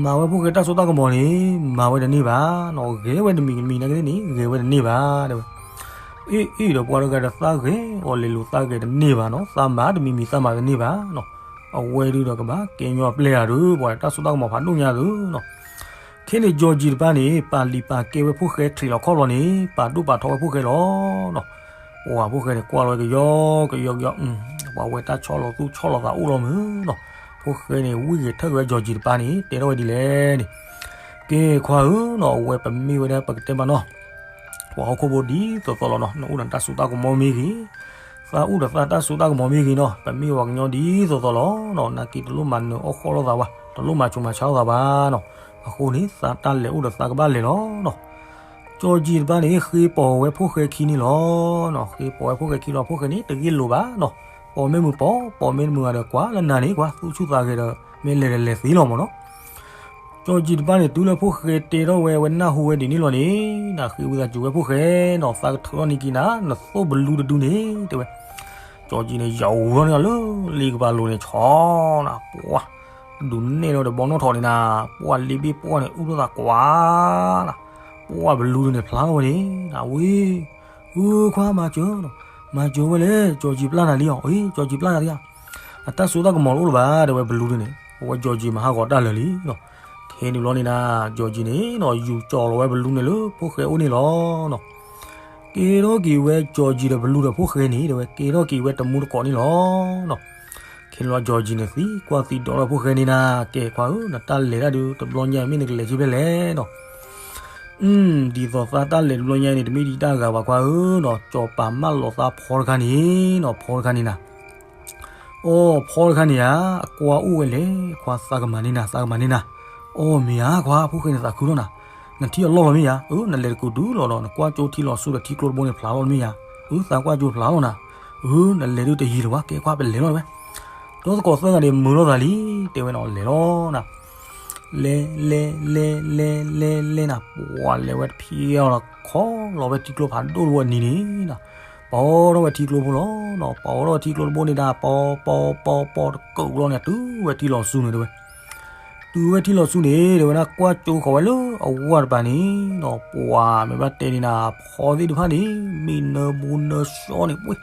မၤဝဲဖိၣ်ဃဲတၢ်စိတၢ်ကမီၤန့ၣ် မၤဝဲတန့ၢ်ဘၣ်နီၤ, ဂဲၤဝဲတမံၤတမံၤနာ်က့န့ၣ် ဂဲၤဝဲတန့ၢ်ဘၣ်တဲဝဲ. အ့ၣ်အ့ၣ်ဒီးပှၢ်တဂၤဒီးသးဂဲၤအီၤလဲၤလိာ်သးဂဲၤတန့ၢ်ဘၣ်နီၤ, သးမၤတမံၤမံၤသးမၤတန့ၢ်ဘၣ်နီၤ. အဝဲဒုဒီးကဘၣ်ကဲညီအပျဲၢ်ဧါဒု, ပှၢ်တၢ်စိတၢ်ကမီၤဖးဒိၣ်ညါဒုနီၤ. ခဲန့ၣ်ကၠီၤကၠံတပၢ်န့ၣ် ပာ်လံာ်ပာ်ကဲဝဲဖိၣ်ဃဲချံးလီၤခီၣ်လီၤန့ၣ် ပာ်ဒိၣ်ပာ်ထီဝဲဖိၣ်ဃဲလီၤနီၤ. ပှၢ်ဖိၣ်ဃဲန့ၣ်ကွၢ်လီၤဝဲကယီကယီကယီ, ပှၢ်ဝဲတၢ်ဆီၣ်လီၤသူၣ်ဆီၣ်လီၤသးအိၣ်လီၤမုၢ်နီၤ. ဖိၣ်ဃဲန့ၣ် ဝံၣ်ဂ့ၤထၢၣ်ဂ့ၤဝဲကၠီၤကၠံတပၢ်န့ၣ် တဲထီၣ်ဝဲဒ်လဲၣ်န့ၣ်, ကဲခွါဧၢနီၤ, အဝဲပမ့ၢ်ဝဲဒၣ်ပကတဲမးနီၤ ပှၤဟီၣ်ခိၣ်ဖိဒ်သိးသိးလီၤနီၤ, နအိၣ်ဒီးတၢ်စိတၢ်ကမီၤမ့ၢ်ဂ့ၤ, သးအိၣ်ဒီးသးတၢ်စိတၢ်ကမီၤမ့ၢ်ဂ့ၤနီၤ, ပမ့ၢ်ပှၤကညီဒ်သိးသိးလီၤနီၤ, နာ်က့တလိၣ်မၤနၢၤအီၣ်ဃီလိာ်သးဘၣ်, တလိၣ်မၤဆူးမၤဆါလိာ်သးဘၣ်နီၤ. အဃိန့ၣ် သးတၢ်လဲၤအိၣ်ဒီးသးကဘၣ်လဲၤလီၤနီၤ. ကၠီၤကၠံတပၢ်န့ၣ် ဃ့ပိာ်ဝဲဖိၣ်ဃဲခံန့ၣ်လီၤနီၤ, ဃ့ပိာ်ဝဲဖိၣ်ဃဲခံလီၤ, ဖိၣ်ဃဲန့ၣ် တဂ့ၢ်လိာ်ဘၣ်နီၤ, ပိာ်မ့ၢ်မုာ်ပိာ်, ပိာ်မ့ၢ်တမုာ်ဂၤဒီးကွၢ်လၢနၤန့ၣ် ကွၢ်သူၣ်ဆူၣ်သးဂဲၤဒီး မ့ၢ်လဲၤဒီးလဲၤသ့လီၤမ့ၢ်နီၤ. ကၠီၤကၠံတပၢ်န့ၣ် တုၤလၢဖိၣ်ဃဲတဲထီၣ်ဝဲ ဝဲနၢ်ဟူဝဲဒ်န့ၣ်လီၤန့ၣ်, နဃ့ဝံသးစူၤဝဲဖိၣ်ဃဲနီၤ, သးကထုးထီၣ်န့ၢ်က့ၤနၤ နသိၣ်ဘလူတဒုန့ၣ် တဲဝဲ. ကၠီၤကၠံန့ၣ် ယၤဝူၤထီၣ်န့ၢ်လီၤလၢလ့ကပၤလိၤန့ၣ် ဆီနၤ ပှၢ်, ဒုးနဲၣ်လီၤဒီးဘီနီၣ်ထိးန့ၣ်နၤ, ပှၢ်လ့ဘ့ၣ်ပှၢ်န့ၣ် အူထီၣ်သးကွၢ်နၤ, ပှၢ်ဘလူတဒုန့ၣ်ဖျါထီၣ်ဝဲန့ၣ်နၤ, ဝ့ၢ်, ဧၢခွါမၤစၢၤ, မၤစၢၤဝဲလဲၣ်, ကၠီၤကၠံပျၢ်နၤလံအီၤ, အ့ ကၠီၤကၠံပျၢ်နၤလံဧါ, အတၢ်စိတၢ်ကမီၤတအိၣ်လၢၤဘၣ် တဲဝဲဘလူတဒုန့ၣ်, အဝဲကၠီၤကၠံမၤဟးဂီၤတၢ်လၢာ်လံနီၤ. ခဲန့ၣ်ဘျီန့ၣ်နၤ, ကၠီၤကၠံန့ၣ်နီၤ ယူၤကၠီၤလီၤဝဲဘလူန့ၣ်လၢဖိၣ်ဃဲအိၣ်န့ၣ်လီၤနီၤ. ကဲထီၣ်က့ၤဝဲကၠီၤကၠံဒီးဘလူဒီးဖိၣ်ဃဲန့ၣ် တဲဝဲ ကဲထီၣ်က့ၤဝဲတမူတကိးန့ၣ်လီၤနီၤ. ခဲန့ၣ်လီၤကၠီၤကၠံန့ၣ် သံကွၢ်သံဒိးထီၣ်ဖိၣ်ဃဲန့ၣ်နၤ, ကဲခွါဧၢ, နတၢ်လဲၤတၢ်ဒုးတဘျီညါအံၤ မ့ၢ်နကလဲၤဆံဖဲလဲၣ်နီၤ. ဒ်သိးသးတၢ်လဲၤတဘျီညါအံၤန့ၣ် တမ့ၢ်ဒံးတၢ်ဂၤဘၣ်ခွါဧၢနီၤ, ကၠီၤပၤမၢလီၤသးဖီတခါန့ၣ်နီၤ, ဖီတခါန့ၣ်နၤ အိၣ်ဖီတခါန့ၣ်ဧါ, အကွၢ်အိၣ်ဝဲလဲၣ်, ခွါသးကမၤန့ၢ်နၤ, သးကမၤန့ၢ်နၤ. အိၣ်မ့ၢ်ဧါခွါ, ဖိၣ်ဃဲန့ၣ်သးခုထီၣ်နၤ, နထံၣ်အလီၢ်လီၤမ့ၢ်ဧါ, အၢ နလဲၤတကူာ်တုၤလီၤဒီး နကွၢ်ကၠိထံလီၤဆူဒီးထံကျိတဘိန့ၣ်ဖျါလီၤမ့ၢ်ဧါ, အၢ သးကွၢ်ကၠိဖျါလီၤနၤ, အၢ နလဲၤဒုးတယံၤလၢၤဘၣ်, ကဲခွါပလဲၤလီၤတဲဝဲ. ဒီသကိးသၢဂၤန့ၣ်မုာ်လိာ်သးလံ, တဲဝဲနီၤ လဲၤလီၤနၤ. လဲၤ လဲၤ လဲၤ လဲၤ လဲၤ လဲၤနၤ, ပှၤလဲၤဝဲတဖျၢၣ်လီၤ ခီလီၤဝဲထံကျိဖးဒိၣ်တဘိအနံၤန့ၣ်နၤ, ပီထီၣ်ဝဲထံကျိဖိလီၤနီၤ, ပီထီၣ်ဝဲထံကျိတဘိန့ၣ်ဒၣ် ပီ ပီ ပီ ပီတကူာ်ဘျီန့ၣ် တုၤဝဲထံလီၤဆူန့ၣ်တဲဝဲ. တုၤဝဲထံလီၤဆူန့ၣ် တဲဝဲဒၣ် ကွၢ်ကၠိဃီၤဝဲလၢအဝၢ်တပၤန့ၣ်နီၤ, ပှၤမ့ၢ်ဘၣ်တဲန့ၣ်နၤ ဖီသ့ၣ်တဖၣ်န့ၣ် မ့ၢ်နၢဘူနၢစီန့ၣ် ပှ့ၢ်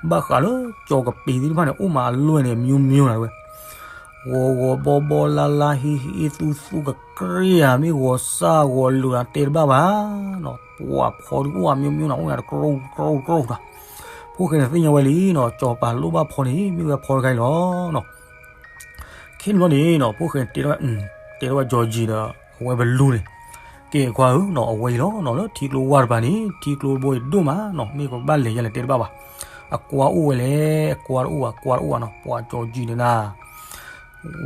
ဘၣ်ဃးလၢကၠီၤကပ့ၤသ့ၣ်တဖၣ်န့ၣ် အိၣ်မးအလွဲၢ်န့ၣ် မျိုးမျိုးနၤတဲဝဲ. ဂီၤဂီၤဘီဘီလါလါ ဟ့ဟ့သူသူကကြ့ဧါ မ့ၢ်ဂီၤစၢ်ဂီၤလိာ်ဧါ တဲတဘၣ်ဘၣ်နီၤ, ပှၤဖီဒုးအိၣ်ဧါ မျိုးမျိုးနၤ အိၣ်နၤတကြိၣ်တကြိၣ်တကြိၣ်တၢ်, ဖိၣ်ဃဲန့ၣ်သ့ၣ်ညါဝဲလံနီၤ, ကၠီၤပၤလိၣ်ဘၣ်ဖီန့ၣ် မ့ၢ်ဝဲဖီတခါအံၤလီၤနီၤ. ခဲန့ၣ်ဘျီန့ၣ်နီၤ ဖိၣ်ဃဲတဲထီၣ်ဝဲ တဲထီၣ်ဝဲကၠီၤကၠံဒီး အဝဲဘလူန့ၣ်, ကဲခွါဧၢနီၤ အဝဲအံၤလီၤနီၤ လၢထံကျိဝၢ်တပၤန့ၣ် ထံကျိတဘိအံၤဒိၣ်မးနီၤ မ့ၢ်ပဘၣ်လဲၤယဲလဲၣ်တဲတဘၣ်ဘၣ်, အကွၢ်အိၣ်ဝဲလဲၣ် အကွၢ်တအိၣ်ဘၣ် ကွၢ်တအိၣ်ဘၣ်နီၤ ပှၤကၠီၤကၠံန့ၣ်နၤ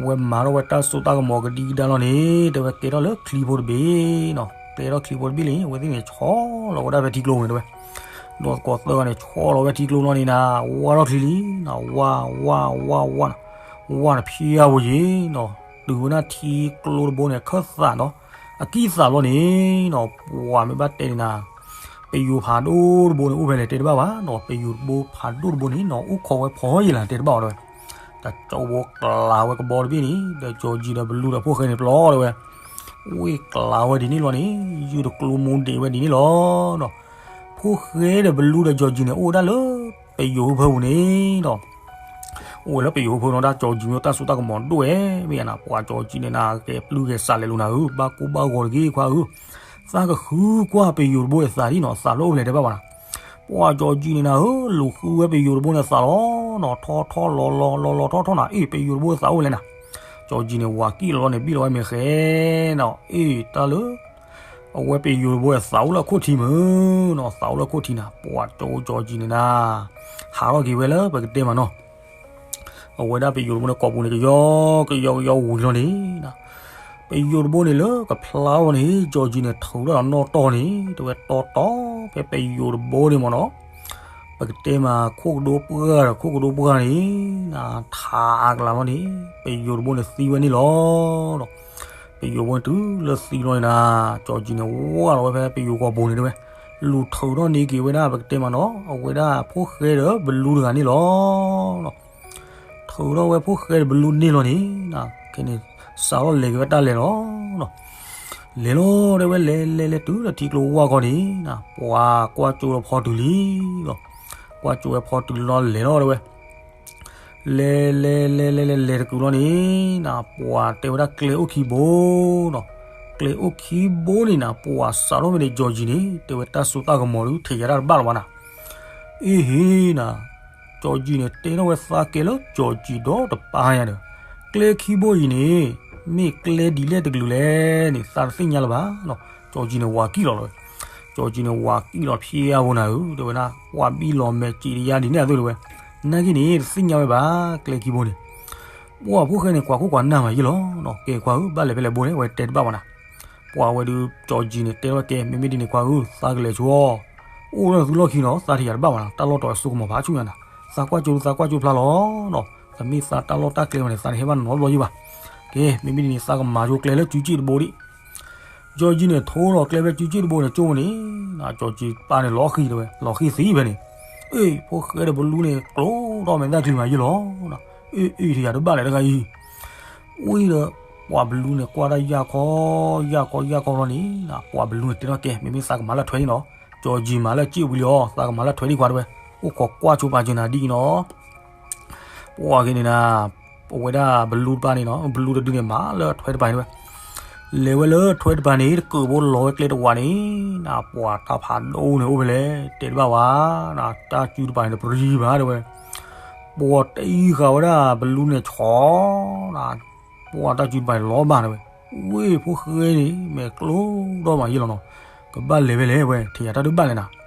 ဝဲမၤထီၣ်ဝဲတၢ်စိတၢ်ကမီၤကဒံကဒါလီၤန့ၣ် တဲဝဲကဲထီၣ်လၢချံဖိတဘ့ၣ်နီၤ, ကဲထီၣ်ချံဖိတဘ့ၣ်လံ အဝဲသ့ၣ်န့ၣ် ဆီလီၤဝဲဒၣ်ဖဲထံကျိန့ၣ်တဲဝဲ, ဒီးသကိးသၢဂၤန့ၣ် ဆီလီၤဝဲထံကျိလီၤန့ၣ်နၤ ဝါထီၣ်ချံလံနီၤ ဝါ ဝါ ဝါ ဝါနီၤ, ဝါတဖျၢၣ်ဝဲယံၤနီၤ, တုၤဝဲဒၣ်ထံကျိတဘိန့ၣ် အခၢၣ်သးနီၤ, အကံၢ်သးလီၤန့ၣ်နီၤ ပှၤမ့ၢ်ဘၣ်တဲန့ၣ်နၤ ပယိၤဖးဒိၣ်တဘိန့ၣ် အိၣ်ဖဲလဲၣ်တဲတဘၣ်ဘၣ်နီၤ, ပယိၤတဘိဖးဒိၣ်တဘိန့ၣ်နီၤ အိၣ်ခိးဝဲဖီယံၤလၢတဲတဘၣ်အီၤတဲဝဲ, တၢ်ကၠီဘိကျးဝဲကဘီတဘ့ၣ်န့ၣ် ဒီးကၠီၤကၠံဒီးဘလူဒီးဖိၣ်ဃဲန့ၣ်ပျီတဲဝဲ, ဝ့ၢ်ကျးဝဲဒ်န့ၣ်လီၤန့ၣ် ယုၢ်တကျိမိၢ်ဒဲးဝဲဒ်န့ၣ်လီၤနီၤ, ဖိၣ်ဃဲဒီးဘလူဒီးကၠီၤကၠံန့ၣ် အိၣ်ဝဲဒၣ်လၢ ပယိၤဖၢပူၤန့ၣ်နီၤ အိၣ်ဝဲလၢပယိၤဖၢနီၤ တၢ်ကၠီၤကၠံမ့ၢ်တၢ်စိတၢ်ကမီၤဒိၣ်ဝဲ, မ့ၢ်ယါနၤ ပှၤကၠီၤကၠံန့ၣ်နၤ ကဲပျုၢ်ကဲစးလဲၤလိာ်နၤဧၢ, ဘၣ်ကိၢ်ဘၣ်ဂီၤတဂ့ၤခွါဧၢ, သးကဃုကွၢ်ပယိၤတဘိအသးဒ်နီၤ အသးဖျၢၣ်အိၣ်ဖဲလဲၣ်တဲဘၣ်ဘၣ်နၤ, ပှၤကၠီၤကၠံန့ၣ်နၤဧၢ လူၤဃုဝဲပယိၤတဘိန့ၣ်အသးလီၤနီၤ, ထီထီလီၤလီၤလီၤလီၤထီထီနၤ အ့ၣ် ပယိၤတဘိအသးအိၣ်ဖဲလဲၣ်နၤ, ကၠီၤကၠံန့ၣ် ဝၤကံၣ်လီၤလီၤန့ၣ် ဘံၣ်လီၤဝဲမ့ၢ်ဃဲနီၤ အ့ၣ် တၢ်လၢ အဝဲပယိၤတဘိအသးအိၣ်လၢအခိၣ်ထံမ့ၢ်နီၤ, သးအိၣ်လၢအခိၣ်ထံနၤ, ပှၤကၠီၤကၠံန့ၣ်နၤ ဟးထီၣ်က့ၤဝဲလၢပကတဲမးနီၤ, အဝဲဒၣ်ပယိၤတဘိန့ၣ် ကိာ်ပူၤန့ၣ် ကယီကယီကယီဝံၤလီၤန့ၣ်နၤ, ပယိၤတဘိန့ၣ်လၢကဖျါထီၣ်န့ၣ် ကၠီၣ်ကၠံၣ်န့ၣ် ထုးထီၣ်နီၣ်တီၢ်န့ၣ် တဲဝဲတီတီ ဖဲပယိၤတဘိန့ၣ်မ့ၢ်နီၤ, ပကတဲမး ခိၣ်ကဒိပှၢ်ဒီးခိၣ်ကဒိပှၢ်န့ၣ် ထးအါကလးလီၤန့ၣ် ပယိၤတဘိန့ၣ်သံဝဲန့ၣ်လီၤ. ပယိၤဘိန့ၣ်တုၤလၢသံလီၤန့ၣ်နၤ, ကၠီၣ်ကၠံၣ်န့ၣ် ဝၢ်လီၤဝဲဖဲပယိၤကီၢ်ပူၤန့ၣ်တဲဝဲ, လူၤထုးထီၣ်န့ၢ်က့ၤဝဲဒၣ် ပကတဲမးနီၤ အဝဲဒၣ်ဖိၣ်ဃဲဒီးဘလူတဂၤန့ၣ်လီၤ. ထုးထီၣ်ဝဲဖိၣ်ဃဲဒီးဘလူန့ၣ်လီၤန့ၣ်, ခဲန့ၣ် စးထီၣ်လဲၤက့ၤဝဲတၢ်လဲၤလီၤ. လဲၤလီၤတဲဝဲ လဲၤလဲၤလဲၤတုၤလၢထံကျိဝၢ်ခီန့ၣ် ပှၤကွၢ်ကၠိဒီးဖီတုၤလံလီၤ. ကွၢ်ကၠိဝဲဖီတုၤလီၤ လဲၤလီၤတဲဝဲ လဲၤလဲၤလဲၤလဲၤလဲၤလဲၤတကုာ်လီၤန့ၣ်နၤ ပှၤတဲဝဲဒၣ်ကျဲအိၣ်ခံဘိနီၤ. ကျဲအိၣ်ခံဘိန့ၣ်နၤ ပှၤစးထီၣ်ဝဲန့ၣ် ကၠီၣ်ကၠံၣ်န့ၣ် တဲဝဲတၢ်စိတၢ်ကမီၤဒုး ထဲးယၤတၢ်တဘၣ်လၢၤဘၣ်နၤ. အ့ဟ့နၤ, ကၠီၣ်ကၠံၣ်န့ၣ် တဲထီၣ်ဝဲသးကဲလၢကၠီၣ်ကၠံၣ်ဒီးတပၢ်ယၤဒီး ကျဲခံဘိအံၤန့ၣ် မ့ၢ်ကျဲဒ်လဲၣ်တကလုာ်လဲၣ်န့ၣ် သးတသ့ၣ်ညါလၢၤဘၣ်နီၤ. ကၠီၣ်ကၠံၣ်န့ၣ် ဝၤကံၣ်လီၤလီၤဝဲ. ကၠီၣ်ကၠံၣ်န့ၣ် ဝၤကံၣ်လီၤဖျဲအါဘိနၤဧၢ တဲဝဲဒၣ် ကွၢ်ဘံၣ်လီၤမဲာ်စံးတယါဒ်န့ၣ်အသိးတဲဝဲ, နာ်က့န့ၣ် တသ့ၣ်ညါဝဲဘၣ် ကျဲခံဘိန့ၣ်. ပှၤဖိၣ်ဃဲန့ၣ် ကွၢ်ခိၣ်ကွၢ်နၢ်မးယ့ၢ်လီၤနီၤ. ကဲခွါဧၢ ဘၣ်လဲၤဖဲလဲၣ်ဘိလဲၣ် အဝဲတဲတဘၣ်ဝဲနၤ. ပှၤဝဲဒုး ကၠီၣ်ကၠံၣ်န့ၣ် တဲထီၣ်ဝဲကဲ မ့မ့ၢ်ဒ်န့ၣ်ခွါဧၢ သးကလဲၤဆိအီၤ, အိၣ်ဒီးသုလီၢ်ခံနီၤ သးထဲးယၤတဘၣ်ဘၣ်နၤ တၢ်လီၢ်တီၤအစိကမီၤဖးဆူညါနၤ. သးကွၢ်ကၠိ သးကွၢ်ကၠိဖျါလီၤနီၤ. တမ့ၢ်သးတၢ်လီၢ်တၢ်ကျဲဝဲန့ၣ် သးတဟဲဘၣ်နီတဘျီယ့ၢ်ဘၣ်. ကဲ မ့မ့ၢ်ဒ်န့ၣ် သးကမၤကၠိကျဲလၢစုစ့ၣ်တဘိဒံး ကၠီၣ်ကၠံၣ်န့ၣ် ထိလီၤကျဲဖဲစုစ့ၣ်တဘိန့ၣ် ကၠိဝဲန့ၣ်, ကၠီၣ်ကၠံၣ်ပၢ်န့ၣ် လီၤဃံၤတဲဝဲ လီၤဃံၤသံဖဲန့ၣ်, အ့ၣ် ဖိၣ်ဃဲဒီးဘလူန့ၣ် ကျိဒီးမဲာ်သၣ်ချံမးယ့ၢ်လီၤ. အ့ၣ်အ့ၣ် ထဲးယၤတဘၣ်လဲၣ်တဂၤအံၤ. ဝံၤဒီး ပှၤဘလူန့ၣ် ကွၢ်တၢ်ယၢ်ခီ ယၢ်ခီ ယၢ်ခီလီၤန့ၣ်, ပှၤဘလူန့ၣ် တဲထီၣ်ကဲ မ့မ့ၢ်သးကမၤလၢထွဲန့ၣ်လီၤ. ကၠီၣ်ကၠံၣ်မၤလၢစ့ၣ်ဝံၤလံအီၤ သးကမၤလၢထွဲဒံးခွါတဲဝဲ, အိၣ်ခိးကွၢ်ဆိပာ်စၢၤနၤဒ်အံၤနီၤ. ပှၤက့ၤန့ၣ်နၤ, ပဝဲဒၣ်ဘလူတပၢ်န့ၣ်နီၤ ဘလူတဒုန့ၣ်မၤလၢထွဲတပၤန့ၣ်ဝဲ, လဲၤဝဲလၢထွဲတပၤန့ၣ် တကၢၢ်ဘိလီၤဝဲကျဲတဝးန့ၣ်, နပှၤတၢ်ဖးဒိၣ်န့ၣ်အိၣ်ဖဲလဲၣ် တဲတဘၣ်ဝဲ, နတၢ်စုတပၤန့ၣ်တပြံဘၣ်တဲဝဲ, ပှၤတအံၤဃာ်ဝဲဒၣ်ဘလူန့ၣ်ဆီ, နပှၤတၢ်စုတပၤန့ၣ်လီၤဘၣ်တဲဝဲ, ဝ့ၢ်ဖိၣ်ဃဲန့ၣ် မဲာ်ကျိဒီးမးယ့ၢ်လီၤနီၤ, ကဘၣ်လဲၤဖဲလဲၣ်ဝဲ ထဲးယၤတၢ်တဘၣ်လဲၣ်နၤ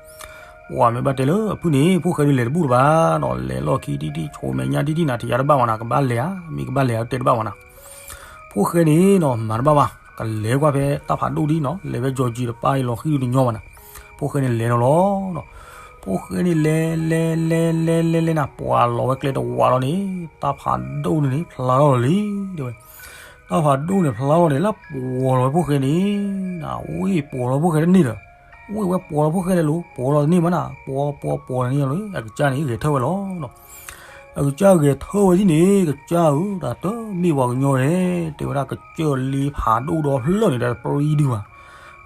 ပှၤမ့ၢ်ဘၣ်တဲလၢအဖုၣ်န့ၣ် ဖိၣ်ဃဲဒုးလဲၤတဘူၣ်တဘၣ်နီၤ လဲၤလီၢ်ခံတံၢ်တံၢ် ဆိမဲာ်ညါတံၢ်တံၢ်နၤ ထဲးယၤတဘၣ်မးနၤ ကဘၣ်လဲၤဧါ မ့ၢ်ကဘၣ်လဲၤဧါ တဲတဘၣ်မးနၤ, ဖိၣ်ဃဲန့ၣ်နီၤ မၤတဘၣ်ဘၣ် ကလဲၤကွၢ်ဖဲတၢ်ဖးဒိၣ်ဒံးနီၤ လဲၤဖဲကၠီၣ်ကၠံၣ်တပၢ်အံၤလီၤဃံၤတညီဘၣ်နၤ, ဖိၣ်ဃဲန့ၣ်လဲၤလီၤလီၤ, ဖိၣ်ဃဲန့ၣ်လဲၤလဲၤလဲၤလဲၤလဲၤလဲၤနၤ ပှၤလီၤဝဲကျဲတဝးလီၤန့ၣ် တၢ်ဖးဒိၣ်န့ၣ်န့ၣ် ဖျါထီၣ်လီၤလံ တဲဝဲ တၢ်ဖးဒိၣ်န့ၣ်ဖျါထီၣ်န့ၣ် လၢပှီၤလီၤဝဲဖိၣ်ဃဲန့ၣ်, ဝ့ၢ်ပှီၤလီၤဖိၣ်ဃဲတန့ၢ်ဒီး, ဝ့ၢ်ဝဲပှီၤလီၤဖိၣ်ဃဲလဲၣ်လိၤ ပှီၤလီၤတန့ၢ်မးနၤ ပှီၤပှီၤပှီၤတန့ၢ်လီၤ အကစၢ်န့ၣ်ဂဲၤထၢၣ်ဝဲလီၤ, အကစၢ်ဂဲၤထၢၣ်ဝဲဒ်န့ၣ် ကစၢ်ဧၢ တၢ်တမ့ၢ်ပှၤကညီဧဲ, တဲဝဲဒၣ် ကစၢၢ်လ့ဖးဒိၣ်ဒီဖျၢၣ်န့ၣ်ဒီးပြံဒုဘၣ်,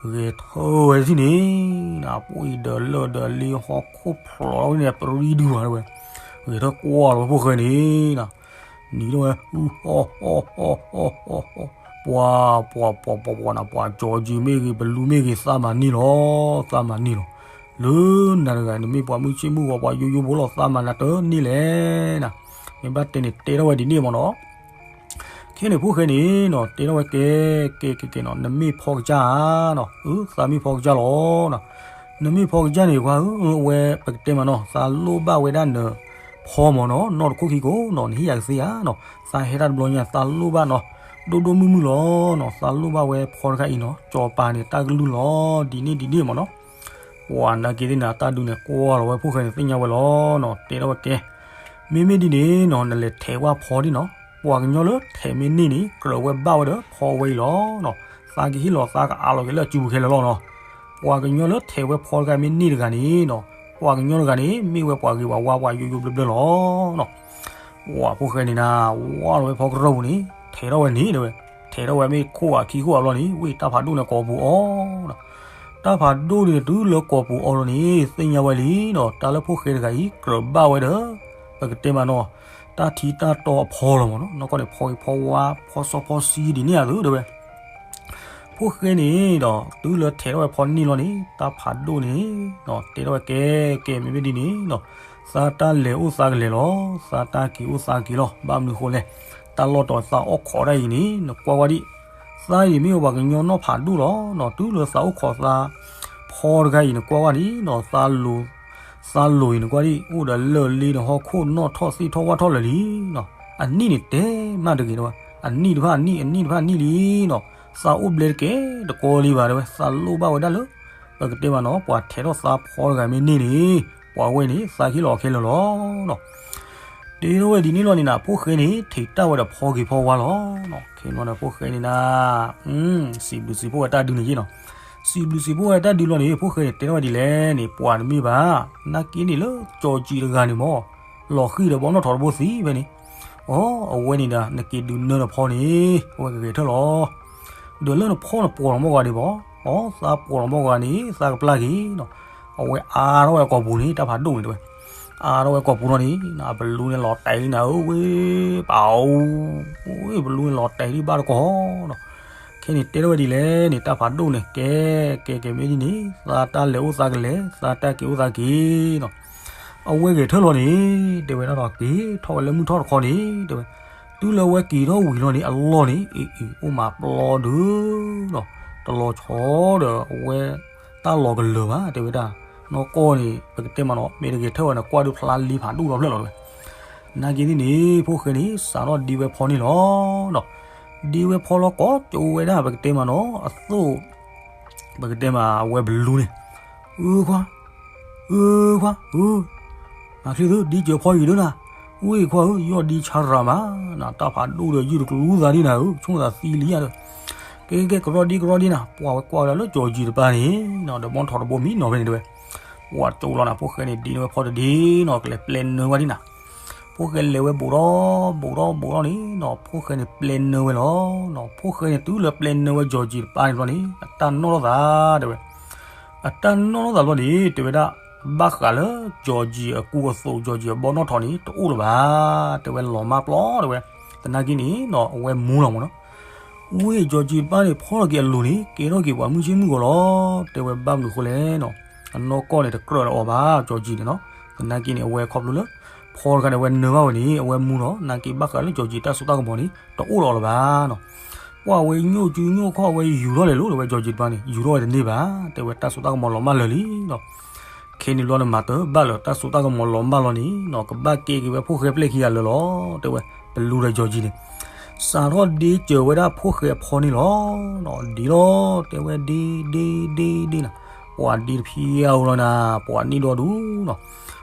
ဂဲၤထၢၣ်ဝဲဒ်န့ၣ်, နပှ့ၤဒီးလၢၢ်ဒီးလ့ဟီၣ်ခိၣ်ဖျိးလီၤဝဲန့ၣ် ပြံဒုဘၣ်တဲဝဲ, ဂဲၤထၢၣ်ကွၢ်လီၤဝဲဖိၣ်ဃဲန့ၣ်နၤ နံၤထီၣ်ဝဲ, ပှၤ, ပှၤ, ပှၤ, ပှၤ, ပှၤ, ပှၤနၤ ပှၤကၠီၣ်ကၠံၣ်မ့ၢ်ဂ့ၤ ဘလူမ့ၢ်ဂ့ၤ သးမၤန့ၢ်လီၤ, သးမၤန့ၢ်လီၤ, လၢနၤတဂၤ နမ့ၢ်ပှၤမုၢ်ဆ့ၣ်မုၢ်ဂီၤ ပှၤယိယိဖိလီၤ သးမၤနၤတန့ၢ်လဲၣ်နၤ, မ့ၢ်ဘၣ်တဲန့ၣ် တဲထီၣ်ဝဲဒ်န့ၣ်မ့ၢ်နီၤ ခဲန့ၣ်ဖိၣ်ဃဲန့ၣ်နီၤ တဲထီၣ်ဝဲကဲ, ကဲ ကဲ ကဲနီၤ နမ့ၢ်ဖီကစၢ်ဧါနီၤ, အၢ သးမ့ၢ်ဖီကစၢ်လီၤနီၤ, နမ့ၢ်ဖီကစၢ်န့ၣ် ကွၢ်ဧၢ အဝဲ ပကတဲမးနီၤ သးလိၣ်ဘၣ်ဝဲဒၣ်နဖီမ့ၢ်နီၤ နီၢ်တခိၣ်ခံကိးနီၤ နဟ့ၣ်ယၤကသ့ဧါနီၤ, သးဟဲတၢ်တဘျီညါ သးလိၣ်ဘၣ်နီၤ, ဒိၣ်ဒိၣ်မုၢ်မုၢ်လီၤနီၤ သးလိၣ်ဘၣ်ဝဲဖီတခါအံၤနီၤ ကၠီၤပၤန့ၣ် တၢ်ကလုၢ်လီၤ ဒ်န့ၣ်ဒ်န့ၣ်မ့ၢ်နီၤ ပှၤနာ်က့သ့ၣ်နၤ တၢ်ဒုးန့ၣ် ကွၢ်လီၤဝဲဖိၣ်ဃဲန့ၣ် သ့ၣ်ညါဝဲလီၤနီၤ တဲထီၣ်ဝဲကဲ, မ့မ့ၢ်ဒ်န့ၣ်နီၤ နလဲၤထဲးကွၢ်ဖီဒံးနီၤ, ပှၤကညီလၢထဲးမ့ၢ်န့ၢ်န့ၣ် ကြၢးဝဲဘၣ်ဝဲဒီးဖီဝဲအံၤလီၤနီၤ, သးကဟ့ၣ်လီၤသးကအးလီၤက့ၤလၢအစုပူၤခဲလၢာ်လီၤနီၤ, ပှၤကညီလၢထဲးဝဲဖီတခါမ့ၢ်န့ၢ်တဂၤန့ၣ်နီၤ, ပှၤကညီတဂၤန့ၣ် မ့ၢ်ဝဲပှၤဂ့ၤပှၤဝါပှၤယိယိဘျၢဘျၢလီၤနီၤ ပှၤဖိၣ်ဃဲန့ၣ်နၤ ဝါလီၤဝဲဖီကရၢၢ်ပူၤန့ၣ် ထဲးထီၣ်ဝဲန့ၣ်တဲဝဲ, ထဲးထီၣ်ဝဲမ့ၢ်ခိၣ်ဧါခံခိၣ်ဧါဘျီန့ၣ် ဝ့ၢ်တၢ်ဖးဒိၣ်န့ၣ်ကိာ်ပူၤအီၤနီၤ, တၢ်ဖးဒိၣ်န့ၣ် တုၤလၢကိာ်ပူၤအီၤလီၤန့ၣ် သ့ၣ်ညါဝဲလံနီၤ တၢ်လၢဖိၣ်ဃဲတဂၤအံၤ ကြၢးဘၣ်ဝဲဒီး ပကတဲမးနီၤ တၢ်ထံတၢ်တီအဖီလီၤမ့ၢ်နီၤ, နီၢ်ကီၢ်န့ၣ် ဖီဂ့ၤဖီဝါ ဖီစီဖီဆှံဒ်န့ၣ်အသိးတဲဝဲ ဖိၣ်ဃဲန့ၣ်ဒီး တုၤလၢထဲးထီၣ်ဝဲဖီန့ၢ်လီၤန့ၣ် တၢ်ဖးဒိၣ်န့ၣ် တဲထီၣ်ဝဲကဲ ကဲမ့မ့ၢ်ဒ်န့ၣ်နီၤ, သးတၢ်လဲၤအိၣ်သးကလဲၤလီၤ, သးတၢ်က့ၤအိၣ်သးက့ၤလီၤ, ဘၣ်မနုၤဃိလဲၣ်, တၢ်လီၢ်တီၤသးအိၣ်ခိးတၢ်အံၤန့ၣ် နကွၢ်ဝဲဒံး, သးအံၤမ့ၢ်ဝဲပှၤကညီနီၢ်ဖးဒိၣ်လီၤနီၤ, တုၤလၢသးအိၣ်ခိးသး ဖီတခါအံၤ နကွၢ်ဝဲဒံးနီၤ, သးလိၤအံၤနကွၢ်ဒံး အိၣ်ဒီးလၢၢ်လ့ဒီးဟီၣ်ခိၣ်နီၣ်ထီၣ်သ့ၣ်ထီၣ်ဝၣ်ထီၣ်လၢာ်လံနီၤ, အနံၣ်န့ၣ်တဲမးတဂ့ၤတဲဝဲ, အနံၣ်တဖၣ်အနံၣ် အနံၣ်တဖၣ်အနံၣ်လံနီၤ, သးအိၣ်ဘျဲတကဲတကိးလံဘၣ် တဲဝဲ, သးလိၣ်ဘၣ်ဝဲဒၣ်လၢ ပကတဲမးနီၤ ပှၤထဲးထီၣ်သါဖီတဂၤမ့ၢ်န့ၢ်န့ၣ် ပှၤဝဲန့ၣ် သါခံလီၤခဲလၢာ်လီၤ. တဲထီၣ်ဝဲဒ်န့ၣ်လီၤန့ၣ်နၤ ဖိၣ်ဃဲန့ၣ် ထံၣ်တၢ်ဝဲဒီးဖီဂ့ၤဖီဝါလီၤ. ခဲန့ၣ်ဖိၣ်ဃဲန့ၣ်နၤ စံးဘျုးစံးဖှိၣ်ဝဲတၢ်ဒုးန့ၣ်ယ့ၣ်နီၤ. စံးဘျုးစံးဖှိၣ်ဝဲတၢ်ဒုးလီၤန့ၣ် ဖိၣ်ဃဲန့ၣ် တဲထီၣ်ဝဲဒ်လဲၣ်န့ၣ် ပှၤတမ့ၢ်ဘၣ်, နာ်က့န့ၣ်လၢ ကၠီၤကံၤတဂၤန့ၣ်မး လီၤဃံၤဒီးဘီနီၣ်ထိးတဘိသံဖဲန့ၣ်, အိ အဝဲန့ၣ်ဒီး နက့ၤဒုးနၢဒီးဖီန့ၣ် အဝဲကဂဲၤထၢၣ်လီၤ. ဒီးလၢနဖီန့ၣ်ပှီၢ်လီၤမီၢ်ဂၤဒံးဘၣ်, အိ သးပှီၢ်လီၤမီၢ်ဂၤန့ၣ် သးကပျၢ်က့ၤနီၤ. အဝဲအါထီၣ်ဝဲအကိာ်ပူၤန့ၣ် တၢ်ဖးဒိၣ်န့ၣ်တဲဝဲ, အါထီၣ်ဝဲကိာ်ပူၤထီၣ်န့ၣ် အဘလူန့ၣ်လီၤတဲာ်လံနၤဧၢဝဲ, ပၢ်ဧၢ, အဘလူန့ၣ်လီၤတဲာ်လံဘၣ်တကိးနီၤ. ခဲန့ၣ်တဲထီၣ်ဝဲဒ်လဲၣ်န့ၣ် တၢ်ဖးဒိၣ်န့ၣ် ကဲ ကဲ ကဲမ့ၢ်ဒ်န့ၣ် သးတၢ်လဲၤအိၣ်သးကလဲၤ သးတၢ်က့ၤအိၣ်သးက့ၤနီၤ. အဝဲဂဲၤထၢၣ်လီၤန့ၣ် တဲဝဲဒၣ်ဒီး က့ၤထီၣ်ဝဲလၢမုၢ်ထီၣ်တခီန့ၣ် တဲဝဲ, တုၤလၢအဝဲက့ၤထီၣ်ဝံၤလီၤန့ၣ် အလီၢ်န့ၣ် အ့ၣ်အ့ၣ် အိၣ်မးပျီဒုးနီၤ, တလီၤဆီဒီးအဝဲ တၢ်လီၤကလၢၤဘၣ် တဲဝဲဒၣ်. နီၢ်ကီၢ်န့ၣ် ပကတဲမးနီၤ မ့ၢ်တဂဲၤထၢၣ်ဝဲန့ၣ် ကွၢ်ဒုးဖျါလံဖးဒိၣ်ဒီဖျၢၣ်လီၤတဲဝဲ. နာ်က့န့ၣ်န့ၣ် ဖိၣ်ဃဲန့ၣ် စးထီၣ်ဒ့ဝဲဖီန့ၣ်လီၤနီၤ. ဒ့ဝဲဖီလီၤကိးကၠိဝဲဒၣ် ပကတဲမးနီၤ အသိး ပကတဲမးအဝဲဘလူန့ၣ်, အၢ ခွါ, အၢ ခွါဧၢ, နချ့သု ဒ်စၢၤဖီယံၤဒၢနၤ, ဝ့ၢ်ခွါဧၢ ယီၢ်ဒ်ဆါရၤမး, နတၢ်ဖးဒိၣ်ဒီးယုၢ်တကျူသးဒ်နၤဧၢ ဆိကမိၣ်သးသံလံဧါဒီး, ကဲ ကဲ ကရီဒ့ကရီဒ့နၤ, ပှၤဝဲကွၢ်ဝဲဒၣ်လၢကၠီၤကံၤတပၤန့ၣ်နီၤ ဒီးဘီထီၣ်တဘိမံနီၤဖဲန့ၣ်တဲဝဲ, ပှၤကၠိလီၤနၤ ဖိၣ်ဃဲန့ၣ် ဒ့န့ၢ်ဝဲဖီတဒ့နီၤ ကလဲၤပျဲနၢဝဲဒ်နၤ ဖိၣ်ဃဲလဲၤဝဲဘူးထီၣ်ဘူးထီၣ်ဘူးထီၣ်န့ၣ်နီၤ ဖိၣ်ဃဲန့ၣ်ပျဲနၢဝဲလီၤနီၤ. ဖိၣ်ဃဲန့ၣ် တုၤလၢပျဲနၢဝဲကၠီၤကံၤတပၤန့ၣ်ဘျီန့ၣ် အတၢ်နီၣ်ထီၣ်သးတဲဝဲ, အတၢ်နီၣ်ထီၣ်သးဘျီန့ၣ် တဲဝဲဒၣ် ဘၣ်ဃးလၢကၠီၤကံၤအကူအသိး ကၠီၤကံၤအဘီနီၣ်ထီၣ်န့ၣ် တအိၣ်လၢၤဘၣ် တဲဝဲ လီၤမၢ်ပျီတဲဝဲ. သနာ်က့န့ၣ်နီၤ အဝဲမူလီၤမးနီၤ. ဝ့ၢ်ကၠီၤကံၤတပၤန့ၣ် ဖီထီၣ်က့ၤအလိၤန့ၣ် ကဲထီၣ်က့ၤပှၤမုၢ်ဆ့ၣ်မုၢ်ဂီၤလီၤ တဲဝဲ. ဘၣ်မနုၤဃိလဲၣ်နီၤ အနီၢ်ကီၢ်န့ၣ် တကြၢးဒီးအီၤဘၣ် ကၠီၤကံၤန့ၣ်နီၤ. သနာ်က့န့ၣ် အဝဲခီဖျိလၢ ဖီတခါန့ၣ်အဝဲနၢဘၣ်ဝဲန့ၣ် အဝဲမူလီၤ. နာ်က့ဘၣ်ဃးလၢကၠီၤကံၤတၢ်စိတၢ်ကမီၤန့ၣ် တအိၣ်ဒီးအီၤလၢၤဘၣ်နီၤ. ပှၤဝဲညိၣ်ကၠူညိၣ်ခီၣ် အဝဲယူၤထီၣ်လဲၤလိၤ တဲဝဲ ကၠီၤကံၤတပၤန့ၣ် ယူၤထီၣ်ဝဲတန့ၢ်ဘၣ် တဲဝဲ. တၢ်စိတၢ်ကမီၤလီၤမၢ်လၢာ်လံနီၤ. ခဲန့ၣ်ဘျီန့ၣ် မၤတဘၣ်လၢၤ တၢ်စိတၢ်ကမီၤလီၤမၢ်လီၤန့ၣ်နီၤ ကဘၣ်ကဲက့ၤဝဲဖိၣ်ဃဲပျဲၢ်ခံဂၤလၢာ်လီၤ တဲဝဲ. ဘလူဒီးကၠီၤကံၤန့ၣ် စးထီၣ်ဒ့စၢၤဝဲဒၣ်ဖိၣ်ဃဲအဖီန့ၣ်လီၤ. ဒ့လီၤ တဲဝဲ ဒ့ ဒ့ ဒ့ ဒ့နၤ. ပှၤဒ့တဖျါဧိၤလီၤနၤ ပှၤနံၣ်ဒီဒူၣ်နီၤ.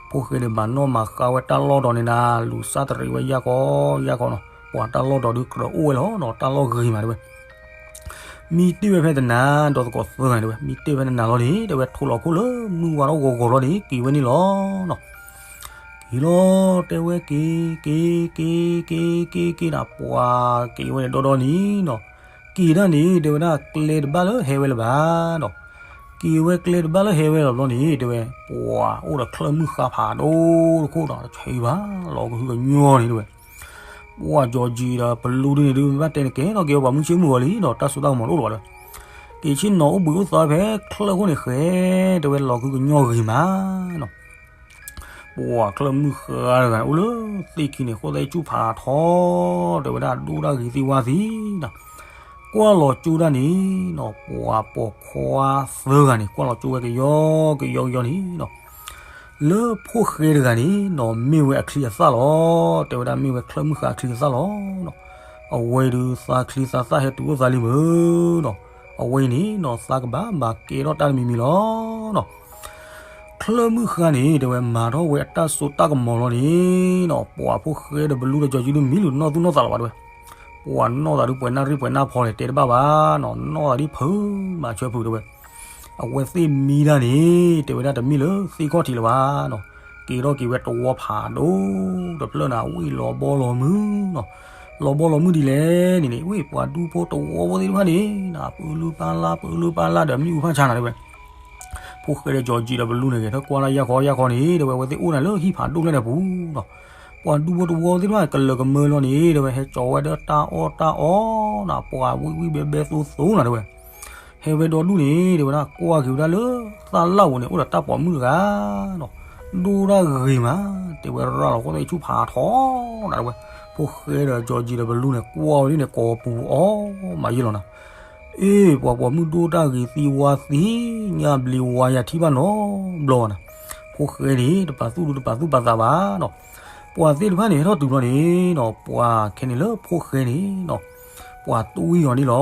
ဖိၣ်ဃဲန့ၣ် ဘၣ်နီၣ်မၤဃါဝဲတၢ်လီၢ်ဒီးန့ၣ်နၤ လူၤစၢ်တရံးဝဲယၢ်ခီယၢ်ခီနီၤ. ပှၤတၢ်လီၢ်ဒီးဒုးကြၢးအိၣ်ဝဲလီၤနီၤ တၢ်လီၢ်ဂ့ၤမးတဲဝဲ. မံတ့ၢ်ဝဲဖဲတနၤ ဒီးသကိးသၢဂၤန့ၣ်တဲဝဲ မံတ့ၢ်ဖဲတနၤလီၤန့ၣ် တဲဝဲ ထိၣ်လီၤခိၣ်လၢမုၢ်ဝါထီၣ်ဂီၤဂီၤလီၤန့ၣ် က့ၤဝဲန့ၣ်လီၤနီၤ. က့ၤလီၤ တဲဝဲ က့ၤ က့ၤ က့ၤ က့ၤ က့ၤ က့ၤနၤ ပှၤက့ၤဝဲန့ၣ်ဒီဒီန့ၣ်နီၤ. က့ၤဒၣ်န့ၣ် တဲဝဲဒၣ် ကျဲတဘၣ်လၢဟဲဝဲလၢၤဘၣ်နီၤ. က့ၤဝဲကျဲတဘၣ်လၢဟဲဝဲလၢၤဘျီန့ၣ် တဲဝဲ ပှၤအိၣ်ဒီးချၢၣ်မုၢ်ဃါဖးဒိၣ်တခိၣ်နီၤ တဆံးဘၣ် လီၤကဟုကညီၢ်န့ၣ်တဲဝဲ. ပှၤကၠီၤကံၤဒီးပလူဒုန့ၣ်ဒုး မ့ၢ်ဘၣ်တဲန့ၣ် ကဲထီၣ်က့ၤဝဲပှၤမုၢ်ဆ့ၣ်မုၢ်ဂီၤလံနီၤ တၢ်စိတၢ်ကမီၤတအိၣ်လၢၤဘၣ်ဒီး က့ၤဆ့ၣ်နီၤအိၣ်ဘှံးအိၣ်သါဖဲချၢၣ်ခိၣ်န့ၣ်ဃဲ တဲဝဲ လီၤကဟုကညီၢ်ဂ့ၤမးနီၤ. ပှၤချၢၣ်မုၢ်ဃါတဂၤန့ၣ် အိၣ်လၢသ့ၣ်ခံန့ၣ် ဃိၣ်သဲဆူၣ်ဖးထီ တဲဝဲဒၣ် ဒိၣ်တၢ်ဂ့ၤသံဝါသံနီၤ. ကွၢ်လီၤကၠိဒၣ်န့ၣ်နီၤ ပှၤပိာ်ခွါသၢဂၤန့ၣ် ကွၢ်လီၤကၠိဝဲကယီကယီကယီန့ၣ်နီၤ လၢဖိၣ်ဃဲတဂၤန့ၣ်နီၤ မ့ၢ်ဝဲအချံအသၣ်လီၤ. တဲဝဲဒၣ်မ့ၢ်ဝဲချၢၣ်မုၢ်ဃါအချံအသၣ်လီၤ. အဝဲဒုးသးချံသးသၣ်ဟဲတုၤအိၣ်သးလံမုၢ်နီၤ. အဝဲအံၤန့ၣ်နီၤ သးကဘၣ်မၤကဲထီၣ်တၢ်တမံၤမံၤလီၤနီၤ. ချၢၣ်မုၢ်ဃါန့ၣ် တဲဝဲမၤထီၣ်ဝဲအတၢ်စိတၢ်ကမီၤလီၤန့ၣ်နီၤ ပှၤဖိၣ်ဃဲဒီးပလူဒီးကၠီၤကံၤဒုး မံလူၤနီၢ်သူၣ်နီၢ်သးလီၤဘၣ်တဲဝဲ. ပှၤနီၢ်သးဒုးပှဲၤနၣ်ရံၣ်ပှဲၤနၣ်ဖီန့ၣ် တဲတဘၣ်ဘၣ်နီၤ နီၢ်သးဒ်ဖုးမၤဆၢဖုးတဲဝဲ. အဝဲသ့ၣ်မံတၢ်န့ၣ် တဲဝဲဒၣ်တမ့ၢ်လၢသ့ၣ်ခီၣ်ထံးလၢၤဘၣ်နီၤ. က့ၤထီၣ်က့ၤဝဲတဝီဖးဒိၣ်တဖျၢၣ်နၤ ဝံၣ်လီၤဘီလီၤမုၢ်နီၤ. လီၤဘီလီၤမုၢ်ဒ်လဲၣ်န့ၣ်န့ၣ် ဝံၣ်ပှၤဒူဖိတဝီဖိသ့ၣ်တဖၣ်န့ၣ်နၤ ပၢလုၢ်ပၢ်လၢ် ပၢလုၢ်ပၢ်လၢ်ဒီးမံၣ်အူဖၣ်ဆါနၤတဲဝဲ. ဖိၣ်ဃဲဒီးကၠီၤကံၤဒီးပလူန့ၣ် ဂဲၤထၢၣ်ကွၢ်လၢယၢ်ခီယၢ်ခီန့ၣ် တဲဝဲ အဝဲသ့ၣ်အိၣ်နၤလၢဟံၣ်ဖးဒိၣ်ဖျၢၣ်န့ၣ်အပူၤနီၤ. ပှၤဒူဖိတဝီဖိသ့ၣ်တဖၣ် ကလၢၤကမၢလီၤန့ၣ် တဲဝဲ ဟဲကၠီၤဝဲဒီးတၢ်အီၣ်တၢ်အီနၤ ပှၤဝံၣ်ဝံၣ်ဘဲဘဲသိသိနၤတဲဝဲ. ဟဲဝဲဒီဒူၣ်န့ၣ် တဲဝဲဒၣ် ကွၢ်က့ၤဝဲဒၣ်လၢသၣ်လၣ်ပူၤန့ၣ် အိၣ်ဒီးတၢ်ပိာ်မုၣ်တဂၤနီၤ. ဒိၣ်တၢ်ဂ့ၤမး တဲဝဲရၤလီၤဃိသဲဆူၣ်ဖးထီနၤတဲဝဲ. ဖိၣ်ဃဲဒီးကၠီၤကံၤဒီးပလူန့ၣ် ကွၢ်ဝဲဒ်န့ၣ် ကိးပူၤအီၣ်မးယဲၢ်လီၤနၤ. အ့ ပှၤပိာ်မုၣ်ဒိၣ်တၢ်ဂ့ၤသံဝါသံ ညၣ်ဘျံးဝါယၤထံၣ်ဘၣ်နီတဘျီဘၣ်နၤ. ဖိၣ်ဃဲန့ၣ် တပာ်သူၣ်ဒူတပာ်သူၣ်ပာ်သးဘၣ်နီၤ. ပှၤသ့ၣ်တဖၣ်န့ၣ် ဟဲထီၣ်တုၤဘျီန့ၣ်နီၤ ပှၤခဲန့ၣ်လၢဖိၣ်ဃဲန့ၣ်နီၤ ပှၤတွံၢ်အီၤန့ၣ်လီၤ.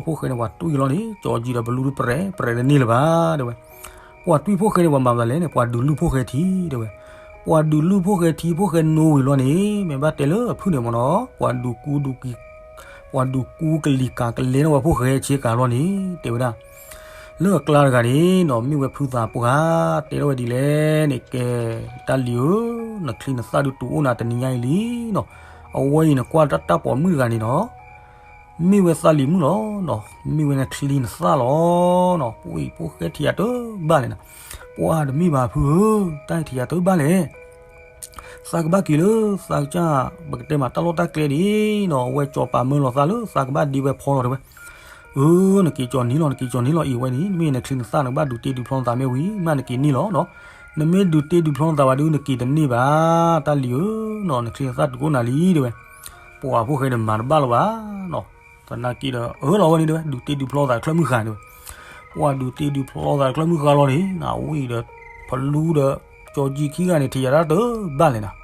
ဖိၣ်ဃဲန့ၣ် ပှၤတွံၢ်အီၤလီၤန့ၣ် ကၠီကံဒီးပလူတပရဲၤ ပရဲၤတန့ၢ်လၢၤဘၣ် တဲဝဲ. ပှၤတွံၢ်ဖိၣ်ဃဲန့ၣ် ပှၤမၤသးလဲၣ်န့ၣ် ပှၤဒုးလုၢ်ဖိၣ်ဃဲထံ တဲဝဲ. ပှၤဒုးလုၢ်ဖိၣ်ဃဲထံ ဖိၣ်ဃဲနိဝံၤလီၤန့ၣ် မ့ၢ်ဘၣ်တဲလၢအဖုၣ်န့ၣ်မ့ၢ်နီၤ ပှၤဒုးကူဒုးက ပှၤဒုးကူကလံၤကၤကလဲထီၣ်ဝဲဖိၣ်ဃဲဆ့ကၤလီၤန့ၣ် တဲဝဲဒၣ်. လၢအကျါတဂၤန့ၣ်နီၤ မ့ၢ်ဝဲဖုသးပှၢ် တဲထီၣ်ဝဲဒ်လဲၣ်န့ၣ် ကဲ တၢ်လံၤဧၢ, နချံနသၣ်ဒုးတူၢ်အိၣ်နၤတနံၤညါအံၤလံနီၤ. အဝဲအံၤနကွၢ်တၢ်တၢ်ပိာ်မုၣ်တဂၤန့ၣ်နီၤ မ့ၢ်ဝဲသးလံၤမုၣ်လီၤနီၤ, မ့ၢ်ဝဲနချံနသၣ်လီၤနီၤ. ပှၤဖိၣ်ဃဲထံၣ်ယၤတဘၣ်လဲၣ်နၤ. ပှၤတမ့ၢ်ဘၣ်ဖုဧၢ, တၢ်ထံၣ်ယၤတဘၣ်လဲၣ် သးကဘၣ်က့ၤလၢသးကစၢ် ပကတဲမးတၢ်လီၢ်တၢ်ကျဲဒ်နီၤ, အဝဲစီၤပၤမၢလီၤသးလၢသးကဘၣ်ဒ့ဝဲဖီလီၤတဲဝဲ. အၢ နက့ၤကၠီၤနံၤလီၤ နက့ၤကၠီၤနံၤလီၤ အံၤဝဲန့ၣ် မ့ၢ်နချံနသၣ်နကဘၣ်ဒုးတ့ဒုးဖျီနသးမ့ၢ်ဝံၤ မ့ၢ်နက့ၤန့ၢ်လီၤနီၤ. နမ့ၢ်ဒုးတ့ဒုးဖျီနသးဘၣ်ဒုး နက့ၤတန့ၢ်ဘၣ် တၢ်လံၤဧၢနီၤ, နချံနသၣ်တူၢ်အိၣ်နၤလံတဲဝဲ. ပှၤဖိၣ်ဃဲန့ၣ်မၤတဘၣ်လၢၤဘၣ်နီၤ, သနာ်က့ဒီး အၢၣ်လီၤဝဲန့ၣ်တဲဝဲ ဒုးတ့ဒုးဖျီသးချၢၣ်မုၢ်ဃါန့ၣ်တဲဝဲ. ပှၤဒုးတ့ဒုးဖျီသးချၢၣ်မုၢ်ဃါလီၤန့ၣ် နဝံၤဒီး ဖလူဒီး ကၠီကံခံဂၤန့ၣ် ထံၣ်ယၤတၢ်တဘၣ်လဲၣ်နၤ.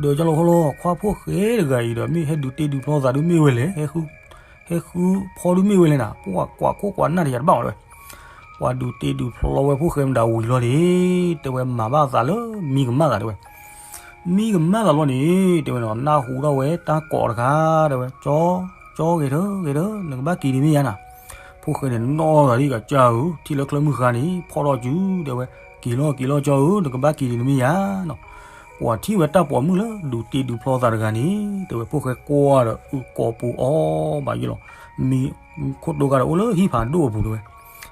ဒီးကၠီလီၤခီလီၤ ခွါဖိၣ်ဃဲတဂၤအံၤဒီး မ့ၢ်ဟဲဒုးတ့ဒုးဖျီသးဒုးမ့ၢ်ဝဲလဲၣ်, ဟဲဃုဖီဒုးမ့ၢ်ဝဲလဲၣ်နၤ, ပှၤကွၢ်ခိၣ်ကွၢ်နၢ်ထံၣ်ယၤတဘၣ်မးတဲဝဲ. ပှၤဒုးတ့ဒုးဖျီဝဲဖိၣ်ဃဲမတၤဝံၤလီၤန့ၣ် တဲဝဲမၤဘၣ်သးလၢမံကမၣ်သးတဲဝဲ. မံကမၣ်သးလီၤန့ၣ် တဲဝဲနီၤ နၢ်ဟူထီၣ်ဝဲတၢ်ကိးတခါ တဲဝဲ ကၠီ ကၠီဂဲၤထၢၣ်ဂဲၤထၢၣ် နကဘၣ်က့ၤဒံးမ့ၢ်ယါနၤ. ဖိၣ်ဃဲန့ၣ်နီၣ်သးဒ်ကစၢ်ဧၢ, ထံၣ်လၢချၢၣ်မုၢ်ဃါန့ၣ် ဖီၣ်ထီၣ်စု တဲဝဲ, က့ၤလီၤက့ၤလီၤကၠီဧၢ နကဘၣ်က့ၤဒံးနမ့ၢ်ယါနီၤ. ပှၤထံၣ်ဝဲတၢ်ပိာ်မုၣ်လၢဒုးတ့ဒုးဖျီသးတဂၤန့ၣ် တဲဝဲ ဖိၣ်ဃဲကွၢ်ဒီးအုၣ်ကိးပူၤအီၤဘၣ်ယိၣ်လီၤ. မံခိၣ်တိၤဂၤဒီးအိၣ်လၢဟံၣ်ဖးဒိၣ်အပူၤတဲဝဲ.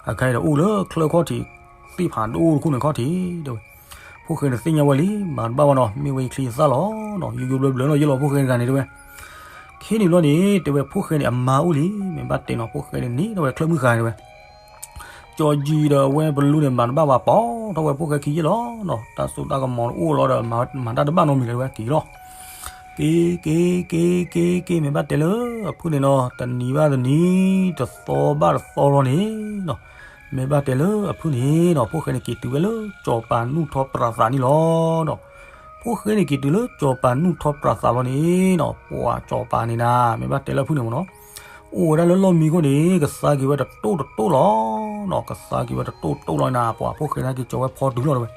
အခါအံၤဒီးအိၣ်လၢချၢၣ်ခီၣ်ထံး သ့ၣ်ဖးဒိၣ်တခိၣ်န့ၣ်ခီၣ်ထံးတဲဝဲ. ဖိၣ်ဃဲန့ၣ်သ့ၣ်ညါဝဲလံ မၤတဘၣ်ဘၣ်နီၤ, မ့ၢ်ဝဲယချံယသၣ်လီၤနီၤ, ယိယိဘျၢဘျၢနီၤ ယလီၤဖိၣ်ဃဲတဂၤန့ၣ်တဲဝဲ. ခဲန့ၣ်ဘျီန့ၣ် တဲဝဲ ဖိၣ်ဃဲန့ၣ်အမါအိၣ်လံ, မ့ၢ်ဘၣ်တဲနီၤ ဖိၣ်ဃဲန့ၣ်န့ၣ် တဲဝဲချၢၣ်မုၢ်ဃါတဲဝဲ. ကၠီကံဒီးအဝဲပလူန့ၣ် မၤတဘၣ်ဘၣ် ပိာ်ထီၣ်ဝဲဖိၣ်ဃဲခံယဲၢ်လီၤနီၤ, တၢ်စိတၢ်ကမီၤအိၣ်လီၤဒီး မၤတၢ်တဘၣ်နီတမံၤလၢၤဝဲက့ၤလီၤ. က့ၤ က့ၤ က့ၤ က့ၤ က့ၤ မ့ၢ်ဘၣ်တဲလၢအဖုၣ်န့ၣ်နီၤ, တနံၤဘၣ်တနံၤ တသီဘၣ်တသီလီၤန့ၣ်နီၤ, မ့ၢ်ဘၣ်တဲလၢအဖုၣ်န့ၣ်နီၤ, ဖိၣ်ဃဲန့ၣ်က့ၤတုၤဝဲလၢစီၤပၤနူၢ်ထီပြးသးန့ၣ်လီၤနီၤ. ဖိၣ်ဃဲန့ၣ်က့ၤတုၤလၢစီၤပၤနူၢ်ထီပြးသးလီၤန့ၣ်နီၤ, ပှၤစီၤပၤန့ၣ်နၤ မ့ၢ်ဘၣ်တဲလၢအဖုၣ်န့ၣ်မ့ၢ်နီၤ, အိၣ်ဝဲဒၣ်လၢလီၢ်မံခိၣ်န့ၣ် ကသါက့ၤဝဲတတိၢ်တတိၢ်လီၤနီၤ, ကသါက့ၤဝဲတတိၢ်တတိၢ်လီၤန့ၣ်နၤ, ပှၤဖိၣ်ဃဲန့ၣ်က့ၤကၠီဝဲဖီတုၤလီၤတဲဝဲ.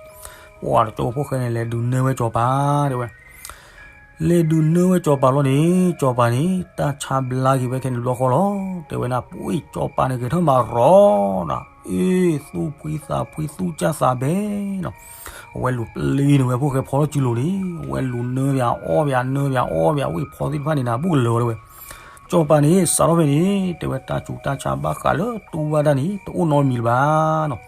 ပှၤတကၠိဖိၣ်ဃဲန့ၣ် လဲၤဒုးနၢဝဲစီၤပၤတဲဝဲ. လဲၤဒုးနၢဝဲစီၤပၤလီၤန့ၣ် စီၤပၤန့ၣ် တၢ်ဆါဘျါက့ၤဝဲခဲန့ၣ်တဘျီဃီလီၤ, တဲဝဲဒၣ် ပှၤစီၤပၤန့ၣ်ဂဲၤထၢၣ်မးရီၤနၤ, အ့ သူၣ်ဖှံသးဖှံ သူၣ်ကၢ်သးဘဲနီၤ, အဝဲလူၤပျံၤန့ၢ်ဝဲဖိၣ်ဃဲဖီထီၣ်စုလိၤန့ၣ်, အဝဲလူၤနၢပၠးအီၣ်ပၠးနၢပၠးအီၣ်ပၠး ဝံၣ်ဖီသ့ၣ်တဖၣ်န့ၣ်နၤ ဘူးကလၢၤတဲဝဲ. စီၤပၤန့ၣ် စးထီၣ်ဖဲန့ၣ် တဲဝဲတၢ်ဆူးတၢ်ဆါဘၣ်ဃးလၢတူၢ်ဘၣ်တၢ်န့ၣ် တအိၣ်နီတမံၤလၢၤဘၣ်နီၤ.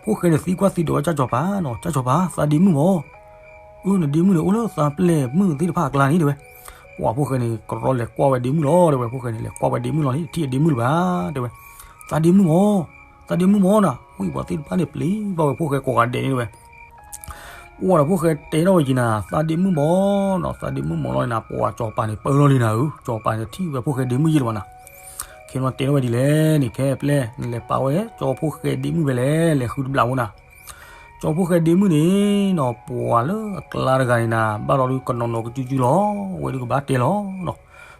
ဖိၣ်ဃဲန့ၣ်သံကွၢ်သံဒိးဝဲကၢ်စီၤပၤနီၤ, ကၢ်စီၤပၤ သးဒ့မုၣ်မၢ်, အၢ နဒ့မုၣ်န့ၣ် အိၣ်လၢသးပျဲၢ်မုၣ်သ့ၣ်တဖၣ်အကျါန့ၣ်တဲဝဲ. ပှၤဖိၣ်ဃဲန့ၣ် ကရီလဲၤကွၢ်ဝဲဒ့မုၣ်လီၤတဲဝဲ, ဖိၣ်ဃဲန့ၣ် လဲၤကွၢ်ဝဲဒ့မုၣ်လီၤန့ၣ် ထံၣ်အဒ့မုၣ်လၢၤဘၣ်တဲဝဲ. သးဒ့မုၣ်မၢ်, သးဒ့မုၣ်မၢ်နၤ, ဝံၣ်ပှၤသ့ၣ်တဖၣ်န့ၣ် ပျံၤဘၣ်ဝဲဖိၣ်ဃဲကိးဂၤဒဲးန့ၣ်တဲဝဲ. ပှၤဒီးဖိၣ်ဃဲတဲထီၣ်ဝဲက့ၤနၤ သးဒ့မုၣ်မၢ်နီၤ, သးဒ့မုၣ်မၢ်လီၤန့ၣ်နၤ, ပှၤစီၤပၤန့ၣ် ပၢလီၤလံနၤဧၢ, စီၤပၤန့ၣ်ထံၣ်ဝဲဖိၣ်ဃဲဒ့မုၣ်ယဲၢ်လၢၤဘၣ်နၤ. ခဲန့ၣ်တဲထီၣ်ဝဲဒ်လဲၣ်န့ၣ် ခဲပျဲၢ် နလဲၤပာ်ဝဲ ကၠီဖိၣ်ဃဲဒ့မုၣ်ဖဲလဲၣ် လဲၤဃုတဘျးဖိနၤ. ကၠီဖိၣ်ဃဲဒ့မုၣ်န့ၣ်နီၤ ပှၤလၢအကျါတဂၤန့ၣ်နၤ ဘၣ်လီၤဒုးကနီၤနီၤကစုကစုလီၤ, ဝဲဒုးကဘၣ်တဲလီၤနီၤ.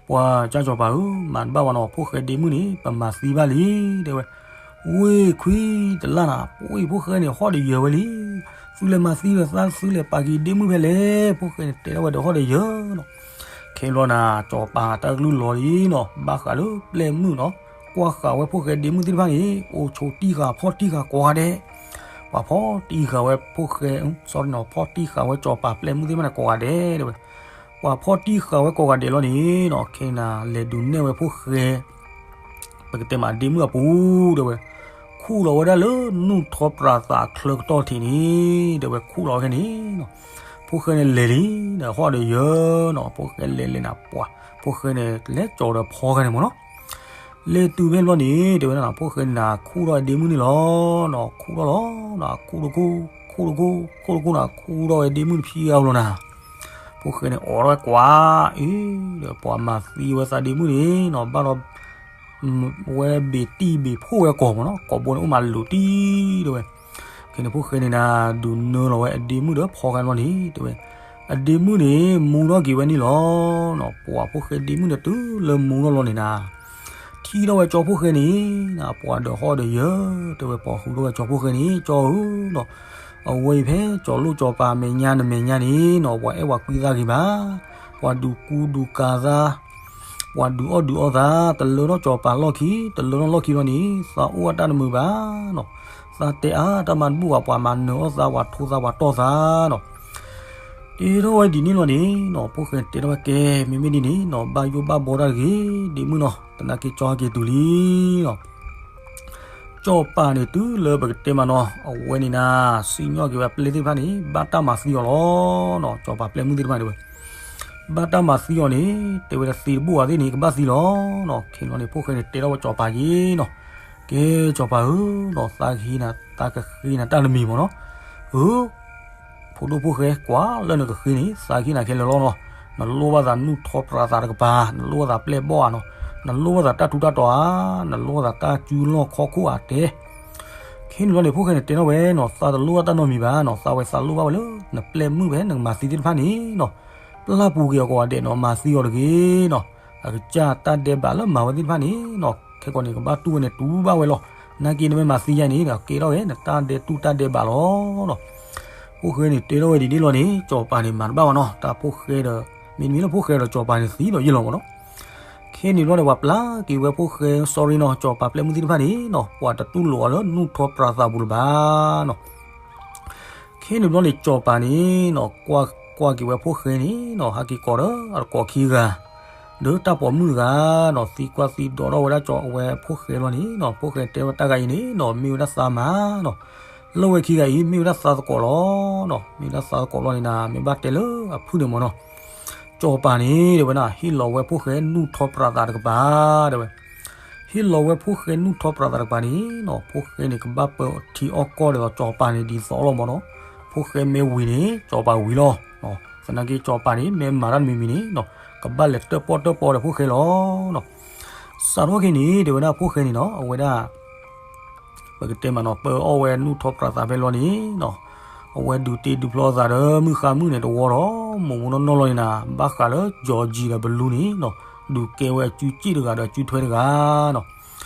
ပှၤကၢ်စီၤပၤဧၢ, မၤတဘၣ်ဘၣ်နီၤ, ဖိၣ်ဃဲဒ့မုၣ်န့ၣ် ပမၤသံဘၣ်လံတဲဝဲ. ဝ့ၢ်ခွံတလၣ်နၤ, ပှၤဖိၣ်ဃဲန့ၣ် ဟီၣ်ဒီးယၢၤဝဲလံ. သုလဲၤမၤသံဒီးသး သုလဲၤပာ်က့ၤဒ့မုၣ်ဖဲလဲၣ်, ဖိၣ်ဃဲန့ၣ်တဲထီၣ်ဝဲဒီးဟီၣ်ဒီးယၢၤနီၤ. ခဲဘျီနၤ စီၤပၤတၢ်ကလုၢ်လီၤလံနီၤ, ဘၣ်ဃးလၢပျဲၢ်မုၣ်နီၤ, ကွၢ်ဃာ်ဝဲဖိၣ်ဃဲဒ့မုၣ်သ့ၣ်တဖၣ်န့ၣ် အိၣ်ဆိးတံၢ်ဃာ်ဖီၣ်တံၢ်ဃာ်ကိးဂၤဒဲး. ပှၤဖီၣ်တံၢ်ဃာ်ဝဲဖိၣ်ဃဲ, စီၤနီၤ ဖီၣ်တံၢ်ဃာ်ဝဲစီၤပၤပျဲၢ်မုၣ်သ့ၣ်တဖၣ်န့ၣ်ကိးဂၤဒဲးတဲဝဲ. ပှၤဖီၣ်တံၢ်ဃာ်ဝဲကိးဂၤဒဲးလီၤန့ၣ်နီၤ, ခဲနၤ လဲၤဒုးနဲၣ်ဝဲဖိၣ်ဃဲ ပကတဲမးဒ့မုၣ်အပူၤတဲဝဲ, ခူၣ်လီၤဝဲဒၣ်လၢနူၢ်ထီပြးသးအချၢကတီၢ်ထံးန့ၣ် တဲဝဲ, ခူၣ်လီၤဝဲခဲန့ၣ်နီၤ. ဖိၣ်ဃဲန့ၣ်လဲၤလံဒီးဟီၣ်ဒီးယၢၤနီၤ, ဖိၣ်ဃဲလဲၤလဲၤနၤ ပှၤ ဖိၣ်ဃဲန့ၣ် လဲၤကၠီၤဒီးဖီခဲန့ၣ်မ့ၢ်နီၤ. လဲၤတုၤဖဲန့ၣ်ဘျီန့ၣ် တဲဝဲဒၣ်နီၤ, ဖိၣ်ဃဲန့ၣ်နၤ ခူၣ်ထီၣ်ဝဲဒ့မုၣ်န့ၣ်လီၤနီၤ, ခူၣ်ထီၣ်လီၤနီၤ, ခူၣ်တခူၣ်, ခူၣ်တခူၣ်, ခူၣ်တခူၣ်နၤ, ခူၣ်ထီၣ်ဝဲဒ့မုၣ်တဖံးအါဘျီနၤ. ဖိၣ်ဃဲန့ၣ် အိးထီၣ်ဝဲကွၢ်, အ့ ဒီးပှၤမၤသံဝဲသးဒ့မုၣ်န့ၣ်နီၤ, ဘၣ်ဒီး ဝဲဘ့ၣ်တံၢ်ဘ့ၣ်ဖှိၣ်ဝဲကိာ်မ့ၢ်နီၤ, ကိာ်ဘိန့ၣ်အိၣ်မးလိၤတံၢ်တဲဝဲ. ခဲန့ၣ်ဖိၣ်ဃဲန့ၣ်နၤ ဒုးနၢလီၤဝဲအဒ့မုၣ်ဒီးဖီဃဲန့ၣ်လီၤန့ၣ် တဲဝဲ, အဒ့မုၣ်န့ၣ် မူထီၣ်က့ၤဝဲန့ၣ်လီၤနီၤ. ပှၤဖိၣ်ဃဲဒ့မုၣ်န့ၣ် တုၤလၢမူထီၣ်လီၤန့ၣ်နၤ, ထံၣ်ထီၣ်ဝဲကၠီဖိၣ်ဃဲန့ၣ် အပှၤဒီးဟီၣ်ဒီးယၢၤ တဲဝဲ ပိာ်ဃုာ်ထီၣ်ဝဲကၠီဖိၣ်ဃဲန့ၣ် ကၠီဧၢနီၤ, အဝဲအံၤဖဲကၠီၤလိၣ်ကၠီၤပၤမဲာ်ညါနမဲာ်ညါန့ၣ်နီၤ ပှၤအဲၣ်ပှၤကွံသးဂ့ၤဘၣ်, ပှၤဒုးကူဒုးကၤသး, ပှၤဒုးအီၣ်ဒုးအီသး, တလၢထီၣ်ကၠီၤပၤလီၢ်ခံ, တလၢထီၣ်လီၢ်ခံဘျီန့ၣ် သးအိၣ်အတၢ်တမုာ်ဘၣ်နီၤ, သးတဲအါတၢ်မၤတဘူၣ်ဘၣ် ပှၤမၤနၢၤအီၣ်သး ပှၤထိသးပှၤတီၢ်သးနီၤ တဲထီၣ်ဝဲဒ်န့ၣ်လီၤန့ၣ်နီၤ ဖိၣ်ဃဲတဲထီၣ်ဝဲ ကဲ မ့မ့ၢ်ဒ်န့ၣ်နီၤ ဘၣ်ယိၣ်ဘၣ်ဘီတၢ်တဂ့ၤ ဒ့မုၣ်နီၤ, သနာ်က့ကၠီဟဲက့ၤတုၤလံနီၤ. ကၠီၤပၤန့ၣ် တုၤလၢပကတဲမးနီၤ အဝဲန့ၣ်နၤ စံၣ်ညီၣ်က့ၤဝဲပျဲၢ်သ့ၣ်တဖၣ်န့ၣ် ဘၣ်တၢ်မၤသံအီၤလီၤနီၤ, ကၠီၤပၤပျဲၢ်မုၣ်သ့ၣ်တဖၣ်န့ၣ်ဝဲ ဘၣ်တၢ်မၤသံအီၤန့ၣ် တဲဝဲဒၣ်သ့တဘိၣ်ဧါသ့ၣ်န့ၣ် ကဘၣ်သံလီၤနီၤ. ခဲန့ၣ်လီၤန့ၣ် ဖိၣ်ဃဲန့ၣ် တဲထီၣ်ဝဲကၠီၤပၤက့ၤနီၤ, ကဲ ကၠီၤပၤဧၢနီၤ သးကဟ့နၤ သးကဃ့နၤတၢ်တမံၤမးနီၤ, အၢ ဖိဒိၣ်ဖိၣ်ဃဲ ကွၢ်လၢနကဃ့န့ၣ် သးကဟ့နၤခဲလၢာ်လီၤနီၤ. နလိၣ်ဘၣ်သးနူၢ်ထီၣ်ပြးသးတကပၤ, နလိၣ်ဘၣ်သးပျဲၢ်ဘီၣ်ဧါနီၤ, နလိၣ်ဘၣ်သးတၢ်ထူးတၢ်တီၤဧါ, နလိၣ်ဘၣ်သးတၢ်စုလီၢ်ခီၣ်ခိၣ်ဧါ တဲ ခဲန့ၣ်လီၤန့ၣ် ဖိၣ်ဃဲန့ၣ်တဲထီၣ်ဝဲနီၤ, သးတလိၣ်ဘၣ်တၢ်နီတမံၤဘၣ်နီၤ, သးဝဲသးလိၣ်ဘၣ်ဝဲလၢ နပျဲၢ်မုၣ်ဖဲနကမၤသံသ့ၣ်တဖၣ်န့ၣ်နီၤ, ပျၢ်ပူၤက့ၤအီၤကိးဂၤဒဲးနီၤ, မၤသံအီၤတဂ့ၤနီၤ. အကစၢ်တၢ်ဒဲးဘးလၢမၤဝဲသ့ၣ်တဖၣ်န့ၣ်နီၤ, ခဲကိာ်န့ၣ် ကဘၣ်တူၢ်ဝဲန့ၣ် တူၢ်ဘၣ်ဝဲလီၤ. နာ်က့နမ့ၢ်မၤသံယါန့ၣ် ကဲထီၣ်ဝဲ နတၢ်ဒဲးတူၢ်တၢ်ဒဲးဘးလီၤနီၤ. ဖိၣ်ဃဲန့ၣ်တဲထီၣ်ဝဲဒ်န့ၣ်လီၤန့ၣ် ကၠီၤပၤန့ၣ် မၤတဘၣ်ဘၣ်နီၤ, တၢ်ဖိၣ်ဃဲဒီး မ့တမ့ၢ်လၢဖိၣ်ဃဲဒီးကၠီၤပၤန့ၣ်သံဒီးယ့ၢ်လီၤမးနီၤ. ခဲန့ၣ်ဘျီန့ၣ် ပှၤပျၢ်က့ၤဝဲဖိၣ်ဃဲ sorry နီၤ, ကၠီၤပၤပျဲၢ်မုၣ်သ့ၣ်တဖၣ်န့ၣ်နီၤ, ပှၤတတူၢ်လိာ်အီၤလၢနူၢ်ထီၣ်ပြးသးပူၤလၢၤဘၣ်နီၤ. ခဲန့ၣ်ဘျီန့ၣ် ကၠီၤပၤန့ၣ်နီၤ, ကွၢ်ကွၢ်က့ၤဝဲဖိၣ်ဃဲန့ၣ်နီၤ, ဟဲက့ၤကိးဒီးအတကိးခံဂၤ ဒီးတၢ်ပိာ်မုၣ်တဂၤနီၤ, သံကွၢ်သံဒိးထီၣ်ဝဲဒၣ်ကၠီၤဝဲဖိၣ်ဃဲလီၤန့ၣ်နီၤ, ဖိၣ်ဃဲတဲဝဲတၢ်ဂၤအံၤန့ၣ်နီၤ, မ့ၢ်ဝဲဒၣ်သးမါနီၤ, လၢဝဲခံဂၤအံၤ မ့ၢ်ဝဲဒၣ်သးသကိးလီၤနီၤ, မ့ၢ်ဝဲဒၣ်သးသကိးလီၤန့ၣ်နၤ, မ့ၢ်ဘၣ်တဲလၢအဖုၣ်န့ၣ်မးနီၤ. ကၠီၤပၤန့ၣ် တဲဝဲဒၣ် ဟ့ၣ်လီၤဝဲဖိၣ်ဃဲနူၢ်ထီၣ်ပြးသးတကပၤ တဲဝဲ ဟ့ၣ်လီၤဝဲဖိၣ်ဃဲနူၢ်ထီၣ်ပြးသးတကပၤန့ၣ်နီၤ, ဖိၣ်ဃဲန့ၣ် ကဘၣ်ပၢထံအီၣ်ကီၢ်ဒီးကၠီၤပၤန့ၣ်ဒ်သိးလီၤမးနီၤ. ဖိၣ်ဃဲမ့ၢ်ဝံၤန့ၣ် ကၠီၤပၤဝံၤလီၤ. သနာ်က့ကၠီၤပၤန့ၣ် မ့ၢ်မၤတၢ်တမံၤမံၤန့ၣ်နီၤ, ကဘၣ်လဲၤတၢၣ်ပီၣ်တၢၣ်ပီဒီးဖိၣ်ဃဲလီၤနီၤ. စးထီၣ်ခဲန့ၣ် တဲဝဲဒၣ်ဖိၣ်ဃဲန့ၣ်နီၤ, အဝဲဒၣ် ပကတဲမးနီၤ, ပၢအီၣ်ဝဲနူၢ်ထီၣ်ပြးသးဖဲလီၤန့ၣ်နီၤ, အဝဲဒုးတ့ဒုးဖျီသးဒီးမုၣ်ဃါမုၣ်န့ၣ်တဝီဒီး မိၢ်မိၢ်နီၢ်နီၢ်လီၤန့ၣ်နၤ, ဘၣ်ဃးလၢ Georgie ဒီး Blue န့ၣ်နီၤ, ဒုးကဲဝဲအစုစ့ၣ်တဂၤဒီးအစုထွဲတဂၤနီၤ.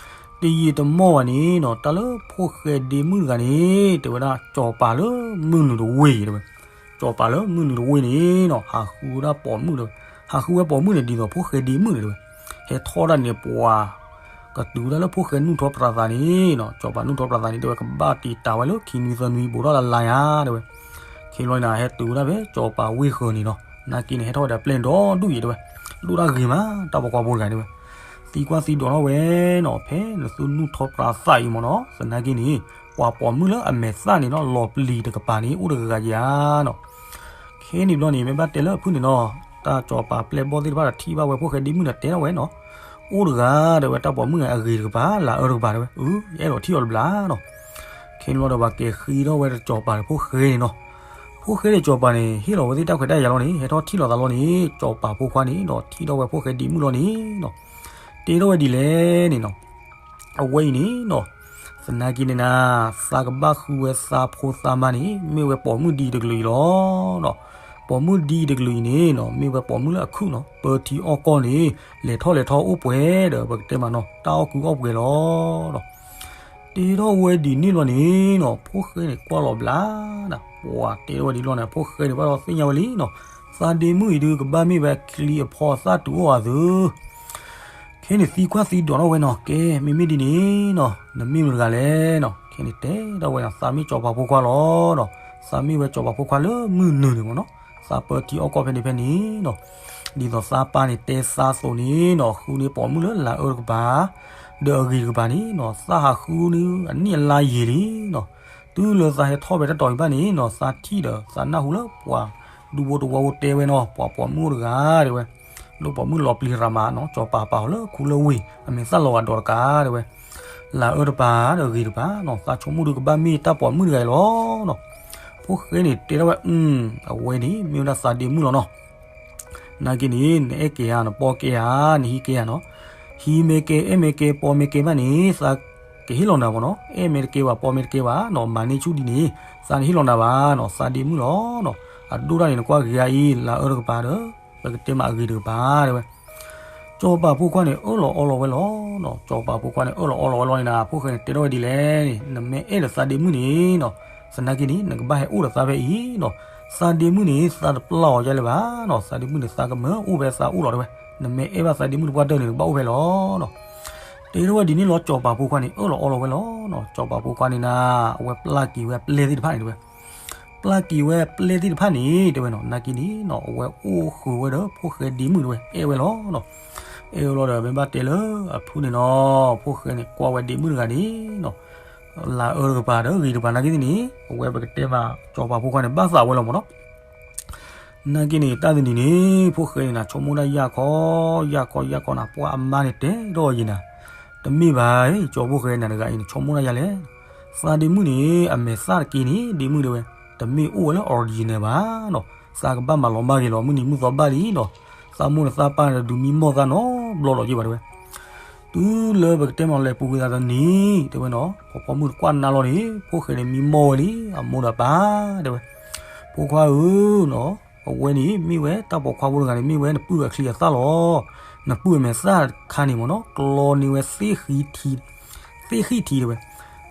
တယံာ်တမီၢ်ဘၣ်န့ၣ်နီၤ, တၢ်လၢဖိၣ်ဃဲဒ့မုၣ်တဂၤန့ၣ် တဲဝဲဒၣ် ကၠီၤပၤလၢမုၢ်နုာ်တဝ့ၢ်တဲဝဲ, ကၠီၤပၤလၢမုၢ်နုာ်တဝ့ၢ်န့ၣ်နီၤ, ဟးဃုဝဲဒၣ်ပိာ်မုၣ်တဲဝဲ, ဟးဃုဝဲပိာ်မုၣ်န့ၣ် ဒ်သိးဖိၣ်ဃဲဒ့မုၣ်န့ၣ်တဲဝဲ, ဟဲထီၣ်ဒၣ်န့ၣ်ပှၤ ကတုၤဝဲဒၣ်လၢဖိၣ်ဃဲနူၢ်ထီၣ်ပြးသးန့ၣ်နီၤ, ကၠီၤပၤနူၢ်ထီၣ်ပြးသးန့ၣ် တဲဝဲ ကဘၣ်တံာ်တာ်ဝဲလၢခံနွံသၢနွံ ဘူးထီၣ်လၢ်လၢ်ယါတဲဝဲ. ခဲလီၤန့ၣ် ဟဲတုၤဝဲဒၣ်ဖဲကၠီၤပၤဝ့ၢ်ဃၢၤန့ၣ်နီၤ, နာ်က့န့ၣ် ဟဲထီၣ်ဝဲဒီးပျဲၢ်ဒီဒူၣ်အံၤတဲဝဲ, ဒိၣ်တၢ်ဂ့ၤမး တၢ်ပိာ်ခွါဖိတဂၤတဲဝဲ, သံကွၢ်သံဒိးထီၣ်ဝဲနီၤ, ဖဲနသုနူၢ်ထီၣ်ပြးသးအံၤမးနီၤ, သနာ်က့န့ၣ် ပှၤပိာ်မုၣ်လၢအမဲာ်သၣ်န့ၣ်နီၤ လီၤပျံၤတကပၤန့ၣ် အိၣ်တဂၤဂၤဧါနီၤ. ခဲန့ၣ်ဘျီန့ၣ် မ့ၢ်ဘၣ်တဲလၢအဖုၣ်န့ၣ်နီၤ, တၢ်ကၠီၤပၤပျဲၢ်ဘီၣ်သ့ၣ်တဖၣ်ဒီးထံၣ်ဘၣ်ဝဲဖိၣ်ဃဲဒ့မုၣ်န့ၣ် တဲထီၣ်ဝဲနီၤ, အိၣ်တဂၤတဲဝဲ တၢ်ပိာ်မုၣ်အဂ့ၤတကပၤ လၢအအၢတကပၤတဲဝဲ, အၢ ယအဲၣ်ဒိးထံၣ်အီၤတဘျီနီၤ. ခဲန့ၣ်ဘျီဒီးပှၤကဲၤဃ့ထီၣ်ဝဲဒီးကၠီၤပၤဒီးဖိၣ်ဃဲန့ၣ်နီၤ, ဖိၣ်ဃဲဒီးကၠီၤပၤန့ၣ် ဟ့ၣ်လီၤဝဲသ့ၣ်တၢ်ခွဲးတၢ်ယာ်လီၤန့ၣ် ဟဲထီၣ်ထံၣ်လိာ်သးလီၤန့ၣ် ကၠီၤပၤဖိခွါန့ၣ်နီၤ ထံၣ်ထီၣ်ဝဲဖိၣ်ဃဲဒ့မုၣ်လီၤန့ၣ်နီၤ, တဲထီၣ်ဝဲဒ်လဲၣ်န့ၣ်နီၤ. အဝဲအံၤန့ၣ်နီၤ, သနာ်က့န့ၣ်နၤ, သးကဘၣ်ဃုဝဲသးဖိသးမါန့ၣ် မ့ၢ်ဝဲပိာ်မုၣ်ဒ်အံၤတကလုာ်အံၤလီၤနီၤ. ပိာ်မုၣ်ဒ်အံၤတကလုာ်အံၤန့ၣ်နီၤ မ့ၢ်ဝဲပိာ်မုၣ်လၢအခုၣ်နီၤ, ပၢထံအီၣ်ကီၢ်န့ၣ် လဲၤထီၣ်လဲၤထီအိၣ်ပှဲၤဒီး ပကတဲမးနီၤ တၢ်အီၣ်ကုအီၣ်ပှဲၤလီၤနီၤ. တဲထီၣ်ဝဲဒ်န့ၣ်လီၤန့ၣ်နီၤ, ဖိၣ်ဃဲန့ၣ်ကွၢ်လီၤဘျါနၤ, ပှၤတဲထီၣ်ဝဲဒ်လီၤန့ၣ် ဖိၣ်ဃဲန့ၣ်ဘၣ်ဒီးသ့ၣ်ညါဝဲလံနီၤ, သးဒ့မုၣ်အံၤဒုးကဘၣ်မ့ၢ်ဝဲချံအဖီအသၣ်တုၤအိၣ်အီၤသု ခဲန့ၣ်သံကွၢ်သံဒိးထီၣ်ဝဲနီၤ, ကဲ မ့မ့ၢ်ဒ်န့ၣ်နီၤ နမ့ၢ်မတၤတဂၤလဲၣ်နီၤ. ခဲန့ၣ်တဲထီၣ်ဝဲနီၤ, သးမ့ၢ်ကၠီၤပၤဖိခွါလီၤနီၤ. သးမ့ၢ်ဝဲကၠီၤပၤဖိခွါလၢမုၢ်နုာ်န့ၣ်မးနီၤ. သးပၢထံအီၣ်ကီၢ်ဖဲန့ၣ်ဖဲန့ၣ်နီၤ, ဒ်သိးသးပၢ်န့ၣ်တဲသးအသိးန့ၣ်နီၤ, ဃုန့ၢ်ပိာ်မုၣ်လၢလၤအၢတကပၤ ဒီးအဂ့ၤတကပၤန့ၣ်နီၤ, သးဟးဃုန့ၢ်အနံၣ်အလါယံာ်လံနီၤ. တုၤလၢသးဟဲထီၣ်ဖဲတတီၤအံၤဘၣ်န့ၣ်နီၤ, သးထံၣ်ဒီးသးနၢ်ဟူလၢပှၤဒူဖိတဝီဖိတဲဝဲနီၤ, ပှၤပိာ်မုၣ်အိၣ်တဂၤတဲဝဲ လၢပိာ်မုၣ်လီၤပျံၤရၤမးနီၤ, ကၠီၤပၤပာ်အီၤလၢခူလၢဝ့ၢ် အမဲာ်သၣ်လီၤဂာ်ဒီးတကးတဲဝဲ, လၤအၢတပၤဒီးဂ့ၤတပၤနီၤ, သးဆိကမိၣ်ဒုးကဘၣ်မ့ၢ်တၢ်ပိာ်မုၣ်တဂၤအံၤလီၤနီၤ. ဖိၣ်ဃဲန့ၣ်တဲထီၣ်ဝဲ, အဝဲန့ၣ် မ့ၢ်ဝဲဒၣ်သးဒ့မုၣ်လီၤနီၤ. နာ်က့န့ၣ် နအဲၣ်ကဲဧါ, နပီၢ်ကဲဧါ, နဟံးကဲဧါနီၤ. ဟံးမ့ၢ်ကဲ, အဲၣ်မ့ၢ်ကဲ, ပီၢ်မ့ၢ်ကဲဘၣ်န့ၣ် သးကဟ့ၣ်လီၤနၤမးနီၤ. အဲၣ်မ့ၢ်တကဲဘၣ်, ပီၢ်မ့ၢ်တကဲဘၣ်နီၤ, မၤန့ၢ်ဆူၣ်ဒ်န့ၣ် သးန့ၣ်ဟ့ၣ်လီၤနၤဘၣ်နီၤ, သးဒ့မုၣ်လီၤနီၤ. အဒိၣ်ဒၣ်န့ၣ် နကွၢ်ဂ့ၤအံၤ လၤအၢတကပၤဒီး ပကတဲမးအဂ့ၤတကပၤတဲဝဲ. စီၤပၤဖိခွါန့ၣ် အၢၣ်လီၤအီလီၤဝဲလီၤ. စီၤပၤဖိခွါန့ၣ် အၢၣ်လီၤအီလီၤဝဲလီၤန့ၣ် ဖိၣ်ဃဲန့ၣ် တဲထီၣ်ဝဲဒ်လဲၣ်န့ၣ်, နမ့ၢ်အဲၣ်ဒိးသးဒ့မုၣ်န့ၣ်နီၤ, သနာ်က့န့ၣ် နကဘၣ်ဟဲအိၣ်ဒီးသးဖဲအံၤနီၤ. သးဒ့မုၣ်န့ၣ် သးတပျၢ်အီၤဒ်လဲၣ်ဘၣ်နီၤ, သးဒ့မုၣ်န့ၣ် သးကမၢအိၣ်ဖဲသးအိၣ်လီၤတဲဝဲ. နမ့ၢ်အဲၣ်ဘၣ်သးဒ့မုၣ်တပှၢ်တၢၢ်န့ၣ် နကဘၣ်အိၣ်ဖဲလီၤနီၤ. တဲထီၣ်ဝဲဒ်န့ၣ်လီၤ. စီၤပၤဖိခွါန့ၣ် အၢၣ်လီၤအီလီၤဝဲလီၤနီၤ. စီၤပၤဖိခွါန့ၣ်နၤ အဝဲပျၢ်က့ၤဝဲပျဲၢ်သ့ၣ်တဖၣ်န့ၣ်တဲဝဲ. ပျၢ်က့ၤဝဲပျဲၢ်သ့ၣ်တဖၣ်န့ၣ် တဲဝဲနီၤ, နာ်က့န့ၣ်နီၤ အဝဲအိၣ်ဃုာ်ဝဲဒီးဖိၣ်ဃဲဒ့မုၣ်တဲဝဲ, အဲၣ်ဝဲလီၤနီၤ. အဲၣ်ဝဲလီၤဒီး မ့ၢ်ဘၣ်တဲလၢအဖုန့ၣ်နီၤ, ဖိၣ်ဃဲန့ၣ် ကွၢ်ဝဲဒ့မုၣ်တဂၤန့ၣ်နီၤ, လၤအၢတကပၤဒီးဂ့ၤတကပၤ နာ်က့န့ၣ် အဝဲပကတဲမး စီၤပၤဖိခွါန့ၣ် ဘၣ်သးဝဲလီၤမ့ၢ်နီၤ. နာ်က့န့ၣ် တၢ်တနံၤန့ၣ် ဖိၣ်ဃဲန့ၣ်နၤ ဆိကမိၣ်ဒၣ်ယၢ်ခီ ယၢ်ခီ ယၢ်ခီနၤ, ပှၤအမါန့ၣ်တဲထီၣ်ယံၤနၤ, တမ့ၢ်ဘၣ်, ကၠီဖိၣ်ဃဲနၤတဂၤအံၤန့ၣ် ဆိကမိၣ်ဒၣ်ယၤလဲၣ်. သးဒ့မုၣ်န့ၣ် အမဲာ်သၣ်တက့ၢ်န့ၣ် ဒ့မုၣ်တဲဝဲ, တမ့ၢ်အိၣ်ဝဲလၢ original ဘၣ်နီၤ. သးကဘၣ်မၤလီၤမၢ်ဂ့ၤလီၤ မုၢ်နံၤမုၢ်သီဘၣ်လံနီၤ. သးမိၢ်ဒီးသးပၢ်န့ၣ်တဒုးမံမီၢ်သးနီတဘျီဒီးက့ဘၣ်တဲဝဲ. တုၤလၢပကတဲမး လဲၤပူၤကွံာ်သးတနံၤ တဲဝဲနီၤ, ဖီဖီမုၣ်တကွၢ်နါလီၤန့ၣ် ဖိၣ်ဃဲန့ၣ်မံမီၢ်ဝဲလံ အမိၢ်ဒီးပၢ်တဲဝဲ. ဖိခွါဧၢနီၤ, အဝဲန့ၣ်မ့ၢ်ဝဲတၢ်ပိာ်ခွါဖိတဂၤန့ၣ် မ့ၢ်ဝဲနပုၢ်အချံအသၣ်လီၤ. နပုၢ်အမဲာ်သၣ်တခါန့ၣ်မ့ၢ်နီၤ ကျီန့ၢ်ဝဲသ့ၣ်ဃံထံ, သ့ၣ်ဃံထံတဲဝဲ.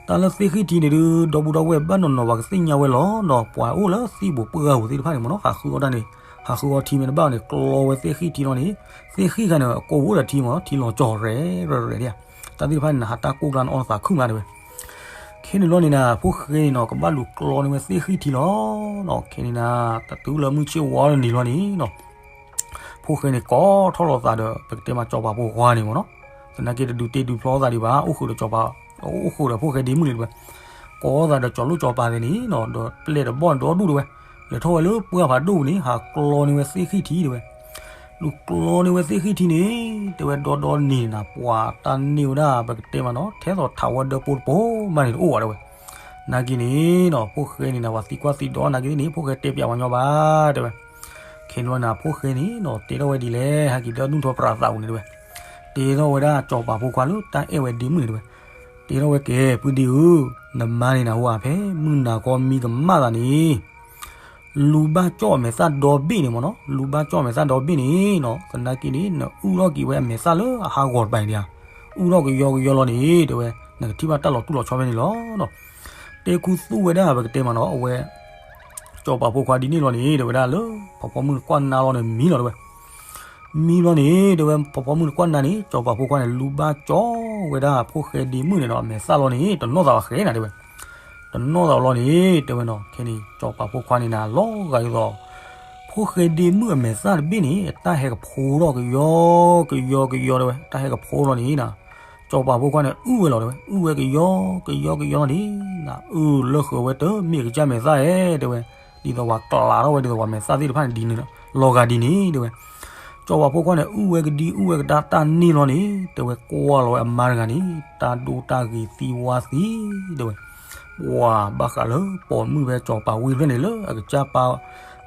တၢ်လၢသ့ၣ်ဃံထံန့ၣ်ဒုး ဒီပုၢ်ဒီဝဲၢ်ဘၣ်နီၢ်နီၢ် ပှၤကသ့ၣ်ညါဝဲလီၤနီၤ. ပှၤအိၣ်လၢသ့ၣ်ဘိးပှၢ်ပူၤသ့ၣ်တဖၣ်န့ၣ်မ့ၢ်နီၤ ဟးဃုအီၣ်တၢ်န့ၣ်, ဟးဃုအီထံမ့ၢ်တဘၣ်န့ၣ် ကျီဝဲသ့ၣ်ဃံထံလီၤန့ၣ်, သ့ၣ်ဃံခါန့ၣ် အကိးအိၣ်ဒီးထံမ့ၢ်နီၤ ထံလီၤကၠီၤရဲၣ်ရဲၣ်ဒၣ်. တၢ်သ့ၣ်တဖၣ်န့ၣ် နဟးတၢ်ကိၢ်ကျါန့ၣ် အီၣ်သးခုမးတဲဝဲ. ခဲန့ၣ်လီၤန့ၣ်နၤ ဖိၣ်ဃဲန့ၣ်နီၤ ကဘၣ်လူၤကျီန့ၢ်ဝဲသ့ၣ်ဃံထံလီၤ. ခဲန့ၣ်နၤ တတုၤလၢမုၢ်ဆ့ၣ်ဝါလၢနံၤလီၤန့ၣ်နီၤ ဖိၣ်ဃဲန့ၣ် ကိးထီၣ်လီၤသးဒီး ပကတဲမး စီၤပၤဖိခွါန့ၣ်မ့ၢ်နီၤ. သနာ်က့တဒုးတ့ဒုးဖျီသးဒံးဘၣ်, အိၣ်ဃုာ်ဒီးစီၤပၤ, အိၣ်ဃုာ်ဒီးဖိၣ်ဃဲဒ့မုၣ်လံတဲဝဲ. ကိးသးဒီးစီၤလိၣ်စီၤပၤသ့ၣ်န့ၣ်နီၤ ဒီးပျဲၢ်တဘီၣ်ဒီဒူၣ်တဲဝဲ, လဲၤထီၣ်ဝဲလၢပှၢ်ဖးဒိၣ်န့ၣ် ဟးကျီန့ၢ်ဝဲသ့ၣ်ဃံထံတဲဝဲ. လူၤကျီန့ၢ်ဝဲသ့ၣ်ဃံထံန့ၣ် တဲဝဲ ဒီဒီန့ၣ်နၤ ပှၤတၢ်န့ၢ်ဝဲဒၣ် ပကတဲမးနီၤ ထဲသိးထးဝဲဒၢပိတပိမးန့ၣ်တအိၣ်ဘၣ်တဲဝဲ. နာ်က့န့ၣ်နီၤ ဖိၣ်ဃဲန့ၣ်နၤ ပှၤသံကွၢ်သံဒိးနာ်က့န့ၣ် ဖိၣ်ဃဲတဲပၠးပှၤညီဘၣ်တဲဝဲ. ခဲန့ၣ်လီၤနၤ ဖိၣ်ဃဲန့ၣ်နီၤ တဲထီၣ်ဝဲဒ်လဲၣ် ဟဲက့ၤလၢနူၢ်ထီၣ်ပြးသးပူၤန့ၣ်တဲဝဲ. တဲထီၣ်ဝဲဒၣ်စီၤပၤဖိခွါလၢတၢ်အဲၣ်ဝဲဒ့မုၣ်န့ၣ်တဲဝဲ. တဲထီၣ်ဝဲကဲ ဖုဒ့ဧၢ, နမါန့ၣ်နၤ ဟိဧါ ဖဲမုၢ်နၤခီမံကမၣ်သးန့ၣ် လူၤဘၣ်ကၠီၣ်အမဲာ်သၣ်ဒီဘ့ၣ်န့ၣ်မ့ၢ်နီၤ, လူၤဘၣ်ကၠီၣ်အမဲာ်သၣ်ဒီဘ့ၣ်န့ၣ်နီၤ သနာ်က့န့ၣ် နအုၣ်ထီၣ်က့ၤဝဲအမဲာ်သၣ်လၢအဟးဂီၤတပၤန့ၣ်ဧါ, အုၣ်ထီၣ်ကယီကယီလီၤန့ၣ် တဲဝဲ, နကထံၣ်ဘၣ်တၢ်လီၤတူၢ်လီၤဆီဖဲန့ၣ်လီၤ. တဲခူသူၣ်ဝဲဒၣ်ပကတဲမးနီၤ အဝဲ စီၤပၤဖိခွါဒ်န့ၣ်လီၤန့ၣ် တဲဝဲဒၣ်လၢ ဖီဖီမုၣ်တကွၢ်နါလီၤန့ၣ် မံလီၤတဲဝဲ. မံလီၤန့ၣ် တဲဝဲ ဖီဖီမုၣ်တကွၢ်နါန့ၣ် စီၤပၤဖိခွါန့ၣ် လူၤဘၣ်ကၠီၣ်ဝဲဒၣ်ဖိၣ်ဃဲဒ့မုၣ်န့ၣ်နီၤ အမဲာ်သၣ်လီၤန့ၣ် တနီၣ်သးဘၣ်ဃဲနၤတဲဝဲ. တနီၣ်သးလီၤန့ၣ် တဲဝဲနီၤ ခဲန့ၣ် စီၤပၤဖိခွါန့ၣ်နၤ လီၤဂာ်ဒ်သိး ဖိၣ်ဃဲဒ့မုၣ်အမဲာ်သၣ်တဘ့ၣ်န့ၣ် အတၢ်ဟဲကဖိထီၣ်ကယီကယီကယီတဲဝဲ တၢ်ဟဲကဖိလီၤန့ၣ်နၤ စီၤပၤဖိခွါန့ၣ် အုၣ်ဝဲလီၤတဲဝဲ အုၣ်ဝဲကယီကယီကယီလီၤန့ၣ်နၤ အုၣ်လၢဃုာ်ဝဲတမ့ၢ်အကစၢ်မဲာ်သၣ်ဧဲတဲဝဲ ဒ်သိးပှၤကျးထီၣ်ဝဲဒ်သိးပှၤမဲာ်သၣ်သ့ၣ်တဖၣ်န့ၣ်ဒ်န့ၣ်လီၤ လီၤဂာ်ဒ်န့ၣ်တဲဝဲ. စီၤပၤဖိခွါန့ၣ် အုၣ်ဝဲကဒံအုၣ်ဝဲကဒါတၢ်န့ၢ်လီၤန့ၣ် တဲဝဲကွၢ်လီၤဝဲအမါတဂၤန့ၣ် တၢ်ဒိၣ်တၢ်ဂ့ၤသံဝါသံတဲဝဲ. ပှၤဘၣ်ဃးလၢပိာ်မုၣ်ဖဲစီၤပၤဝ့ၢ်ဖျၢၣ်န့ၣ်လၢအကစၢ်ပၢ်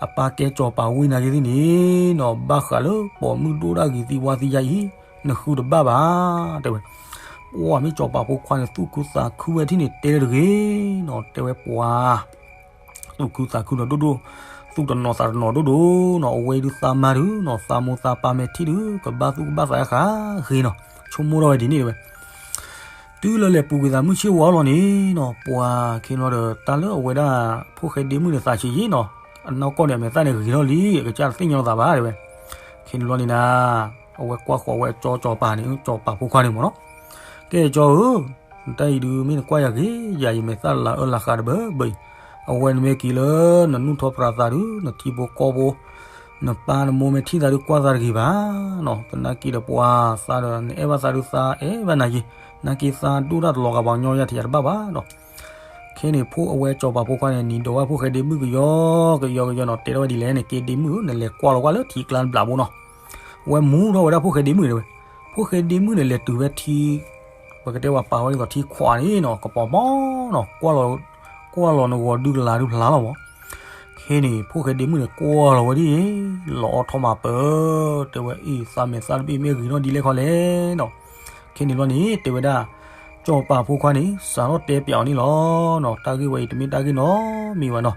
အပၢ်ကဲစီၤပၤဝ့ၢ်နာ်က့သ့ၣ်န့ၣ်နီၤ ဘၣ်ဃးလၢပိာ်မုၣ်ဒိၣ်တၢ်ဂ့ၤသံဝါသံယါအံၤ နဃုတဘၣ်ဘၣ်တဲဝဲ. ပှၤမ့ၢ်စီၤပၤဖိခွါန့ၣ် သူၣ်ခုသးခုဝဲထံၣ်န့ၣ် တဲလၢတဂ့ၤနီၤ တဲဝဲပှၤ သူၣ်ခုသးခုဒီးဒိၣ်ဒိၣ် သူၣ်တနီၤသးတနီၤဒိၣ်ဒိၣ်နီၤ အဝဲဒုးသးမါဒုးနီၤ သးမိၢ်သးပၢ်မဲာ်ထံၣ်ဒုး ကဘၣ်သူၣ်ကဘၣ်သးဃာ်ဂ့ၤနီၤ ဆိကမိၣ်ထီၣ်ဝဲဒ်န့ၣ်တဲဝဲ. တုၤလၢလဲၤပူၤကွံာ်သးမုၢ်ဆ့ၣ်ဝါလီၤန့ၣ်နီၤ ပှၤခဲန့ၣ်လီၤဒီး တၢ်လၢအဝဲဒၣ် ဖိၣ်ဃဲဒ့မုၣ်န့ၣ်သးဆံးယံာ်နီၤ အနီၢ်ကီၢ်န့ၣ် အမဲာ်သၣ်န့ၣ်ဂ့ၤထီၣ်လံ အကစၢ်တသ့ၣ်ညါလိာ်သးဘၣ်တဲဝဲ. ခဲန့ၣ်လီၤန့ၣ်နၤ အဝဲကွၢ်ဃီၤဝဲကၠီစီၤပၤန့ၣ် စီၤပၤဖိခွါန့ၣ်မ့ၢ်နီၤ ကဲကၠီဧၢ နတၢ်အံၤဒုး မ့ၢ်နကွၢ်ယၤဂ့ၤ ယၤယမဲာ်သၣ်လၤအၢလၤဃးတဘၢဘၢအံၤ အဝဲန့ၣ်မ့ၢ်က့ၤလၢ နနူၢ်ထီၣ်ပြးသးဒုး နထံဖိကီၢ်ဖိ နပၢ်နမိၢ်မ့ၢ်ထံၣ်သးဒုး ကွၢ်သးတဂ့ၤဘၣ်နီၤ သနာ်က့ဒီးပှၤသးဒီး နအဲၣ်ဘၣ်သးဒုးသးအဲၣ်ဘၣ်နၤယံၤ နာ်က့သးဒိၣ်တၢ်တလီၤဂာ်ပှၤကညီယါထံးယါတဘၣ်ဘၣ်နီၤ ခဲန့ၣ်ဖိအဝဲစီၤပၤဖိခွါန့ၣ် နံၤဒီးဝဲဖိၣ်ဃဲဒ့မုၣ်ကယီကယီကယီနီၤ တဲထီၣ်ဝဲဒ်လဲၣ်န့ၣ် က့ဒ့မုၣ်ဧၢ နလဲၤကွၢ်လီၤကွၢ်လၢထံကျါတဘျးဘိနီၤ အဝဲမူထီၣ်ဝဲဒၣ်ဖိၣ်ဃဲဒ့မုၣ်တဲဝဲ ဖိၣ်ဃဲဒ့မုၣ်န့ၣ် လဲၤတုၤဝဲထံ ပကတဲဝဲပာ်ဝဲဒ်သိးထံခွးန့ၣ်နီၤ ကပီၤမီနီၤ ကွၢ်လီၤ ကွၢ်လီၤနဂီၤဒုကလၤဒုဖျါလီၤမး ခဲန့ၣ် ဖိၣ်ဃဲဒ့မုၣ်န့ၣ် ကွၢ်လီၤဝဲဒ်အံၤ လီၤအီထီၣ်မးပၢၤ တဲဝဲအံၤ သးမဲာ်သၣ်တဘ့ၣ်မ့ၢ်ဂ့ၤထီၣ်ဒ်လဲၣ်ခီလဲၣ်နီၤ ခဲန့ၣ်လီၤန့ၣ် တဲဝဲဒၣ် စီၤပၤဖိခွါန့ၣ် စးထီၣ်တဲပၠးအီၤန့ၣ်လီၤနီၤ တၢ်ဂ့ၢ်ဝဲအံၤ တမ့ၢ်တၢ်ဂ့ၢ်နီတမံၤဘၣ်နီၤ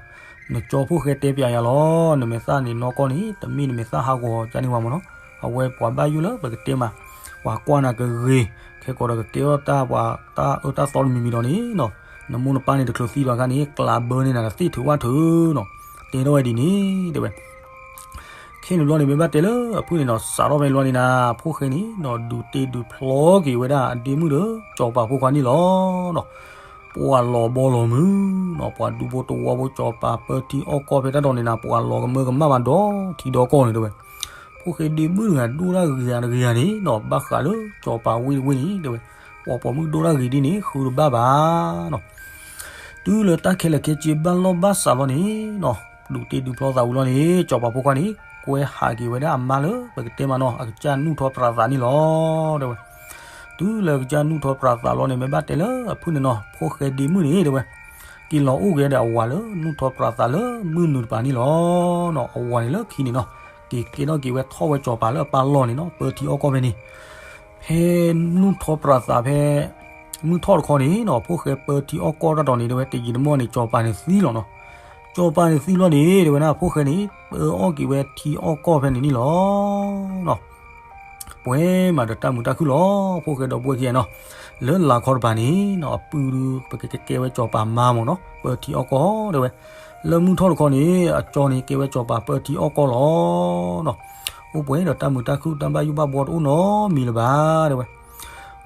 နကၠီဖိၣ်ဃဲတဲပၠးယၤလီၤ နမဲာ်သၣ်န့ၣ်နီၢ်ကီၢ်န့ၣ် တမ့ၢ်နမဲာ်သၣ်ဟးဂီၤကန့ၢ်ဝဲမးနီၤ အဝဲပှၤဘၣ်ယိၣ်လၢပကတဲမး, ပှၤကွၢ်နၤကဂ့ၤ, ခဲကိာ်ဒီးကကဲထီၣ်တၢ်ပှၤတၢ်အၢတၢ်သီတမံၤမံၤဒီးန့ၣ်နီၤ, နမိၢ်နပၢ်န့ၣ်တချုးသံဘၣ်အခါန့ၣ် ကျးဘၢန့ၢ်နၤတသ့ၣ်ထုးဘၣ်ထုးနီၤ, တဲထီၣ်ဝဲဒ်န့ၣ် တဲဝဲ ခဲန့ၣ်ဘျီန့ၣ် မ့ၢ်ဘၣ်တဲလၢအဖုၣ်န့ၣ်နီၤ စးထီၣ်ဖဲန့ၣ်ဘျီန့ၣ်နၤ ဖိၣ်ဃဲန့ၣ်နီၤ ဒုးတ့ဒုးဖျီက့ၤဝဲဒၣ်အဒ့မုၣ်ဒီး စီၤပၤဖိခွါန့ၣ်လီၤနီၤ. ပှၤလီၤဘီလီၤမုၢ်နီၤ ပှၤဒူဖိတဝီဖိ စီၤပၤပၢထံအီၣ်ကီၢ်ဖဲတၢ်ဒီးန့ၣ်နၤ ပှၤလီၤကမၢကမၣ်ဘၣ်ဒီးထံဒီကီၢ်န့ၣ်တဲဝဲ. ဖိၣ်ဃဲဒ့မုၣ်တဂၤဒိၣ်တၢ်ဂ့ၤဂ့ၤဂ့ၤန့ၣ်နီၤ ဘၣ်ဃးလၢစီၤပၤဝ့ၢ်တဝ့ၢ်န့ၣ်တဲဝဲ, ပှၤပိာ်မုၣ်ဒိၣ်တၢ်ဂ့ၤဒ်န့ၣ် ဃုတဘၣ်ဘၣ်နီၤ. တုၤလၢတၢ်ခဲလၢာ်ခဲဆ့ဘၣ်လီၢ်ဘၣ်စးလီၤန့ၣ်နီၤ ဒုးတ့ဒုးဖျီသးဝံၤလီၤန့ၣ် စီၤပၤဖိခွါန့ၣ် ကွဲဟးက့ၤဝဲဒၣ်အမါလၢ ပကတဲမးနီၤ အကစၢ်နူၢ်ထီပြးသးန့ၣ်လီၤ တဲဝဲ. တုၤလၢကစၢ်နူၢ်ထီပြးသးလီၤန့ၣ် မ့ၢ်ဘၣ်တဲလၢအဖုၣ်န့ၣ်နီၤ ဖိၣ်ဃဲဒ့မုၣ်န့ၣ်တဲဝဲ, က့ၤလီၤအိၣ်က့ၤဒီးအဝၤလၢနူၢ်ထီပြးသးလၢမုၢ်နုာ်တပၤန့ၣ်လီၤ. အဝၤန့ၣ်လၢခံန့ၣ်နီၤ က့ၤကဲထီၣ်က့ၤဝဲထီၣ်ဝဲစီၤပၤလၢအပၢ်လီၢ်န့ၣ်နီၤ ပၢထံအီၣ်ကီၢ်ဖဲန့ၣ် ဖဲနူၢ်ထီပြးသးဖဲ မုၢ်ထီၣ်တခီန့ၣ်နီၤ ဖိၣ်ဃဲပၢထံအီၣ်ကီၢ်တၢ်ဒီးန့ၣ်တဲဝဲ တယံာ်တမီၢ်န့ၣ် စီၤပၤန့ၣ်သံလီၤနီၤ. စီၤပၤန့ၣ်သံလီၤန့ၣ် တဲဝဲဒၣ် ဖိၣ်ဃဲန့ၣ် ပၢအီၣ်က့ၤဝဲထံအီၣ်ကီၢ်ဖဲန့ၣ်န့ၣ်လီၤ. ပှဲၤမးဒီးတၢ်မုာ်တၢ်ခုၣ်လီၤ ဖိၣ်ဃဲဒီပုၢ်ဝဲၢ်ခံဂၤနီၤ, လၢလၤခီတပၤန့ၣ်နီၤ အပုၢ်ဒုး ပကကဲဝဲစီၤပၤမါမ့ၢ်နီၤ ပၢထံအီၣ်ကီၢ်တဲဝဲ, လၢမုၢ်ထီၣ်တခီန့ၣ် အကၠီန့ၣ်ကဲဝဲစီၤပၤပၢထံအီၣ်ကီၢ်လီၤနီၤ. အိၣ်ပှဲၤဒီးတၢ်မုာ်တၢ်ခုၣ်တၢ်ဘၣ်ယိၣ်ဘၣ်ဘှီတအိၣ်နီတမံၤလၢၤဘၣ်တဲဝဲ.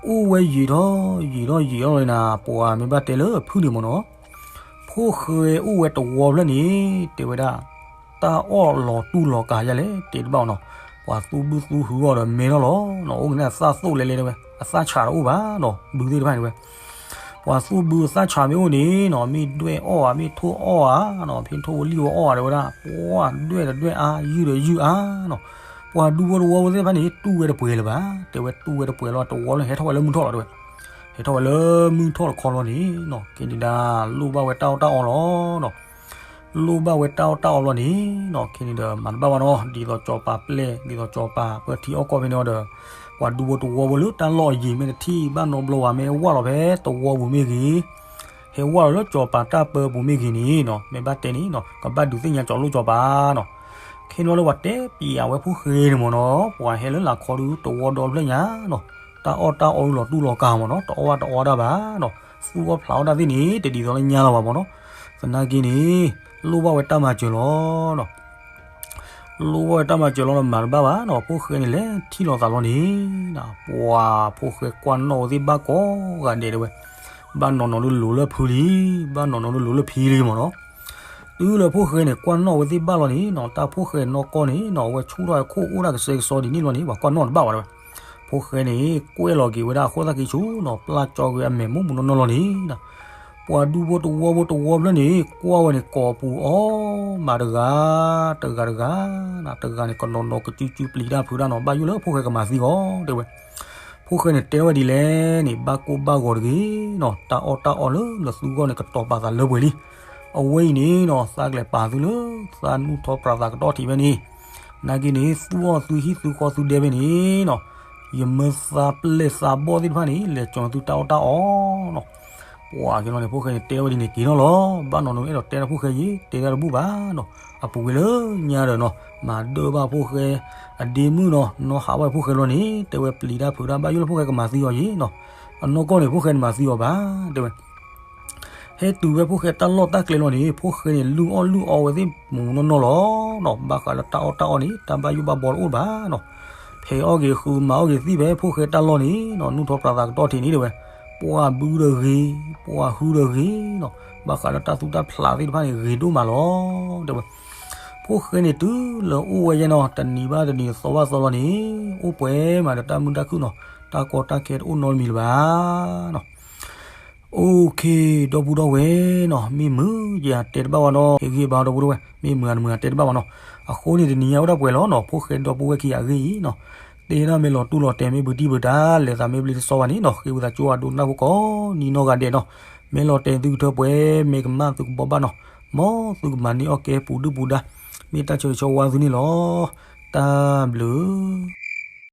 အိၣ်ဝဲယံာ်ထီၣ်ယံာ်ထီၣ်ယံာ်ထီၣ်လီၤန့ၣ်နၤ ပှၤမ့ၢ်ဘၣ်တဲလၢအဖုၣ်န့ၣ်မ့ၢ်နီၤ ဖိၣ်ဃဲအိၣ်ဝဲတဝီဖျၢၣ်န့ၣ် တဲဝဲဒၣ် တၢ်အီၣ်လီၤတူၢ်လီၤကာ်ယါလဲၣ် တဲတဘၣ်အီၤနီၤ, ပှၤသူၣ်ဘုသူၣ်ဟုအီၤဒီးမဲထီၣ်လီၤနီၤ, အိၣ်ကန့ၣ်အသၣ်သိၣ်လဲၤလဲၤတဲဝဲ အသၣ်ဆးတအိၣ်ဘၣ်နီၤ ဘုသ့ၣ်တဖၣ်န့ၣ်ဝဲ ပှၤသူၣ်ဘုအသၣ်ဆးမ့ၢ်အိၣ်န့ၣ်နီၤ မ့ၢ်ဒွဲၣ်အီၣ်ဧါ မ့ၢ်ထိၣ်အီၣ်ဧါနီၤ ဖဲထိၣ်ဝဲလံၣ်ဝဲအီၣ်ဧါတဲဝဲဒၣ် ပှၤဒွဲၣ်တဒွဲၣ်အါ ယုၢ်ဒီးယုၢ်အါနီၤ, ပှၤဒူဖိတဝီဖိသ့ၣ်တဖၣ်န့ၣ် တူၢ်ဝဲတပှဲၤလၢၤဘၣ် တဲဝဲ တူၢ်ဝဲတပှဲၤလီၤ တဝီလၢဟဲထီၣ်ဝဲလၢမုၢ်ထီၣ်လီၤတဲဝဲ, ဟဲထီၣ်ဝဲလၢမုၢ်ထီၣ်တခီလီၤန့ၣ်နီၤ ကဲန့ၣ်ဒၣ် လိၣ်ဘၣ်ဝဲတၢ်အီၣ်တၢ်အီလီၤနီၤ လိၣ်ဘၣ်ဝဲတၢ်အီၣ်တၢ်အီလီၤန့ၣ်နီၤ ခဲန့ၣ်ဒီးမၤတဘၣ်ဘၣ်နီၤ ဒ်သိးစီၤပၤပျဲၢ် ဒ်သိးစီၤပၤပၢထံအီၣ်ကီၢ်ဖဲန့ၣ်အီၤဒီး ပှၤဒူဖိတဝီဖိလၢတၢ်လီၢ်အယံၤမ့ၢ်တထံၣ်ဘၣ်နီတဘျီဘၣ် မ့ၢ်ဝၢ်လီၤဖဲတဝီပူၤမ့ၢ်ဂ့ၤ ဟဲဝၢ်လီၤလၢစီၤပၤတၢ်ပၢပူၤမ့ၢ်ဂ့ၤန့ၣ်နီၤ မ့ၢ်ဘၣ်တဲန့ၣ်နီၤ ကဘၣ်ဒုးသ့ၣ်ညါစီၤလိၣ်စီၤပၤနီၤ ခဲန့ၣ်လီၤလၢပှၤတဲပျံၤအဝဲဖိၣ်ဃဲန့ၣ်မ့ၢ်နီၤ ပှၤဟဲလၢလၤခီဒုးတဝီဒီဖျၢၣ်ညါနီၤ တၢ်အီၣ်တၢ်အီလီၤတူၢ်လီၤကာ်မ့ၢ်နီၤ တအီၣ်ဘၣ်တအီဒၣ်ဘၣ်နီၤ သူၣ်အီၣ်ဖျးအီၣ်တၢ်သ့ၣ်န့ၣ် တဒ်သိးလၢညါလီၤဘၣ်မ့ၢ်နီၤ သနာ်က့န့ၣ် လိၣ်ဘၣ်ဝဲတၢ်မၤစၢၤလီၤနီၤ လိၣ်ဘၣ်ဝဲတၢ်မၤစၢၤလီၤဒီးမၤတဘၣ်ဘၣ်နီၤ ဖိၣ်ဃဲန့ၣ်လဲၤထံၣ်လိာ်သးလီၤန့ၣ် ပှၤဖိၣ်ဃဲကွၢ်နီၣ်ဝဲသ့ၣ်ဘၣ်ကိးဂၤဒဲးတဲဝဲ ဘၣ်နီၢ်နီၢ်ဒုးလိၤလၢဖုလံ ဘၣ်နီၢ်နီၢ်ဒုးလိၤလၢဖံလံမ့ၢ်နီၤ တုၤလၢဖိၣ်ဃဲန့ၣ် ကွၢ်နီၣ်ဝဲသ့ၣ်ဘၣ်လီၤန့ၣ်နီၤ တၢ်ဖိၣ်ဃဲနီၢ်ကီၢ်န့ၣ်နီၤ အဝဲဆူၣ်ထီၣ်ဝဲခိၣ်အိၣ်ဒၣ်ကစဲးကစီဒီးန့ၣ်လီၤန့ၣ် ပှၤကွၢ်နီၣ်တဘၣ်ဘၣ်တဲဝဲ ဖိၣ်ဃဲန့ၣ် ကွဲးလီၤက့ၤဝဲဒၣ်အဃိသတးက့ၤဆူနီၤ ပျၢ်ကၠီကွံာ်အမဲာ်မူးမူးနီၢ်နီၢ်လီၤန့ၣ်နီၤ ပှၤဒူဖိတဝီဖိတဝီဖျၢၣ်န့ၣ် ကွၢ်ဝဲန့ၣ်ကိာ်ပူၤအီၤ မၤတဂၤ တဂၤတဂၤ တဂၤန့ၣ် ကနီၤနီၤကစုကစုပျံၤတၢ်ဖုးတၢ်နီၤ ဘၣ်ယိၣ်လၢဖိၣ်ဃဲကမၤသံအီၤ တဲဝဲ ဖိၣ်ဃဲန့ၣ်တဲဝဲဒ်လဲၣ်န့ၣ် ဘၣ်ကိၢ်ဘၣ်ဂီၤတဂ့ၤနီၤ တၢ်အီၣ်တၢ်အီလၢနသူဂီၢ်န့ၣ် ကတီၤပာ်သးလၢပှဲၤလံ အဝဲအံၤန့ၣ်နီၤ သးကလဲၤပာ်သုလၢ သးနူၢ်ထီၣ်ပြးသးကတီၢ်ထံးဖဲန့ၣ် နာ်က့န့ၣ် သူအီၣ်သုဟံၣ်သုဃီသုဒဲဖဲန့ၣ်နီၤ ယမၢသးပျဲၢ်သးဘီၣ်သ့ၣ်တဖၣ်န့ၣ် လဲၤကၠီၤသုတၢ်အီၣ်တၢ်အီနီၤ ပှၤက့ၤလီၤန့ၣ် ဖိၣ်ဃဲန့ၣ် တဲဝဲဒ်န့ၣ်က့ၤနီၤလီၤ ဘၣ်နီၢ်နီၢ်အဲၣ်ဒိးတဲတၢ်ဖိၣ်ဃဲယံၤ တဲတၢ်တဘူၣ်ဘၣ်နီၤ အပူၤကွံာ်လၢညါဒီးနီၤ မၤဒၢဘၣ်ဖိၣ်ဃဲ အဒ့မုၣ်နီၤ နီၢ်ဟးဘၣ်ဖိၣ်ဃဲလီၤန့ၣ် တဲဝဲပျံၤတၢ်ဖုးတၢ် ဘၣ်ယိၣ်လၢဖိၣ်ဃဲကမၤသံအီၤယံၤနီၤ အနီၢ်ကီၢ်န့ၣ် ဖိၣ်ဃဲန့ၣ်မၤသံအီၤဘၣ် တဲဝဲ ဟဲတုၤဝဲဖိၣ်ဃဲတၢ်လီၢ်တၢ်ကျဲလီၤန့ၣ် ဖိၣ်ဃဲန့ၣ် လုၢ်အီၣ်လုၢ်အီဝဲသ့ၣ်မူးနီၢ်နီၢ်လီၤနီၤ ဘၣ်ဃးလၢတၢ်အီၣ်တၢ်အီန့ၣ် တၢ်ဘၣ်ယိၣ်ဘၣ်ဘီတအိၣ်ဘၣ်နီၤ ဖဲးအီၣ်က့ၤဃုမၤအီၣ်က့ၤသံၣ်ဖဲဖိၣ်ဃဲတၢ်လီၢ်န့ၣ်နီၤ နူၢ်ထီၣ်ပြးသးကတီၢ်ထံးန့ၣ်တဲဝဲ ပှၤဘုဒီးဂ့ၤ ပှၤဟုဒီးဂ့ၤနီၤ ဘၣ်ဃးလၢတၢ်သူၣ်တၢ်ဖျးသ့ၣ်တဖၣ်န့ၣ် ဂ့ၤဒိၣ်မးလီၤ တဲဝဲ ဖိၣ်ဃဲန့ၣ်တုၤလၢအိၣ်ဝဲယဲနီၤ တနံၤဘၣ်တနံၤ သီဘၣ်သီလီၤန့ၣ် အိၣ်ပှဲၤမးဒီးတၢ်မုာ်တၢ်ခုၣ်နီၤ တၢ်ကီတၢ်ခဲတအိၣ်နီတမံၤလၢၤဘၣ်နီၤ OK ဒီပုၢ်ဒီဝဲၢ်နီၤ မ့ၢ်မုာ်ယတဲတဘၣ်ဝဲနီၤ ဟ့ၣ်ဂံၢ်ဘါဒီပုၢ်ဒီဝဲၢ် မ့ၢ်မုာ်အတမုာ်အတဲတဘၣ်ဝဲနီၤ အဃိန့ၣ်တနံၤညါအိၣ်ဒၣ်ပှဲၤလီၤနီၤ ဖိၣ်ဃဲဒီပုၢ်ဝဲၢ်ခံဂၤအဂ့ၢ်အံၤနီၤ တဲဒၣ်မ့ၢ်လီၤတူၢ်လီၤတဲာ်မ့ၢ်ဘုတံၢ်ဘုတၢ် လဲၤသးမ့ၢ်ဘျ့တစီဘၣ်န့ၣ်နီၤ ဃ့ဝံသးစူၤအဒိကနၣ်ဖိကိးနီၢ်ဂၤဒဲးနီၤ မ့ၢ်လီၤတဲာ်သုကထၢပှဲၤ မ့ၢ်ကမၣ်သုကဘှီဘၣ်နီၤ မ်သုကမၤန့ၢ်အီၣ်ကဲပူၤဒုၣ်ပူၤဒါ မ့ၢ်တၢ်ဆၢဂ့ၤဆၢဝါသုန့ၣ်လီၤ တၢ်ဘျုး